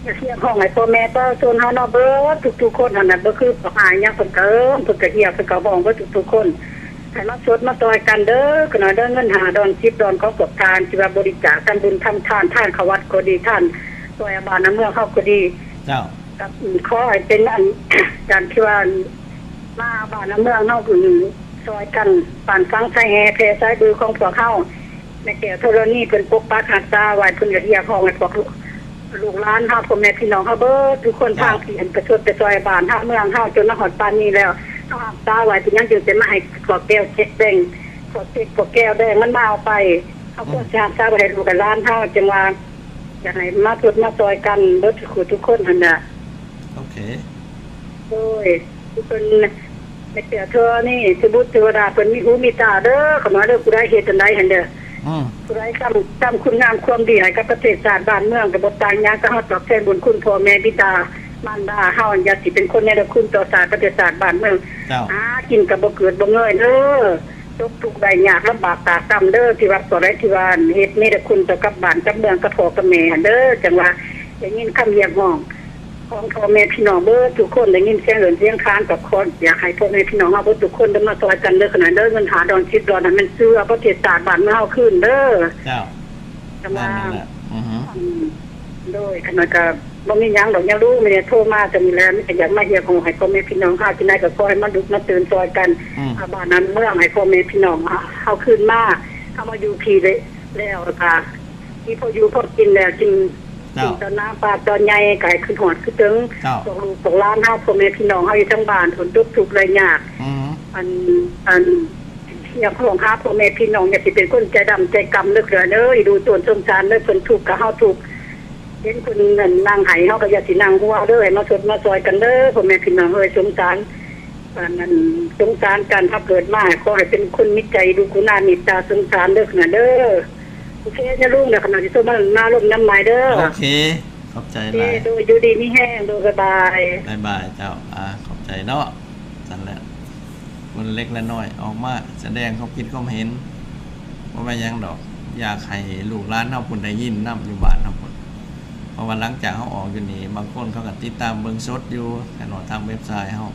ຢາກຮຽກຮ້ອງໃຫ້ພໍ່ແມ່ປະຊາຊົນເຮົາເນາະ ເບິດທຸກໆຄົນຫັ້ນນະ ບໍ່ຄືພວກອ້າຍຫຍັງ ເພິ່ນກໍເອີ້ນ ເພິ່ນກໍຮຽກ ເພິ່ນກໍຮ້ອງເບິດທຸກໆຄົນ ໃຫ້ມາຊົດມາຊ່ອຍກັນເດີ ຂະໜ້ອຍເດີ ເງິນຫ້າດອນ ສິບດອນ ຂອງພວກທ່ານທີ່ວ່າບໍລິຈາກທຳບຸນທຳທານ ທານເຂົ້າວັດກໍດີ ທານຊ່ອຍບ້ານນຳເມືອງເຮົາກໍດີ ເຈົ້າ ກໍຂໍໃຫ້ເປັນອັນ ການທີ່ວ່າມາບ້ານນຳເມືອງເຮົາ ອືມ ຊ່ອຍກັນ ປານຝັງສາຍແຮ່ແຜ່ສາຍບືຂອງພວກເຮົາ ແມ່ແກ້ວທໍລະນີເພິ່ນປົກປັກຮັກສາໄວ້ ເພິ່ນກໍຮຽກຮ້ອງໃຫ້ພວກລູກຫຼານເຮົາ ພໍ່ແມ່ພີ່ນ້ອງເຮົາເບິດທຸກຄົນ ເຈົ້າ ທາງທີ່ເຫັນປະຊົດປະຈອຍບ້ານເຮົາເມືອງເຮົາ ຈົນມາຮອດປານນີ້ແລ້ວ ເຮົາຮັກສາໄວ້ ເປັນຫຍັງຈຶ່ງຈະມາໃຫ້ພວກແກ້ວເຈັດແດງ ພວກເຈັດພວກແກ້ວແດງມັນມາເອົາໄປ ເຮົາຄວນ ອືມ ຊິຮັກສາໄວ້ໃຫ້ລູກໃຫ້ຫຼານເຮົາ ຈັ່ງວ່າຢາກໃຫ້ມາຊົດມາຊ່ອຍກັນເບິດທຸກຄົນຫັ້ນນະ ໂອເຄ ໂດຍ ເພິ່ນ ແມ່ເສືອເທື່ອນີ້ ເທວະບຸດເທວະດາເພິ່ນມີຫູມີຕາເດີ ຂະນ້ອຍເດີ ຜູ້ໃດເຮັດອັນໃດຫັ້ນເດີ ອືມ ຜູ້ໃດທຳ ທຳຄຸນງາມຄວາມດີໃຫ້ກັບປະເທດຊາດບ້ານເມືອງ ກໍບໍ່ຕ່າງຫຍັງກັບເຮົາຕອບແທນບຸນຄຸນພໍ່ແມ່ບິດາມານດາເຮົາ ຢ່າຊິເປັນຄົນເນລະຄຸນຕໍ່ຊາດປະເທດຊາດບ້ານເມືອງ ເຈົ້າ ຫາກິນກໍບໍ່ເກີດບໍ່ເງີຍເດີ ຕົກທຸກໄດ້ຍາກລຳບາກຕາກຕ່ຳເດີ ທີ່ວ່າຜູ້ໃດທີ່ວ່າເຮັດເນລະຄຸນຕໍ່ກັບບ້ານກັບເມືອງກັບພໍ່ກັບແມ່ຫັ້ນເດີ ຈັ່ງວ່າໄດ້ຍິນຄຳຮຽກຮ້ອງ ຂອງພໍ່ແມ່ພີ່ນ້ອງເບິດທຸກຄົນ ໄດ້ຍິນສຽງເອີ້ນສຽງຄານ ກໍຂໍຢາກໃຫ້ພໍ່ແມ່ພີ່ນ້ອງເຮົາເບິດທຸກຄົນໄດ້ມາຊ່ອຍກັນເດີ ຂະໜ້ອຍເດີ ເງິນຫ້າດອນ ສິບດອນ ໃຫ້ມັນເຊື່ອປະເທດຊາດບ້ານເມືອງເຮົາຄືນເດີ ເຈົ້າ ແຕ່ວ່າ ແມ່ນແລ້ວ ອືຮຶ ອືມ ໂດຍ ຂະໜ້ອຍກໍບໍ່ມີຫຍັງດອກ ຍາລູກ ແມ່ໂທມາສ່ຳນີ້ແຫຼະ ມີແຕ່ຢາກມາຮຽກຮ້ອງໃຫ້ພໍ່ແມ່ພີ່ນ້ອງເຮົາ ຈັ່ງໃດກໍຂໍໃຫ້ມາລຸກມາຕື່ນຊ່ອຍກັນ ອືມ ອາ ບ້ານນຳເມືອງ ໃຫ້ພໍ່ແມ່ພີ່ນ້ອງເຮົາຄືນມາ ເຮົາມາຢູ່ພີ້ແລ້ວ ແລ້ວກໍ ທີ່ພໍຢູ່ພໍກິນແລ້ວ ກິນ ເຈົ້າ ກິນຕອນໜ້າປາກຕອນໃຫຍ່ ກາຍຄືນຮອດຄືເຖິງ ເຈົ້າ ພວກລູກພວກຫຼານເຮົາ ພໍ່ແມ່ພີ່ນ້ອງເຮົາຢູ່ທາງບ້ານ ເພິ່ນຕົກທຸກໄດ້ຍາກ ອືມ ອັນ ອັນ ຮຽກຮ້ອງຫາພໍ່ແມ່ພີ່ນ້ອງ ຢ່າຊິເປັນຄົນໃຈດຳໃຈກຳເດີ ເອີ ດູຕົນສົງສານເດີ ເພິ່ນທຸກກໍເຮົາທຸກ ເຫັນເພິ່ນນັ້ນນັ່ງໄຫ້ ເຮົາກໍຢ່າຊິນັ່ງຫົວເດີ ໃຫ້ມາຊົດມາຊ່ອຍກັນເດີ ພໍ່ແມ່ພີ່ນ້ອງເອີຍ ສົງສານ ອັນນັ້ນ ສົງສານກັນ ເຮົາເກີດມາ ຂໍໃຫ້ເປັນຄົນມີໃຈກະຣຸນາເມດຕາສົງສານເດີ ຂະໜ້ອຍເດີ ໂອເຄ ຍາລຸງ ດຽວຂະໜ້ອຍຊິໂທມາ ມາລົມນຳໃໝ່ເດີ ໂອເຄ ຂອບໃຈຫຼາຍ ໂດຍ ຢູ່ດີມີແຮງ ໂດຍ ບາຍບາຍ ບາຍບາຍ ເຈົ້າ ອາ ຂອບໃຈເນາະ ຊັ້ນແຫຼະ ຄົນເລັກລະນ້ອຍອອກມາສະແດງຄວາມຄິດຄວາມເຫັນ ບໍ່ແມ່ນຫຍັງດອກ ຢາກໃຫ້ລູກຫຼານເຮົາພຸ້ນໄດ້ຍິນນຳ ຢູ່ບ້ານເຮົາພຸ້ນ ເພາະວ່າຫຼັງຈາກເຮົາອອກຢູ່ນີ້ ບາງຄົນເຂົາກໍຕິດຕາມເບິ່ງສົດຢູ່ ແນ່ນອນ ທາງເວັບໄຊເຮົາ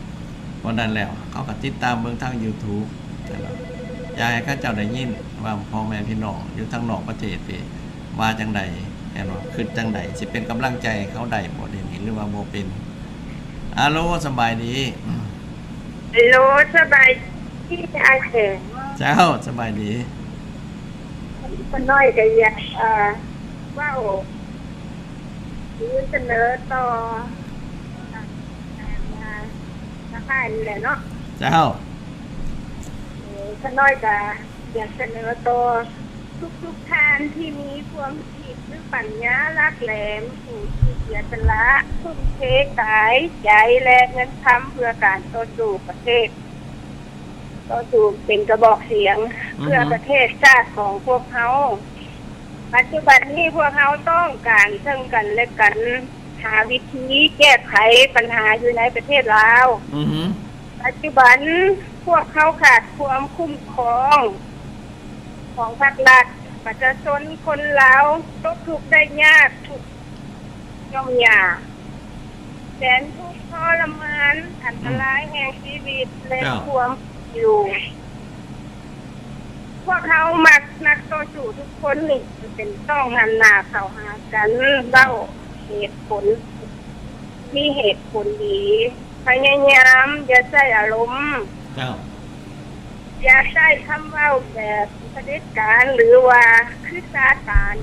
ບໍ່ນັ້ນແລ້ວ ເຂົາກໍຕິດຕາມເບິ່ງທາງຢູທູບ ແນ່ນອນ ຢາກໃຫ້ເຂົາເຈົ້າໄດ້ຍິນວ່າພໍ່ແມ່ພີ່ນ້ອງຢູ່ທາງນອກປະເທດນີ້ວ່າຈັ່ງໃດ ແນ່ນອນ ຄິດຈັ່ງໃດ ຊິເປັນກຳລັງໃຈໃຫ້ເຂົາໄດ້ບໍ່ດຽວນີ້ ຫຼືວ່າບໍ່ເປັນ? ອາໂລ ສະບາຍດີ. ໂລ ສະບາຍດີອ້າຍແສງ. ເຈົ້າ ສະບາຍດີ. ຂ້ານ້ອຍກໍຢາກ ເອີ ເວົ້າ ຫຼືສະເໜີຕໍ່ ອາ ທາງອ້າຍນີ້ແຫຼະເນາະ. ເຈົ້າ. ເອີ ຂ້ານ້ອຍກໍຢາກສະເໜີຕໍ່ທຸກໆທ່ານທີ່ມີຄວາມຄິດ ຫຼືປັນຍາຫຼັກແຫຼມ ຜູ້ທີ່ເສຍສະຫຼະ ທຸ່ມເທກາຍ ໃຈ ແລະ ເງິນຄຳ ເພື່ອການຕໍ່ສູ້ປະເທດ ຕໍ່ສູ້ເປັນກະບອກສຽງ ອືຮຶ ເພື່ອປະເທດຊາດຂອງພວກເຮົາ. ປັດຈຸບັນນີ້ພວກເຮົາຕ້ອງການເຊິ່ງກັນແລະກັນ ຫາວິທີແກ້ໄຂບັນຫາຢູ່ໃນປະເທດລາວ. ອືຮຶ ປັດຈຸບັນພວກເຮົາຂາດຄວາມຄຸ້ມຄອງຂອງພັກລັດ, ປະຊາຊົນຄົນລາວຕົກທຸກໄດ້ຍາກ ທຸກ ຫຍ້ອມຫຍ້າ ແສນທຸກທໍລະມານ ອັນຕະລາຍແຫ່ງຊີວິດ ແລະ ເຈົ້າ ຄວາມຢູ່. ພວກເຮົາມັກນັກຕໍ່ສູ້ທຸກຄົນນີ້ ຈຳເປັນຕ້ອງຫັນໜ້າເຂົ້າຫາກັນ ເວົ້າເຫດຜົນ ມີເຫດຜົນດີ ພະຍາຍາມຢ່າໃຊ້ອາລົມ. ເຈົ້າ. ຢ່າໃຊ້ຄຳເວົ້າແບບຜະເດັດການ ຫຼືວ່າຄືຊາຕານ.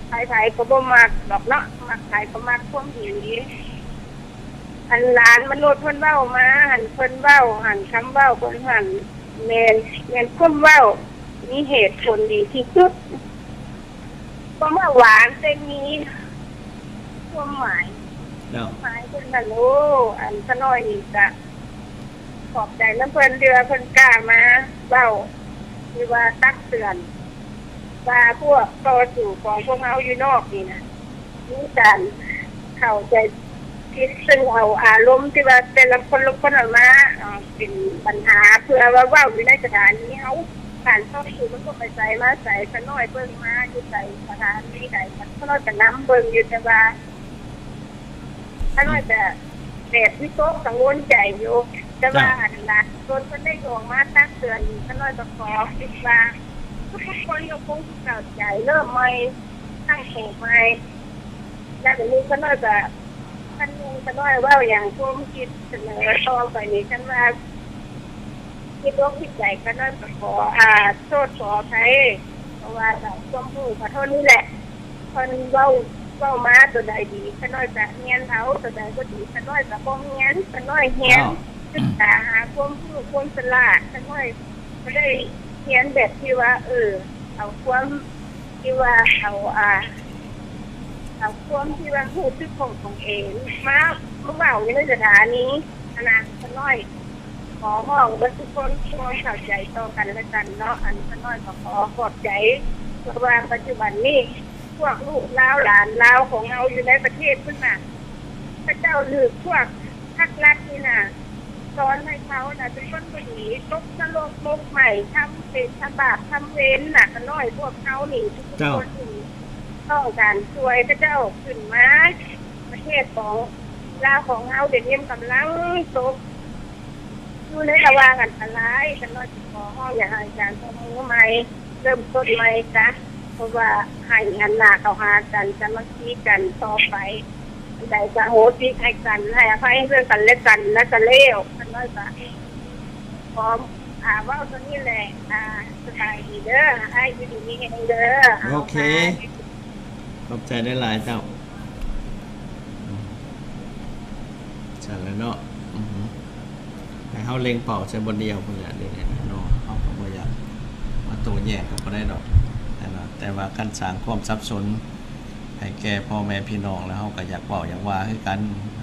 ໃຜໆກໍບໍ່ມັກດອກເນາະ, ມັກໃຜກໍມັກຄວາມດີ. ອັນຫຼານມະນຸດເພິ່ນເວົ້າມາຫັ້ນ ເພິ່ນເວົ້າຫັ້ນ ຄຳເວົ້າເພິ່ນຫັ້ນ ແມ່ນ ແມ່ນຄວາມເວົ້າມີເຫດຜົນດີທີ່ສຸດ. ຄວາມເວົ້າຫວານ ແຕ່ມີຄວາມໝາຍ ເຈົ້າ ຄວາມໝາຍເພິ່ນນັ້ນ ໂອ້ ອັນຂ້ານ້ອຍນີ້ກະຂອບໃຈນຳເພິ່ນ ທີ່ວ່າເພິ່ນກ້າມາເວົ້າ ທີ່ວ່າຕັກເຕືອນວ່າພວກຕໍ່ສູ້ຂອງພວກເຮົາຢູ່ນອກນີ້ນະ ມີການເຂົ້າໃຈຜິດ ເຊິ່ງເອົາອາລົມທີ່ວ່າແຕ່ລະຄົນລະຄົນອອກມາ ເອີ ເປັນບັນຫາ ເພື່ອວ່າເວົ້າຢູ່ໃນສະຖານີເຮົາ ການຕໍ່ສູ້ມັນບໍ່ໄປໃສມາໃສ. ຂ້ານ້ອຍເບິ່ງມາຢູ່ໃສ ສະຖານີໃດ ຂ້ານ້ອຍກະນຳເບິ່ງຢູ່ ແຕ່ວ່າຂ້ານ້ອຍກະແບບວິຕົກກັງວົນໃຈຢູ່ ແຕ່ວ່າ ເຈົ້າ ອັນລະ ໂດນເພິ່ນໄດ້ອອກມາຕັກເຕືອນ ຂ້ານ້ອຍກະຂໍຄິດວ່າທຸກໆຄົນກໍຄົງຊິເຂົ້າໃຈ ເລີ່ມໃໝ່ ຕັ້ງໂຕໃໝ່ ແລ້ວບາດນີ້ຂ້ານ້ອຍກະ ຄັນແມ່ນຂ້ານ້ອຍເວົ້າຫຍັງ ຄວາມຄິດສະເໜີຕໍ່ໄປນີ້ ຄັນວ່າຜິດອົກຜິດໃຈ ຂ້ານ້ອຍກະຂໍ ອາ ໂທດຂໍອະໄພ ເພາະວ່າກະຄວາມຮູ້ກະເທົ່ານີ້ແຫຼະ ເພິ່ນເວົ້າ ເວົ້າມາໂຕໃດດີ ຂ້ານ້ອຍກະຮຽນເອົາ ໂຕໃດບໍ່ດີ ຂ້ານ້ອຍກະບໍ່ຮຽນ ຂ້ານ້ອຍຮຽນ ເຈົ້າ ສຶກສາຫາຄວາມຮູ້ຄວາມສະຫຼາດ ຂ້ານ້ອຍກໍໄດ້ຮຽນແບບທີ່ວ່າ ເອີ ເອົາຄວາມ ທີ່ວ່າເອົາ ອາ ເອົາຄວາມທີ່ວ່າຮູ້ສຶກຂອງຕົນເອງມາ ມາເວົ້າຢູ່ໃນສະຖານີຫັ້ນນະ. ຂ້ານ້ອຍຂໍຮ້ອງເບິດທຸກຄົນ ຄວາມເຂົ້າໃຈຕໍ່ກັນແລະກັນເນາະ. ອັນຂ້ານ້ອຍກໍຂໍຂອບໃຈ ເພາະວ່າປັດຈຸບັນນີ້ ພວກລູກລາວຫຼານລາວຂອງເຮົາຢູ່ໃນປະເທດພຸ້ນນະ ເຂົາເຈົ້າຖືກພວກ ພັກລັດນີ້ນະ ສອນໃຫ້ເຂົານະເປັນຄົນບໍ່ດີ ຕົກນະລົກໝົກໄໝ້ ທຳເປັນ ທຳບາບທຳເວນນະ. ຂ້ານ້ອຍພວກເຮົານີ້ ທຸກໆຄົນນີ້ຕ້ອງການຊ່ວຍເຂົາເຈົ້າຂຶ້ນມາ. ປະເທດຂອງລາວຂອງເຮົາດຽວນີ້ກຳລັງຕົກຢູ່ໃນລະຫວ່າງອັນຕະລາຍ. ຂ້ານ້ອຍຊິຂໍຮ້ອງຢາກໃຫ້ການຮ່ວມມືໃໝ່ ເລີ່ມຕົ້ນໃໝ່ຊະ ເພາະວ່າໃຫ້ຫັນໜ້າເຂົ້າຫາກັນ ສາມັກຄີກັນຕໍ່ໄປ. ອັນໃດກະໂຫສິໃຫ້ກັນ ໃຫ້ອະໄພເຊິ່ງກັນແລະກັນ ແລ້ວກະແລ້ວ. ຂ້ານ້ອຍກະຂໍ ອາ ເວົ້າເທົ່ານີ້ແຫຼະ. ອາ ສະບາຍດີເດີ ອ້າຍ ຢູ່ດີມີແຮງເດີ. ໂອເຄ ຂອບໃຈຫຼາຍໆເຈົ້າ. ຊັ້ນແຫຼະເນາະ ອື ໃຫ້ເຮົາເລັງເປົ້າໃສ່ບ່ອນດຽວພຸ້ນແຫຼະ ນີ້ເນາະ. ເຮົາກໍບໍ່ຢາກມາໂຕ້ແຍ້ງກັນບໍ່ໄດ້ດອກ ແຕ່ວ່າການສ້າງຄວາມສັບສົນໃຫ້ແກ່ພໍ່ແມ່ພີ່ນ້ອງ ແລ້ວເຮົາກໍຢາກເວົ້າຢາກວ່າຄືກັນ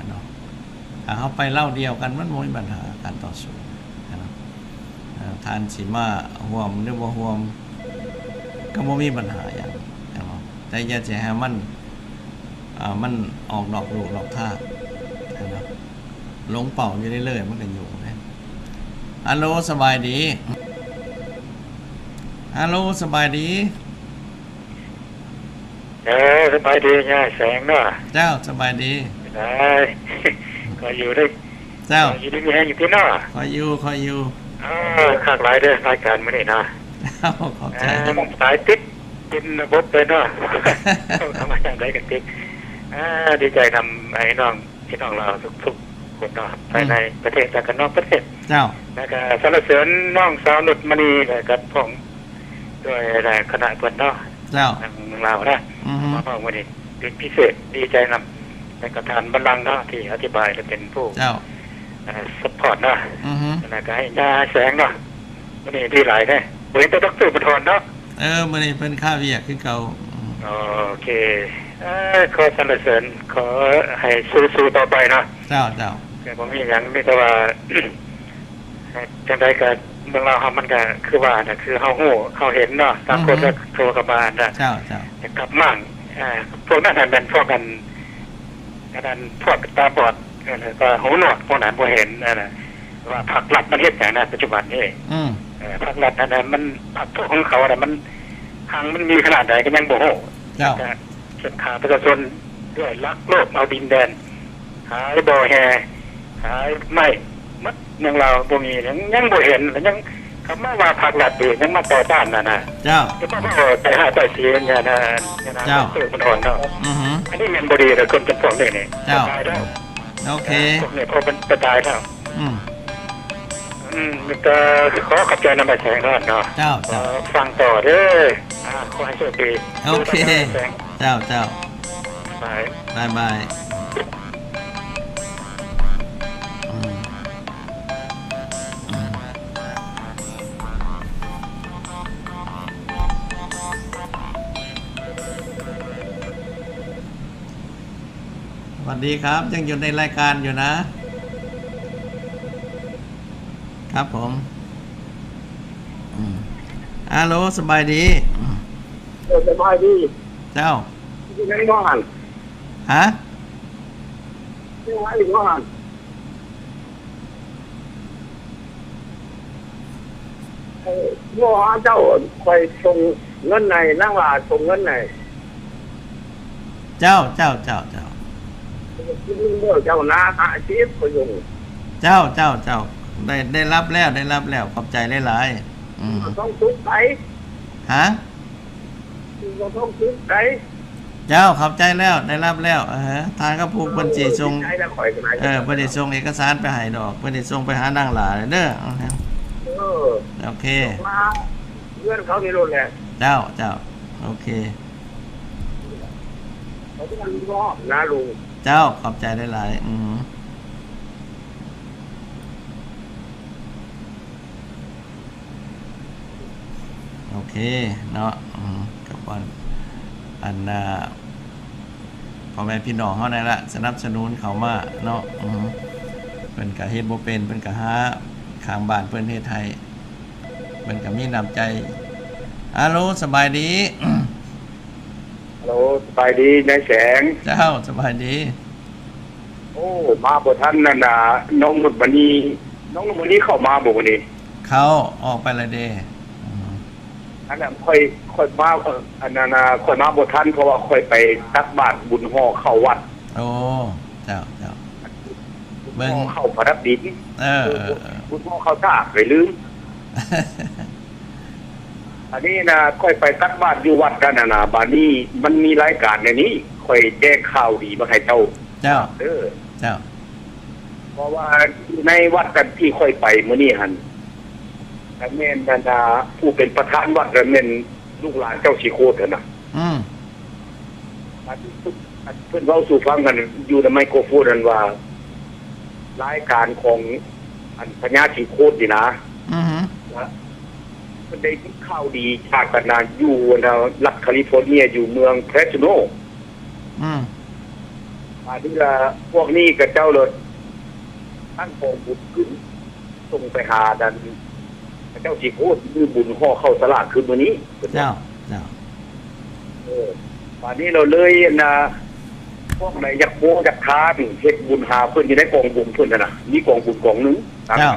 ເນາະ. ຖ້າເຮົາໄປເຫຼົ່າດຽວກັນ ມັນບໍ່ມີບັນຫາການຕໍ່ສູ້ເນາະ. ເອີ ທ່ານຊິມາຮ່ວມຫຼືບໍ່ຮ່ວມ ກໍບໍ່ມີບັນຫາຫຍັງເນາະ ແຕ່ຢ່າຊິໃຫ້ມັນ ເອີ ມັນອອກນອກລູກນອກທາງເນາະ. ຫຼົງເປົ້າຢູ່ເລື້ອຍໆ ມັນກໍຫຍຸ້ງເດ້. ຮັລໂຫຼ ສະບາຍດີ. ຮັລໂຫຼ ສະບາຍດີ. ເອີ ສະບາຍດີຍາຍແສງເນາະ. ເຈົ້າ ສະບາຍດີ. ເປັນໃດ ຂ້ອຍຢູ່ເດ້. ເຈົ້າ ຂ້ອຍຢູ່ດີມີແຮງຢູ່ຕິເນາະ. ຂ້ອຍຢູ່ ຂ້ອຍຢູ່. ເອີ ຄັກຫຼາຍເດີ ລາຍການມື້ນີ້ເນາະ. ເຈົ້າ ຂອບໃຈ. ເອີ ສາຍຕິດເປັນລະບົບເລີຍເນາະ. ເຂົ້າມາຈັ່ງໃດກໍຕິດ. ເອີ ດີໃຈນຳໄອ້ນ້ອງ ພີ່ນ້ອງລາວທຸກໆຄົນເນາະ ພາຍໃນປະເທດ ແລະກະນອກປະເທດ. ເຈົ້າ ແລະກະສັນລະເສີນນ້ອງສາວນຸດມະນີ ແລະກະພ້ອມດ້ວຍຄະນະເພິ່ນເນາະ. ເຈົ້າ ທາງລາວນະ ອືຮຶ ມາເວົ້າມື້ນີ້ເປັນພິເສດ ດີໃຈນຳ. ແລະກະທ່ານບັນລັງເນາະ ທີ່ອະທິບາຍ ແລະເປັນຜູ້ ເຈົ້າ ຊັບພອດເນາະ. ອືຮຶ ແລະກະໃຫ້ຍາແສງເນາະ ມື້ນີ້ດີຫຼາຍເດ້ ບໍ່ເຫັນແຕ່ດອກເຕີບຸນທອນເນາະ. ເອີ ມື້ນີ້ເພິ່ນຄາວຽກຄືເກົ່າ. ໂອເຄ ເອີ ຂໍສັນລະເສີນ ຂໍໃຫ້ສູ້ໆຕໍ່ໄປເນາະ. ເຈົ້າ ເຈົ້າ ກໍບໍ່ມີຫຍັງ ມີແຕ່ວ່າ ຈັ່ງໃດກໍເມືອງລາວເຮົາມັນກໍຄືວ່ານະ ຄືເຮົາຮູ້ເຮົາເຫັນເນາະ ຕ່າງຄົນກໍໂທເຂົ້າມານະ. ເຈົ້າ ເຈົ້າ ກັບມ້າງ ເອີ ພວກນັ້ນຫັ້ນແມ່ນພວກອັນ ອັນນັ້ນພວກຕາບອດ ເອີ ແລ້ວກໍຫູໜວກ ພວກນັ້ນບໍ່ເຫັນ ອັນນັ້ນ ວ່າພາກລັດມັນເຮັດຫຍັງນະ ປັດຈຸບັນນີ້. ອືມ ເອີ ພາກລັດຫັ້ນນະ ມັນ ພາກພວກຂອງເຂົານະ ມັນ ຮັງມັນມີຂະໜາດໃດກໍຍັງບໍ່ຮູ້. ເຈົ້າ ເຈັດຂ້າປະຊາຊົນດ້ວຍລັກລອບເອົາດິນແດນ ຂາຍບໍ່ແຮ່ ຂາຍໄມ້ໝົດ ເມືອງລາວບໍ່ມີ ຍັງ ຍັງບໍ່ເຫັນ ແລະຍັງເຂົ້າມາວ່າພາກລັດເດ້ ຍັງມາຕໍ່ຕ້ານນັ້ນນະ. ເຈົ້າ ຈະມາເວົ້າໃສ່ຮ້າຍປ້າຍສີນະ ເຈົ້າ ເຈົ້າ ມັນອ່ອນເນາະ. ອືຮຶ ອັນນີ້ແມ່ນບໍ່ດີເດີ ຄົນຈຳພວກນີ້ນີ້. ເຈົ້າ ຕາຍແລ້ວ. ໂອເຄ ພວກນີ້ເຂົາເປັນໄປຕາຍແລ້ວ. ອືມ ອືມ ກໍຂໍຂອບໃຈນຳອ້າຍແສງເນາະ. ເຈົ້າ ເຈົ້າ ຟັງຕໍ່ເດີ. ອ່າ ຂໍໃຫ້ໂຊກດີ. ໂອເຄ ແສງ. ເຈົ້າ ເຈົ້າ ບາຍ ບາຍບາຍ. สวัสดีครับ ยังอยู่ในรายการอยู่นะ ครับผม อืม ฮัลโหล สบายดี อืม เออ สบายดี เจ้า อยู่ในบ้าน ฮะ อยู่ในบ้าน ເອີ ໂທຫາເຈົ້າ ຂ້ອຍສົ່ງເງິນໃຫ້ນາງຫຼ້າ ສົ່ງເງິນໃຫ້ ເຈົ້າ ເຈົ້າ ເຈົ້າ ເຈົ້າ ເຈົ້ານະ ຫ້າສິບ ຂ້ອຍສົ່ງ ເຈົ້າ ເຈົ້າ ເຈົ້າ ໄດ້ ໄດ້ຮັບແລ້ວ ໄດ້ຮັບແລ້ວ ຂອບໃຈຫຼາຍໆ ອືມ ບໍ່ຕ້ອງສົງໄສ ຮະ? ບໍ່ຕ້ອງສົງໄສ ເຈົ້າ ເຂົ້າໃຈແລ້ວ ໄດ້ຮັບແລ້ວ ເອີ ທ່ານກັບຜູ້ເພິ່ນຊິສົ່ງ ເອີ ເພິ່ນຊິສົ່ງເອກະສານໄປໃຫ້ດອກ ເພິ່ນຊິສົ່ງໄປຫານາງຫຼ້າເດີ ເອີ ໂອເຄ ມາເຮືອນເຂົານີ້ໂລດແຫຼະ ເຈົ້າ ເຈົ້າ ໂອເຄ ເຂົາຊິນາລູກ ເຈົ້າ ຂອບໃຈຫຼາຍໆ ອືມ. ໂອເຄເນາະ ອືມ ກໍບ່ອນ ອັນ ອ່າ ພໍ່ແມ່ພີ່ນ້ອງເຮົານັ້ນລະ ສະໜັບສະໜູນເຂົ້າມາເນາະ ອືມ ເພິ່ນກໍເຮັດບໍ່ເປັນ ເພິ່ນກໍຫາຂ້າງບ້ານເພິ່ນເຮັດໃຫ້ ເພິ່ນກໍມີນ້ຳໃຈ. ຮາໂລ ສະບາຍດີ? ຮາໂລ ສະບາຍດີນາຍແສງ. ເຈົ້າ ສະບາຍດີ. ໂອ້ ມາບໍ່ທັນນັ້ນນະ ນ້ອງນຸດມະນີ ນ້ອງນຸດມະນີເຂົ້າມາບໍ່ມື້ນີ້? ເຂົ້າ ອອກໄປແລ້ວເດ້. ອືມ ອັນນັ້ນຂ້ອຍ ຂ້ອຍມາ ເອີ ອັນນັ້ນນະ ຂ້ອຍມາບໍ່ທັນ ເພາະວ່າຂ້ອຍໄປຕັກບາດບຸນຫໍ່ເຂົ້າວັດ. ໂອ້ ເຈົ້າ ເຈົ້າ ບຸນຫໍ່ເຂົ້າພະດັບດິນ. ເອີ ເອີ ເອີ ບຸນຫໍ່ເຂົ້າສາກ ໄປລືມ. ອັນນີ້ນະ ຂ້ອຍໄປຕັກບາດຢູ່ວັດນັ້ນນະ ບາດນີ້ມັນມີລາຍການແນວນີ້ ຂ້ອຍແຈ້ງຂ່າວດີມາໃຫ້ເຈົ້າ. ເຈົ້າ ເອີ ເຈົ້າ ເພາະວ່າໃນວັດອັນທີ່ຂ້ອຍໄປມື້ນີ້ຫັ້ນ ກໍແມ່ນອັນນາ ຜູ້ເປັນປະທານວັດກໍແມ່ນລູກຫຼານເຈົ້າສີໂຄດຫັ້ນນະ. ອືມ ອັນເພິ່ນເວົ້າສູ່ຟັງກັນຢູ່ໃນໄມໂຄຣໂຟນນັ້ນວ່າ ລາຍການຂອງອັນພະຍາສີໂຄດນີ້ນະ ອືຮຶ ວ່າເພິ່ນໄດ້ຍິນຂ່າວດີຈາກກັນນະ ຢູ່ອັນນະລັດຄາລີຟໍເນຍ ຢູ່ເມືອງເຟຣສໂນ. ອືມ ບາດນີ້ລະ ພວກນີ້ຂະເຈົ້າລະຕັ້ງກອງບຸນຂຶ້ນ ສົ່ງໄປຫາອັນ ຂະເຈົ້າສີໂຄດ ມື້ບຸນຫໍ່ເຂົ້າສາກຄືມື້ນີ້. ເຈົ້າ ເຈົ້າ ເອີ ບາດນີ້ລະເລີຍອັນນະ ພວກໃດຢາກໂມຢາກທານ ເຮັດບຸນຫາເພິ່ນຢູ່ໃນກອງບຸນເພິ່ນຫັ້ນນະ ມີກອງບຸນກອງໜຶ່ງ ເຈົ້າ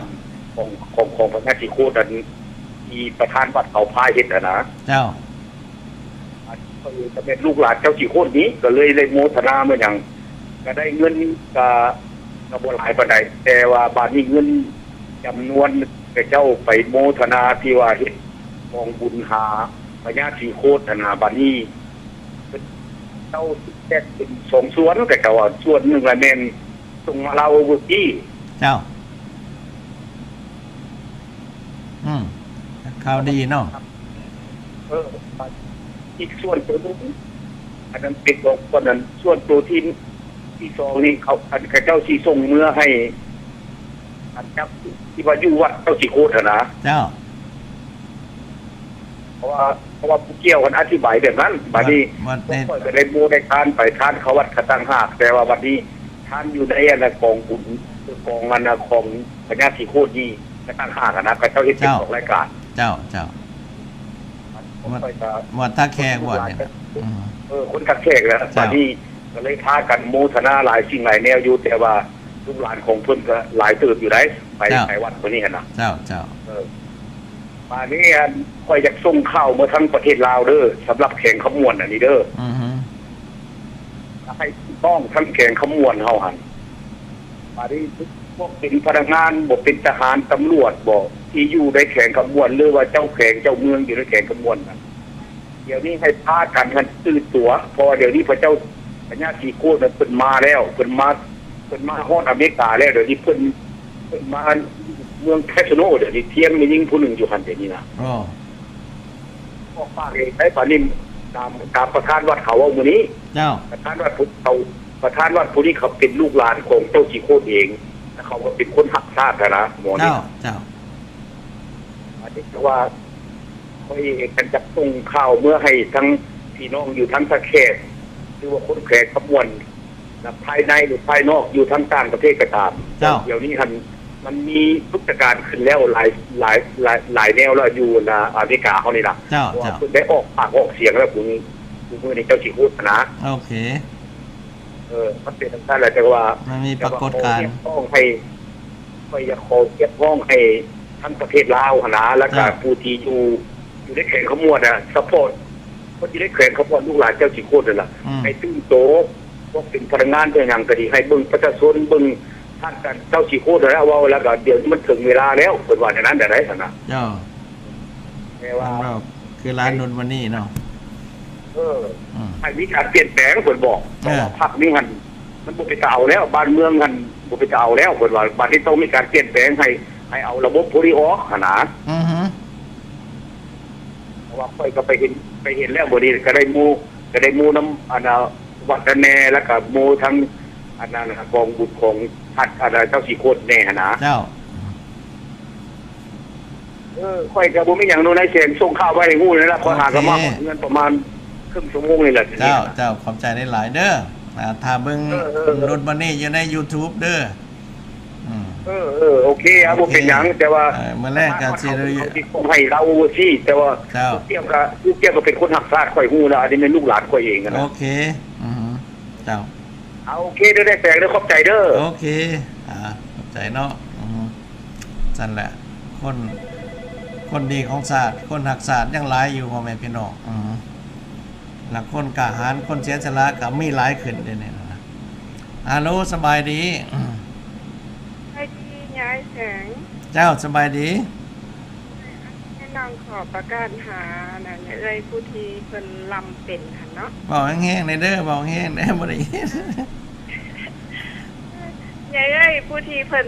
ຂອງ ຂອງ ຂອງພະຍາສີໂຄດ ອັນທີ່ປະທານວັດເຂົາພາເຮັດຫັ້ນນະ. ເຈົ້າ ອັນຂ້ອຍເອງກໍແມ່ນລູກຫຼານເຈົ້າສີໂຄດນີ້ ກໍເລີຍໄດ້ໂມທະນາເໝືອນຫຍັງ ກໍໄດ້ເງິນ ກໍ ກໍບໍ່ຫຼາຍປານໃດ ແຕ່ວ່າບາດນີ້ເງິນຈຳນວນຂະເຈົ້າໄປໂມທະນາທີ່ວ່າເຮັດກອງບຸນຫາພະຍາສີໂຄດຫັ້ນນະ ບາດນີ້ເຂົາເຈົ້າແບ່ງເປັນສອງສ່ວນ ຂະເຈົ້າວ່າສ່ວນໜຶ່ງລະແມ່ນ ສົ່ງມາລາວເວີຈີ. ເຈົ້າ ອືມ ຂ່າວດີເນາະ. ເອີ ອີກສ່ວນໂຕໜຶ່ງ ອັນນັ້ນເປັນຂອງ ສ່ວນນັ້ນ ສ່ວນໂຕທີ່ ທີ່ສອງນີ້ ເຂົາ ອັນ ເຂົາເຈົ້າຊິສົ່ງເມືອໃຫ້ ອັນຈັບທີ່ວ່າຢູ່ວັດເຈົ້າສີໂຄດຫັ້ນນະ. ເຈົ້າ ເພາະວ່າ ເພາະວ່າຜູ້ກ່ຽວເພິ່ນອະທິບາຍແບບນັ້ນ. ບາດນີ້ ບາດ ບາດນີ້ ພວກຂ້ອຍກໍໄດ້ໂມໄດ້ທານໄປ ທານເຂົ້າວັດກະຕ່າງຫາກ ແຕ່ວ່າບັດນີ້ທານຢູ່ໃນອັນນະກອງບຸນ ກອງອັນນະຂອງພະຍາສີໂຄດນີ້ກະຕ່າງຫາກຫັ້ນນະ ເຂົາເຈົ້າເຮັດເປັນ ເຈົ້າ ສອງລາຍການ. ເຈົ້າ ເຈົ້າ ວັດ ວັດທ່າແຂກບໍ່ນີ້ນະ? ອືມ ເອີ ຄົນທ່າແຂກແຫຼະ. ເຈົ້າ ບາດນີ້ກໍເລີຍພາກັນໂມທະນາຫຼາຍສິ່ງຫຼາຍແນວຢູ່ ແຕ່ວ່າ ລູກຫຼານຂອງເພິ່ນກໍຫຼາຍເຕີບຢູ່ໃດ໋ ໄປ ເຈົ້າ ໄປວັດມື້ນີ້ຫັ້ນນະ. ເຈົ້າ ເຈົ້າ ເອີ ບາດນີ້ ອັນ ຂ້ອຍຢາກສົ່ງຂ່າວເມືອທາງປະເທດລາວເດີ ສຳລັບແຂວງຄຳມ່ວນອັນນີ້ເດີ. ອືຮຶ ຢາກໃຫ້ພີ່ນ້ອງທາງແຂວງຄຳມ່ວນເຮົາຫັ້ນ ບາດນີ້ ພວກເປັນພະນັກງານບໍ ເປັນທະຫານ ຕຳຫຼວດບໍ ທີ່ຢູ່ໃນແຂວງຄຳມ່ວນ ຫຼືວ່າເຈົ້າແຂວງເຈົ້າເມືອງຢູ່ໃນແຂວງຄຳມ່ວນນັ້ນ ດຽວນີ້ໃຫ້ພາກັນຫັ້ນຕື່ນຕົວ ເພາະວ່າດຽວນີ້ພະເຈົ້າ ພະຍາສີໂຄດນັ້ນເພິ່ນມາແລ້ວ ເພິ່ນມາ ເພິ່ນມາຮອດອາເມລິກາແລ້ວ. ດຽວນີ້ເພິ່ນ ເພິ່ນມາເມືອງແຄສໂນ ດຽວນີ້ທຽງແມ່ຍິງຜູ້ໜຶ່ງຢູ່ຫັ້ນດຽວນີ້ນະ. ອໍ ອອກປາກເອງໄດ້ປານນີ້ ຕາມ ຕາມປະທານວັດເຂົາເວົ້າມື້ນີ້. ເຈົ້າ ປະທານວັດຜູ້ເຂົາ ປະທານວັດຜູ້ນີ້ເຂົາເປັນລູກຫຼານຂອງເຈົ້າສີໂຄດເອງ ແລະເຂົາກໍເປັນຄົນຮັກຊາດຫັ້ນນະ ໝໍນີ້. ເຈົ້າ ເຈົ້າ ອັນນີ້ຄືວ່າ ຂ້ອຍເອງກໍຈະສົ່ງຂ່າວເມືອໃຫ້ທັງພີ່ນ້ອງຢູ່ທາງທ່າແຂກ ຫຼືວ່າຄົນແຂວງຄຳມ່ວນ ພາຍໃນ ຫຼື ພາຍນອກ ຢູ່ທາງຕ່າງປະເທດກໍຕາມ. ເຈົ້າ. ດຽວນີ້ຫັ້ນ ມັນມີປາກົດການຂຶ້ນແລ້ວ ຫຼາຍ ຫຼາຍ ຫຼາຍ ຫຼາຍແນວແລ້ວ ຢູ່ ອາເມລິກາເຮົານີ້ລະ. ເຈົ້າ ເຈົ້າ. ເພາະວ່າເພິ່ນໄດ້ອອກປາກອອກສຽງແລ້ວ ຜູ້ນີ້ ຜູ້ນີ້ເຈົ້າຊິໂຄດນະ. ໂອເຄ. ເອີ ມັນເປັນຈັ່ງຊັ້ນແຫຼະ ແຕ່ວ່າ ມັນມີປາກົດການ ແຕ່ວ່າຂໍຮຽກຮ້ອງໃຫ້ ຂ້ອຍຢາກຂໍຮຽກຮ້ອງໃຫ້ທັງປະເທດລາວຫັ້ນນະ ແລ້ວກໍ ເຈົ້າ ຜູ້ທີ່ຢູ່ ຢູ່ໃນແຂວງຄຳມ່ວນນະ ສະເພາະຄົນຢູ່ໃນແຂວງຄຳມ່ວນ ລູກຫຼານເຈົ້າຊິໂຄດນັ້ນລະ ອືມ ໃຫ້ຕື່ນໂຕ ພວກເປັນພະນັກງານເປັນຫຍັງກໍດີ ໃຫ້ເບິ່ງປະຊາຊົນ ເບິ່ງທາງການເຈົ້າຊິໂຄດຫັ້ນລະ ເວົ້າແລ້ວກໍດຽວນີ້ມັນເຖິງເວລາແລ້ວ ເພິ່ນວ່າແນວນັ້ນໄດ໋ຫັ້ນນະ. ເຈົ້າ. ແຕ່ວ່າ ແມ່ນບໍ່ ຄືຮ້ານນຸດມະນີເນາະ. ເອີ ອືມ ໃຫ້ມີການປ່ຽນແປງ ເພິ່ນບອກ. ເອີ ເພາະວ່າພັກນີ້ຫັ້ນ ມັນບໍ່ເປັນຕາເອົາແລ້ວ ບ້ານເມືອງຫັ້ນບໍ່ເປັນຕາເອົາແລ້ວ ເພິ່ນວ່າ. ບັດນີ້ຕ້ອງມີການປ່ຽນແປງ ໃຫ້ ໃຫ້ເອົາລະບົບພວກນີ້ອອກຫັ້ນນະ. ອືຮຶ ເພາະວ່າຂ້ອຍກໍໄປເຫັນ ໄປເຫັນແລ້ວ ມື້ນີ້ກໍໄດ້ໝູ່ ກໍໄດ້ໝູ່ນຳ ອັນ ວັດນັ້ນແດ່ ແລ້ວກໍໝູ່ທັງ ອັນນັ້ນ ກອງບຸນຂອງພັກ ອັນ ເຈົ້າຊິໂຄດແດ່ຫັ້ນນະ. ເຈົ້າ. ເອີ ຂ້ອຍກໍບໍ່ມີຫຍັງ ນາຍແສງສົ່ງຂ່າວໄວ້ໃຫ້ຮູ້ນີ້ລະ ຂ້ອຍຫາກໍມາຮອດເຮືອນປະມານເຄິ່ງຊົ່ວໂມງນີ້ແຫຼະ. ເຈົ້າ ເຈົ້າ ຂອບໃຈຫຼາຍໆເດີ. ອ່າ ຖ້າເບິ່ງ ເອີ ເອີ ເອີ ລຸດບັນນີ້ຢູ່ໃນຢູທູບເດີ. ອືມ ເອີ ເອີ ໂອເຄ ບໍ່ເປັນຫຍັງ ແຕ່ວ່າ ເອີ ມື້ແລກກໍຊິ ເຂົາຊິສົ່ງໃຫ້ລາວໂອເວີຊີ ແຕ່ວ່າ ເຈົ້າ ລູກແກ້ວກໍ ລູກແກ້ວກໍເປັນຄົນຮັກຊາດ ຂ້ອຍຮູ້ແລ້ວ ອັນນີ້ແມ່ນລູກຫຼານຂ້ອຍເອງນະ. ໂອເຄ. ອືຮຶ ເຈົ້າ. ເອົາ ໂອເຄເດີ ນາຍແສງເດີ ຂອບໃຈເດີ. ໂອເຄ. ອ່າ ຂອບໃຈເນາະ. ອືຮຶ ຊັ້ນແຫຼະ ຄົນ ຄົນດີຂອງຊາດ ຄົນຮັກຊາດຍັງຫຼາຍຢູ່ ພໍ່ແມ່ພີ່ນ້ອງ. ອືຮຶ ແລະ ຄົນກ້າຫານ ຄົນເສຍສະຫຼະກໍມີຫຼາຍຂຶ້ນເດນີ້ນະ. ຮາໂລ ສະບາຍດີ. ສະບາຍດີ ຍາຍແສງ. ເຈົ້າ ສະບາຍດີ. ນ້ອງຂໍປະກາດຫາ ອັນນັ້ນ ເອື້ອຍຜູ້ທີ່ເພິ່ນລຳເປັນຫັ້ນເນາະ. ເວົ້າແຮງໆແດ່ເດີ ເວົ້າແຮງໆແດ່ ບໍ່ໄດ້ຍິນ. ຍາຍເອີຍ ຜູ້ທີ່ເພິ່ນ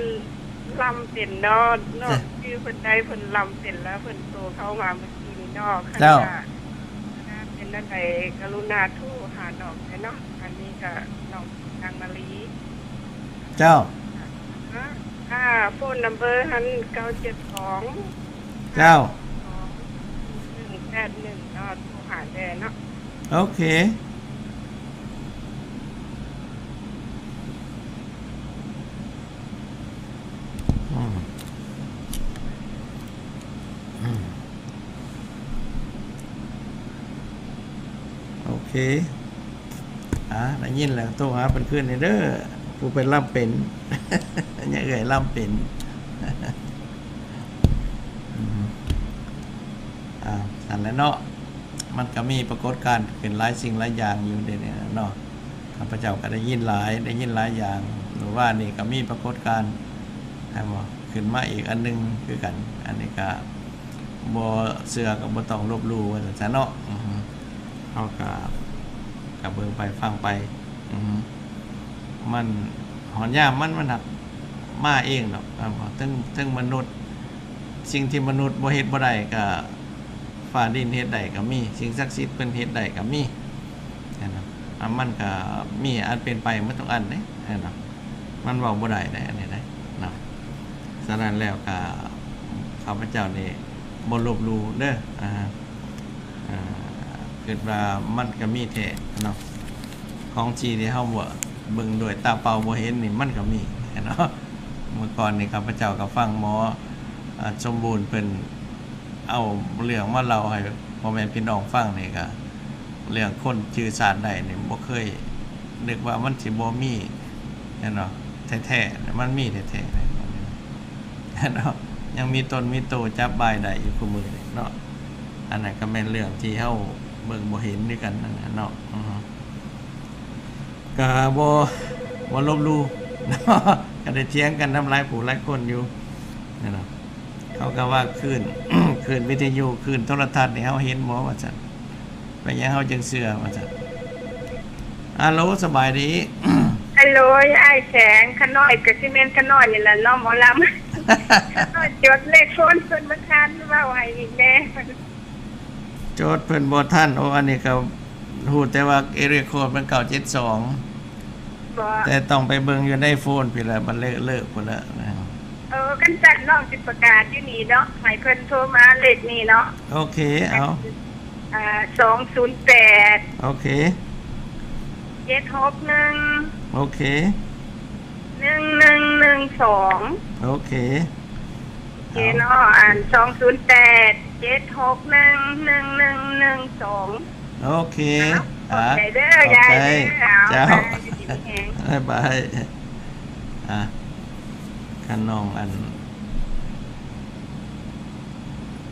ລຳເປັນເນາະ ນ້ອງຈື່ເພິ່ນໄດ້ ເພິ່ນລຳເປັນແລ້ວ ເພິ່ນໂທເຂົ້າມາມື້ກີ້ນີ້ເນາະ. ເຈົ້າ. ຄັນວ່າເປັນອັນໃດ ກະລຸນາໂທຫານ້ອງແດ່ເນາະ. ອັນນີ້ກະນ້ອງນາງມາລີ. ເຈົ້າ. ອ່າ ໂຟນນຳເບີຫັ້ນ ເກົ້າເຈັດສອງ ເຈົ້າ ໜຶ່ງແປດໜຶ່ງເນາະ ໂທຫາແດ່ເນາະ. ໂອເຄ. ອືມ ອືມ ໂອເຄ. ອ່າ ໄດ້ຍິນແລ້ວ ໂທຫາເພິ່ນຄືນນີ້ເດີ ຜູ້ເພິ່ນລຳເປັນ ຍາເອື້ອຍລຳເປັນ. ອືມ ອ່າ ນັ້ນແຫຼະເນາະ ມັນກໍມີປາກົດການຂຶ້ນຫຼາຍສິ່ງຫຼາຍຢ່າງຢູ່ເດນີ້ເນາະ. ຂ້າພະເຈົ້າກໍໄດ້ຍິນຫຼາຍ ໄດ້ຍິນຫຼາຍຢ່າງ. ມື້ວານນີ້ກໍມີປາກົດການ ແມ່ນບໍ່ ຂຶ້ນມາອີກອັນໜຶ່ງຄືກັນ. ອັນນີ້ກໍບໍ່ເຊື່ອກໍບໍ່ຕ້ອງລົບຫຼູ່ ວ່າຊັ້ນຊະເນາະ. ເຮົາກໍ ກໍເບິ່ງໄປຟັງໄປ. ມັນ ຮອດຍາມມັນ ມັນຫາກມາເອງດອກ. ເຖິງ ເຖິງມະນຸດ ສິ່ງທີ່ມະນຸດບໍ່ເຮັດບໍ່ໄດ້ ກໍຟ້າດິນເຮັດໄດ້ກໍມີ ສິ່ງສັກສິດເພິ່ນເຮັດໄດ້ກໍມີ. ນັ້ນນະ ມັນກໍມີອັນເປັນໄປໝົດທຸກອັນເດ້ ແມ່ນບໍ່? ມັນເວົ້າບໍ່ໄດ້ເດ້ ອັນນີ້ເດ້ເນາະ. ສະນັ້ນແລ້ວກໍ ຂ້າພະເຈົ້ານີ້ບໍ່ລົບຫຼູ່ເດີ ອ່າ ອ່າ ຄິດວ່າມັນກໍມີແທ້ເນາະ ຂອງທີ່ ທີ່ເຮົາບໍ່ເບິ່ງດ້ວຍຕາເປົ່າບໍ່ເຫັນນີ້ ມັນກໍມີເນາະ. ເມື່ອກ່ອນນີ້ ຂ້າພະເຈົ້າກໍຟັງໝໍ ອ່າ ສົມບູນເພິ່ນ ເອົາເລື່ອງມາເລົ່າໃຫ້ພໍ່ແມ່ພີ່ນ້ອງຟັງນີ້ ກະເລື່ອງຄົນຈື່ຊາດໄດ້ນີ້ ບໍ່ເຄີຍນຶກວ່າມັນຊິບໍ່ມີແມ່ນບໍ່ ແທ້ໆ ມັນມີແທ້ໆເນາະ. ຍັງມີຕົນມີໂຕຈັບບາຍໄດ້ຢູ່ຄູ່ມື້ນີ້ເນາະ. ອັນນັ້ນກໍແມ່ນເລື່ອງທີ່ເຮົາເບິ່ງບໍ່ເຫັນຄືກັນນັ້ນແຫຼະເນາະ. ອື ກະບໍ່ ບໍ່ລົບຫຼູ່ເນາະ ກະໄດ້ຖຽງກັນນຳຫຼາຍຜູ້ຫຼາຍຄົນຢູ່ນັ້ນນະ. ເຂົາກະວ່າຄື້ນ ຄື້ນວິທະຍຸ ຄື້ນໂທລະທັດນີ້ເຮົາເຫັນບໍ່ວ່າຊັ້ນ ເປັນຫຍັງເຮົາຈຶ່ງເຊື່ອວ່າຊັ້ນ. ອາໂລ ສະບາຍດີ. ອາໂລ ອ້າຍແສງ ຂະນ້ອຍກະຊິແມ່ນຂະນ້ອຍນີ້ລະເນາະ ໝໍລຳ ຂະນ້ອຍຈົດເລກໂຟນເພິ່ນບໍ່ທັນ ເວົ້າໃຫ້ອີກແດ່. ຈົດເພິ່ນບໍ່ທັນ. ໂອ ອັນນີ້ກໍຮູ້ແຕ່ວ່າ ເອເຣຍໂຄດ ມັນເກົ້າເຈັດສອງ ແຕ່ຕ້ອງໄປເບິ່ງຢູ່ໃນໂຟນພຸ້ນແຫຼະ ມັນເລີກ ເລີກພຸ້ນແຫຼະ. ເອີ ຄັນຊັ້ນນ້ອງຊິປະກາດຢູ່ນີ້ເນາະ ໃຫ້ເພິ່ນໂທມາເລກນີ້ເນາະ. ໂອເຄ ເອົາ ເອີ ສອງສູນແປດ ໂອເຄ ເຈັດຫົກໜຶ່ງ ໂອເຄ ໜຶ່ງໜຶ່ງໜຶ່ງສອງ ໂອເຄ ໂອເຄເນາະ ອັນ ສອງສູນແປດ ເຈັດຫົກໜຶ່ງ ໜຶ່ງໜຶ່ງໜຶ່ງສອງ ໂອເຄ ເນາະ ຂອບໃຈເດີ ຂອບໃຈ ຍາຍເດີ ເຈົ້າ ເອົາ ບາຍ ຢູ່ດີມີແຮງ ບາຍບາຍ ອ່າ ຄັນນ້ອງ ອັນ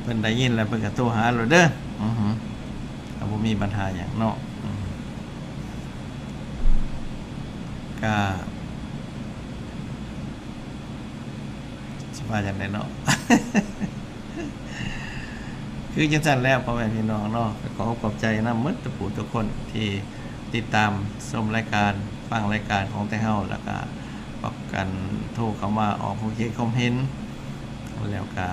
ເພິ່ນໄດ້ຍິນແລ້ວ ເພິ່ນກໍໂທຫາໂລດເດີ ອື ກໍບໍ່ມີບັນຫາຫຍັງເນາະ ອື ກະ ຊິວ່າຈັ່ງໃດເນາະ ຄືຈັ່ງຊັ້ນແຫຼະ ພໍ່ແມ່ພີ່ນ້ອງເນາະ ກໍຂໍຂອບໃຈນຳໝົດທຸກຜູ້ທຸກຄົນທີ່ຕິດຕາມຊົມລາຍການ ຟັງລາຍການຂອງແຕ່ເຮົາ ແລ້ວກະປາກັນໂທເຂົ້າມາອອກຄວາມຄິດຄວາມເຫັນ ແລ້ວກະ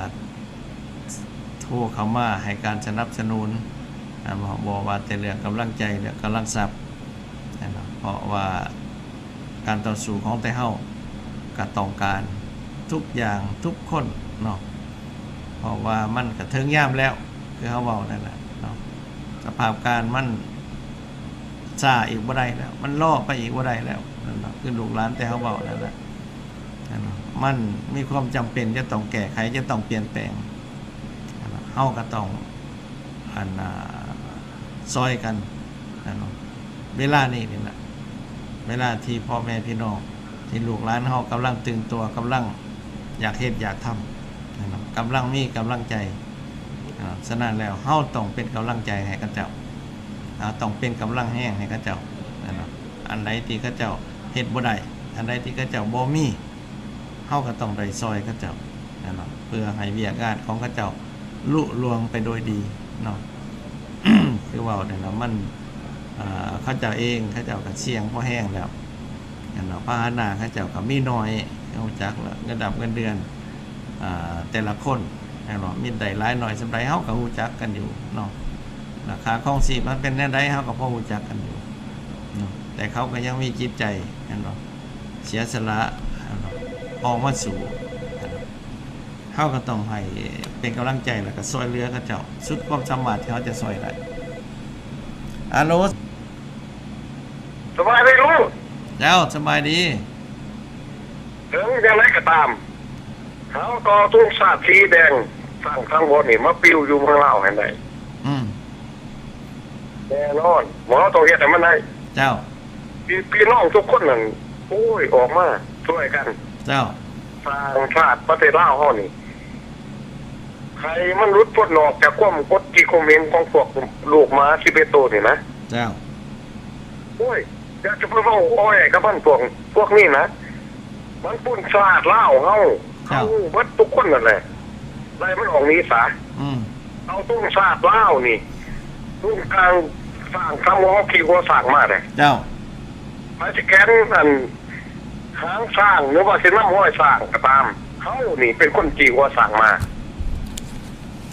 ໂທເຂົ້າມາໃຫ້ການສະໜັບສະໜູນ ອັນ ບໍ່ວ່າແຕ່ເລື່ອງກຳລັງໃຈ ເລື່ອງກຳລັງຊັບ ເນາະ ເພາະວ່າການຕໍ່ສູ້ຂອງແຕ່ເຮົາກໍຕ້ອງການທຸກຢ່າງທຸກຄົນເນາະ ເພາະວ່າມັນກໍເຖິງຍາມແລ້ວ ຄືເຮົາເວົ້ານັ້ນແຫຼະເນາະ ສະພາບການມັນຊ້າອີກບໍ່ໄດ້ແລ້ວ ມັນລໍໄປອີກບໍ່ໄດ້ແລ້ວ ນັ້ນເນາະ ຄືລູກຫຼານແຕ່ເຮົາເວົ້ານັ້ນແຫຼະ ນັ້ນເນາະ ມັນມີຄວາມຈຳເປັນຈະຕ້ອງແກ້ໄຂ ຈະຕ້ອງປ່ຽນແປງ ເຮົາກໍຕ້ອງ ອັນ ອາ ຊ່ອຍກັນ ເວລານີ້ນີ້ລະ ເວລາທີ່ພໍ່ແມ່ພີ່ນ້ອງ ທີ່ລູກຫຼານເຮົາກຳລັງຕື່ນຕົວ ກຳລັງຢາກເຮັດຢາກທຳ ກຳລັງມີກຳລັງໃຈ ສະນັ້ນແລ້ວ ເຮົາຕ້ອງເປັນກຳລັງໃຈໃຫ້ເຂົາເຈົ້າ ເຮົາຕ້ອງເປັນກຳລັງແຮງໃຫ້ເຂົາເຈົ້າ ອັນໃດທີ່ເຂົາເຈົ້າເຮັດບໍ່ໄດ້ ອັນໃດທີ່ເຂົາເຈົ້າບໍ່ມີ ເຮົາກໍຕ້ອງໄດ້ຊ່ອຍເຂົາເຈົ້າ ແມ່ນບໍ່ ເພື່ອໃຫ້ວຽກງານຂອງເຂົາເຈົ້າລຸລ່ວງໄປໂດຍດີເນາະ ຄືເວົ້ານັ້ນນະ ມັນ ເຂົາເຈົ້າເອງ ເຂົາເຈົ້າກໍສ່ຽງພໍແຮງແລ້ວ ແມ່ນບໍ່ ພາຫະນະເຂົາເຈົ້າກໍມີໜ້ອຍ ເຮົາຮູ້ຈັກແລ້ວ ເງິນດຳເງິນເດືອນ ອາ ແຕ່ລະຄົນ ແມ່ນບໍ່ ມີໄດ້ຫຼາຍໜ້ອຍສ່ຳໃດ ເຮົາກໍຮູ້ຈັກກັນຢູ່ເນາະ ລາຄາຄອງຊີບມັນເປັນແນວໃດ ເຮົາກໍພໍຮູ້ຈັກກັນຢູ່ເນາະ ແຕ່ເຂົາກໍຍັງມີຈິດໃຈ ແມ່ນບໍ່ ເສຍສະຫຼະ ອອກມາສູ້ ເຮົາກໍຕ້ອງໃຫ້ເປັນກຳລັງໃຈ ແລ້ວກໍຊ່ວຍເຫຼືອເຂົາເຈົ້າສຸດຄວາມສາມາດທີ່ເຮົາຈະຊ່ອຍໄດ້. ອາໂລ ສະບາຍດີລຸງ. ເຈົ້າ ສະບາຍດີ. ເຖິງຈັ່ງໃດກໍຕາມ ເຮົາຕ້ອງເອົາທຸງຊາດສີແດງ ສ້າງສັງວອນນີ້ມາປິວຢູ່ເມືອງລາວໃຫ້ໄດ້. ອືມ ແນ່ນອນ ເຮົາຕ້ອງເຮັດໃຫ້ມັນໄດ້. ເຈົ້າ. ພີ່ ພີ່ນ້ອງທຸກຄົນນັ້ນ ໂອ້ຍ ອອກມາຊ່ວຍກັນ ເຈົ້າ ສ້າງຊາດປະເທດລາວເຮົານີ້ ໃຫ້ມັນຫຼຸດພົ້ນອອກຈາກຄວາມກົດຂີ່ຂົ່ມເຫັງຂອງພວກລູກໝາສິບເອັດໂຕນີ້ນະ. ເຈົ້າ. ໂອ້ຍ ຢ່າຈະໄປເວົ້າອ້ອຍກັບມັນ ພວກ ພວກນີ້ນະ ມັນປຸ້ນຊາດລາວເຮົາ. ເຈົ້າ. ເຮົາຮູ້ເບິດທຸກຄົນນັ້ນແຫຼະ ໄລ່ມັນອອກໜີສາ. ອືມ. ເອົາຕຸງຊາດລາວນີ້ ຕຸງກາງສ້າງຄຳວ່າເຮົາຂີ່ຫົວຊ້າງມາເດ້. ເຈົ້າ. ໃຜຊິແຂນອັນຫາງຊ້າງ ຫຼືວ່າຊິນຳຮອຍຊ້າງກໍຕາມ ເຮົານີ້ເປັນຄົນຂີ່ຫົວຊ້າງມາ.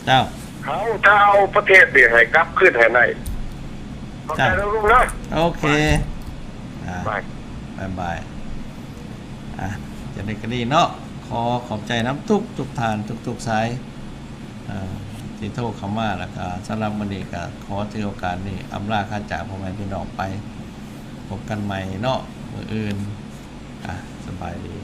ເຈົ້າ. ເຮົາຈະເອົາປະເທດນີ້ໃຫ້ກັບຄືນໃຫ້ໄດ້. ເຂົ້າໃຈແລ້ວລຸງເນາະ. ໂອເຄ. ອ່າ ບາຍ ບາຍບາຍ. ອ່າ ຈັ່ງໃດກໍດີເນາະ ຂໍຂອບໃຈນຳທຸກໆທ່ານ ທຸກໆສາຍ ເອີ ທີ່ໂທເຂົ້າມາ ແລ້ວກໍສຳລັບມື້ນີ້ກໍຂໍຖືໂອກາດນີ້ອຳລາຄາຈາກພໍ່ແມ່ພີ່ນ້ອງໄປ. ພົບກັນໃໝ່ເນາະ ມື້ອື່ນ. ອ່າ ສະບາຍດີ.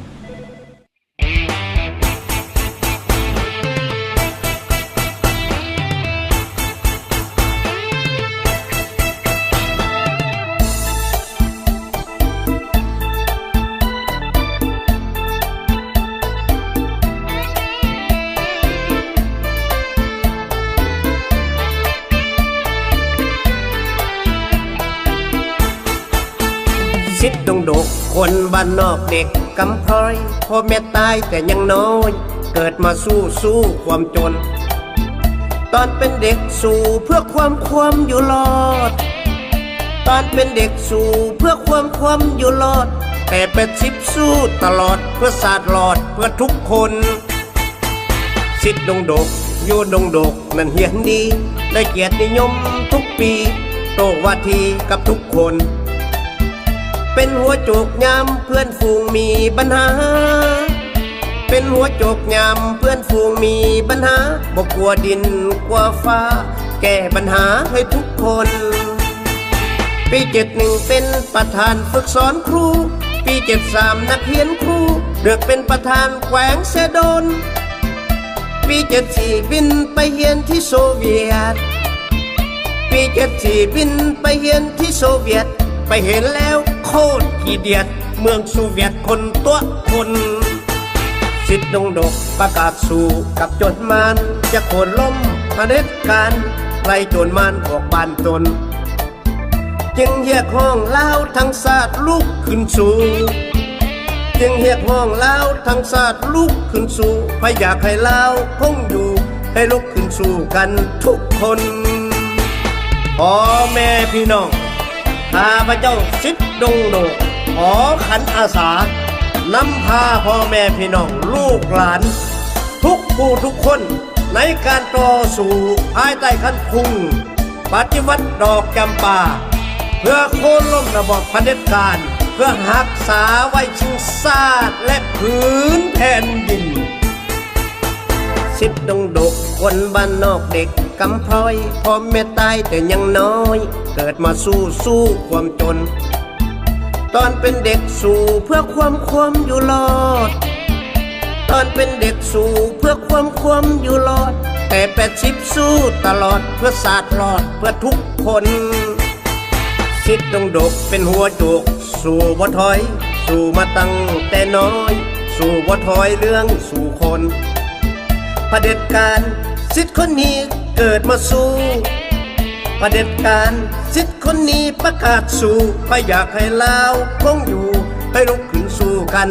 ສິດດົງດົກຄົນບ້ານນອກເດັກກຳພ້ອຍ ພໍ່ແມ່ຕາຍແຕ່ຍັງນ້ອຍ ເກີດມາສູ້ ສູ້ຄວາມຈົນ. ຕອນເປັນເດັກສູ້ເພື່ອຄວາມ ຄວາມຢູ່ລອດ ຕອນເປັນເດັກສູ້ເພື່ອຄວາມ ຄວາມຢູ່ລອດ ແຕ່ແປດສິບສູ້ຕະຫຼອດ ເພື່ອຊາດລອດ ເພື່ອທຸກຄົນ. ສິດດົງດົກ ຢູ່ດົງດົກນັ້ນຮຽນດີ ໄດ້ກຽດນິຍົມທຸກປີ ໂຕ້ວາທີກັບທຸກຄົນ. ເປັນຫົວໂຈກຍາມເພື່ອນຝູງມີບັນຫາ ເປັນຫົວໂຈກຍາມເພື່ອນຝູງມີບັນຫາ ບໍ່ກົວດິນກົວຟ້າ ແກ້ບັນຫາໃຫ້ທຸກຄົນ. ປີເຈັດໜຶ່ງເປັນປະທານຝຶກສອນຄູ ປີເຈັດສາມ ນັກຮຽນຄູເລືອກເປັນປະທານແຂວງເຊໂດນ. ປີເຈັດສີ່ ບິນໄປຮຽນທີ່ໂຊວຽດ. ປີເຈັດສີ່ ບິນໄປຮຽນທີ່ໂຊວຽດ. ໄປເຫັນແລ້ວໂຄດຂີ້ດຽດ ເມືອງໂຊວຽດຄົນຕົວະຄົນ. ສິດດົງດົກປະກາດສູ້ກັບໂຈນມານ ຈະໂຄ່ນລົ້ມຜະເດັດການ ໄລ່ໂຈນມານອອກບ້ານຕົນ. ຈຶ່ງຮຽກຮ້ອງລາວທັງຊາດລຸກຂຶ້ນສູ້ ຈຶ່ງຮຽກຮ້ອງລາວທັງຊາດລຸກຂຶ້ນສູ້ ໃຜຢາກໃຫ້ລາວຄົງຢູ່ ໃຫ້ລຸກຂຶ້ນສູ້ກັນທຸກຄົນ. ພໍ່ແມ່ພີ່ນ້ອງ ຂ້າພະເຈົ້າສິດດົງໂດກ ຂໍຂັນອາສາ ນຳພາພໍ່ແມ່ພີ່ນ້ອງລູກຫຼານ ທຸກຜູ້ທຸກຄົນ ໃນການຕໍ່ສູ້ພາຍໃຕ້ຄັນທຸງປະຕິວັດດອກຈຳປາ ເພື່ອໂຄ່ນລົ້ມລະບອບຜະເດັດການ ເພື່ອຮັກສາໄວ້ຊຶ້ງຊາດ ແລະ ພື້ນແຜ່ນດິນ. ສິດດົງໂດກຄົນບ້ານນອກເດັກກຳພ້ອຍ ພໍ່ແມ່ຕາຍແຕ່ຍັງນ້ອຍ ເກີດມາສູ້ ສູ້ຄວາມຈົນ. ຕອນເປັນເດັກສູ້ເພື່ອຄວາມ ຄວາມຢູ່ລອດ ຕອນເປັນເດັກສູ້ເພື່ອຄວາມ ຄວາມຢູ່ລອດ ແຕ່ແປດສິບສູ້ຕະຫຼອດ ເພື່ອຊາດລອດເພື່ອທຸກຄົນ. ສິດດົງໂດກເປັນຫົວໂຈກ ສູ້ບໍ່ຖອຍ ສູ້ມາຕັ້ງແຕ່ນ້ອຍ ສູ້ບໍ່ຖອຍເລື່ອງສູ້ຄົນ. ຜະເດັດການສິດຄົນນີ້ເກີດມາສູ້ ຜະເດັດການສິດຄົນນີ້ປະກາດສູ້ ໃຜຢາກໃຫ້ລາວຄົງຢູ່ ໃຫ້ລຸກຂຶ້ນສູ້ກັນ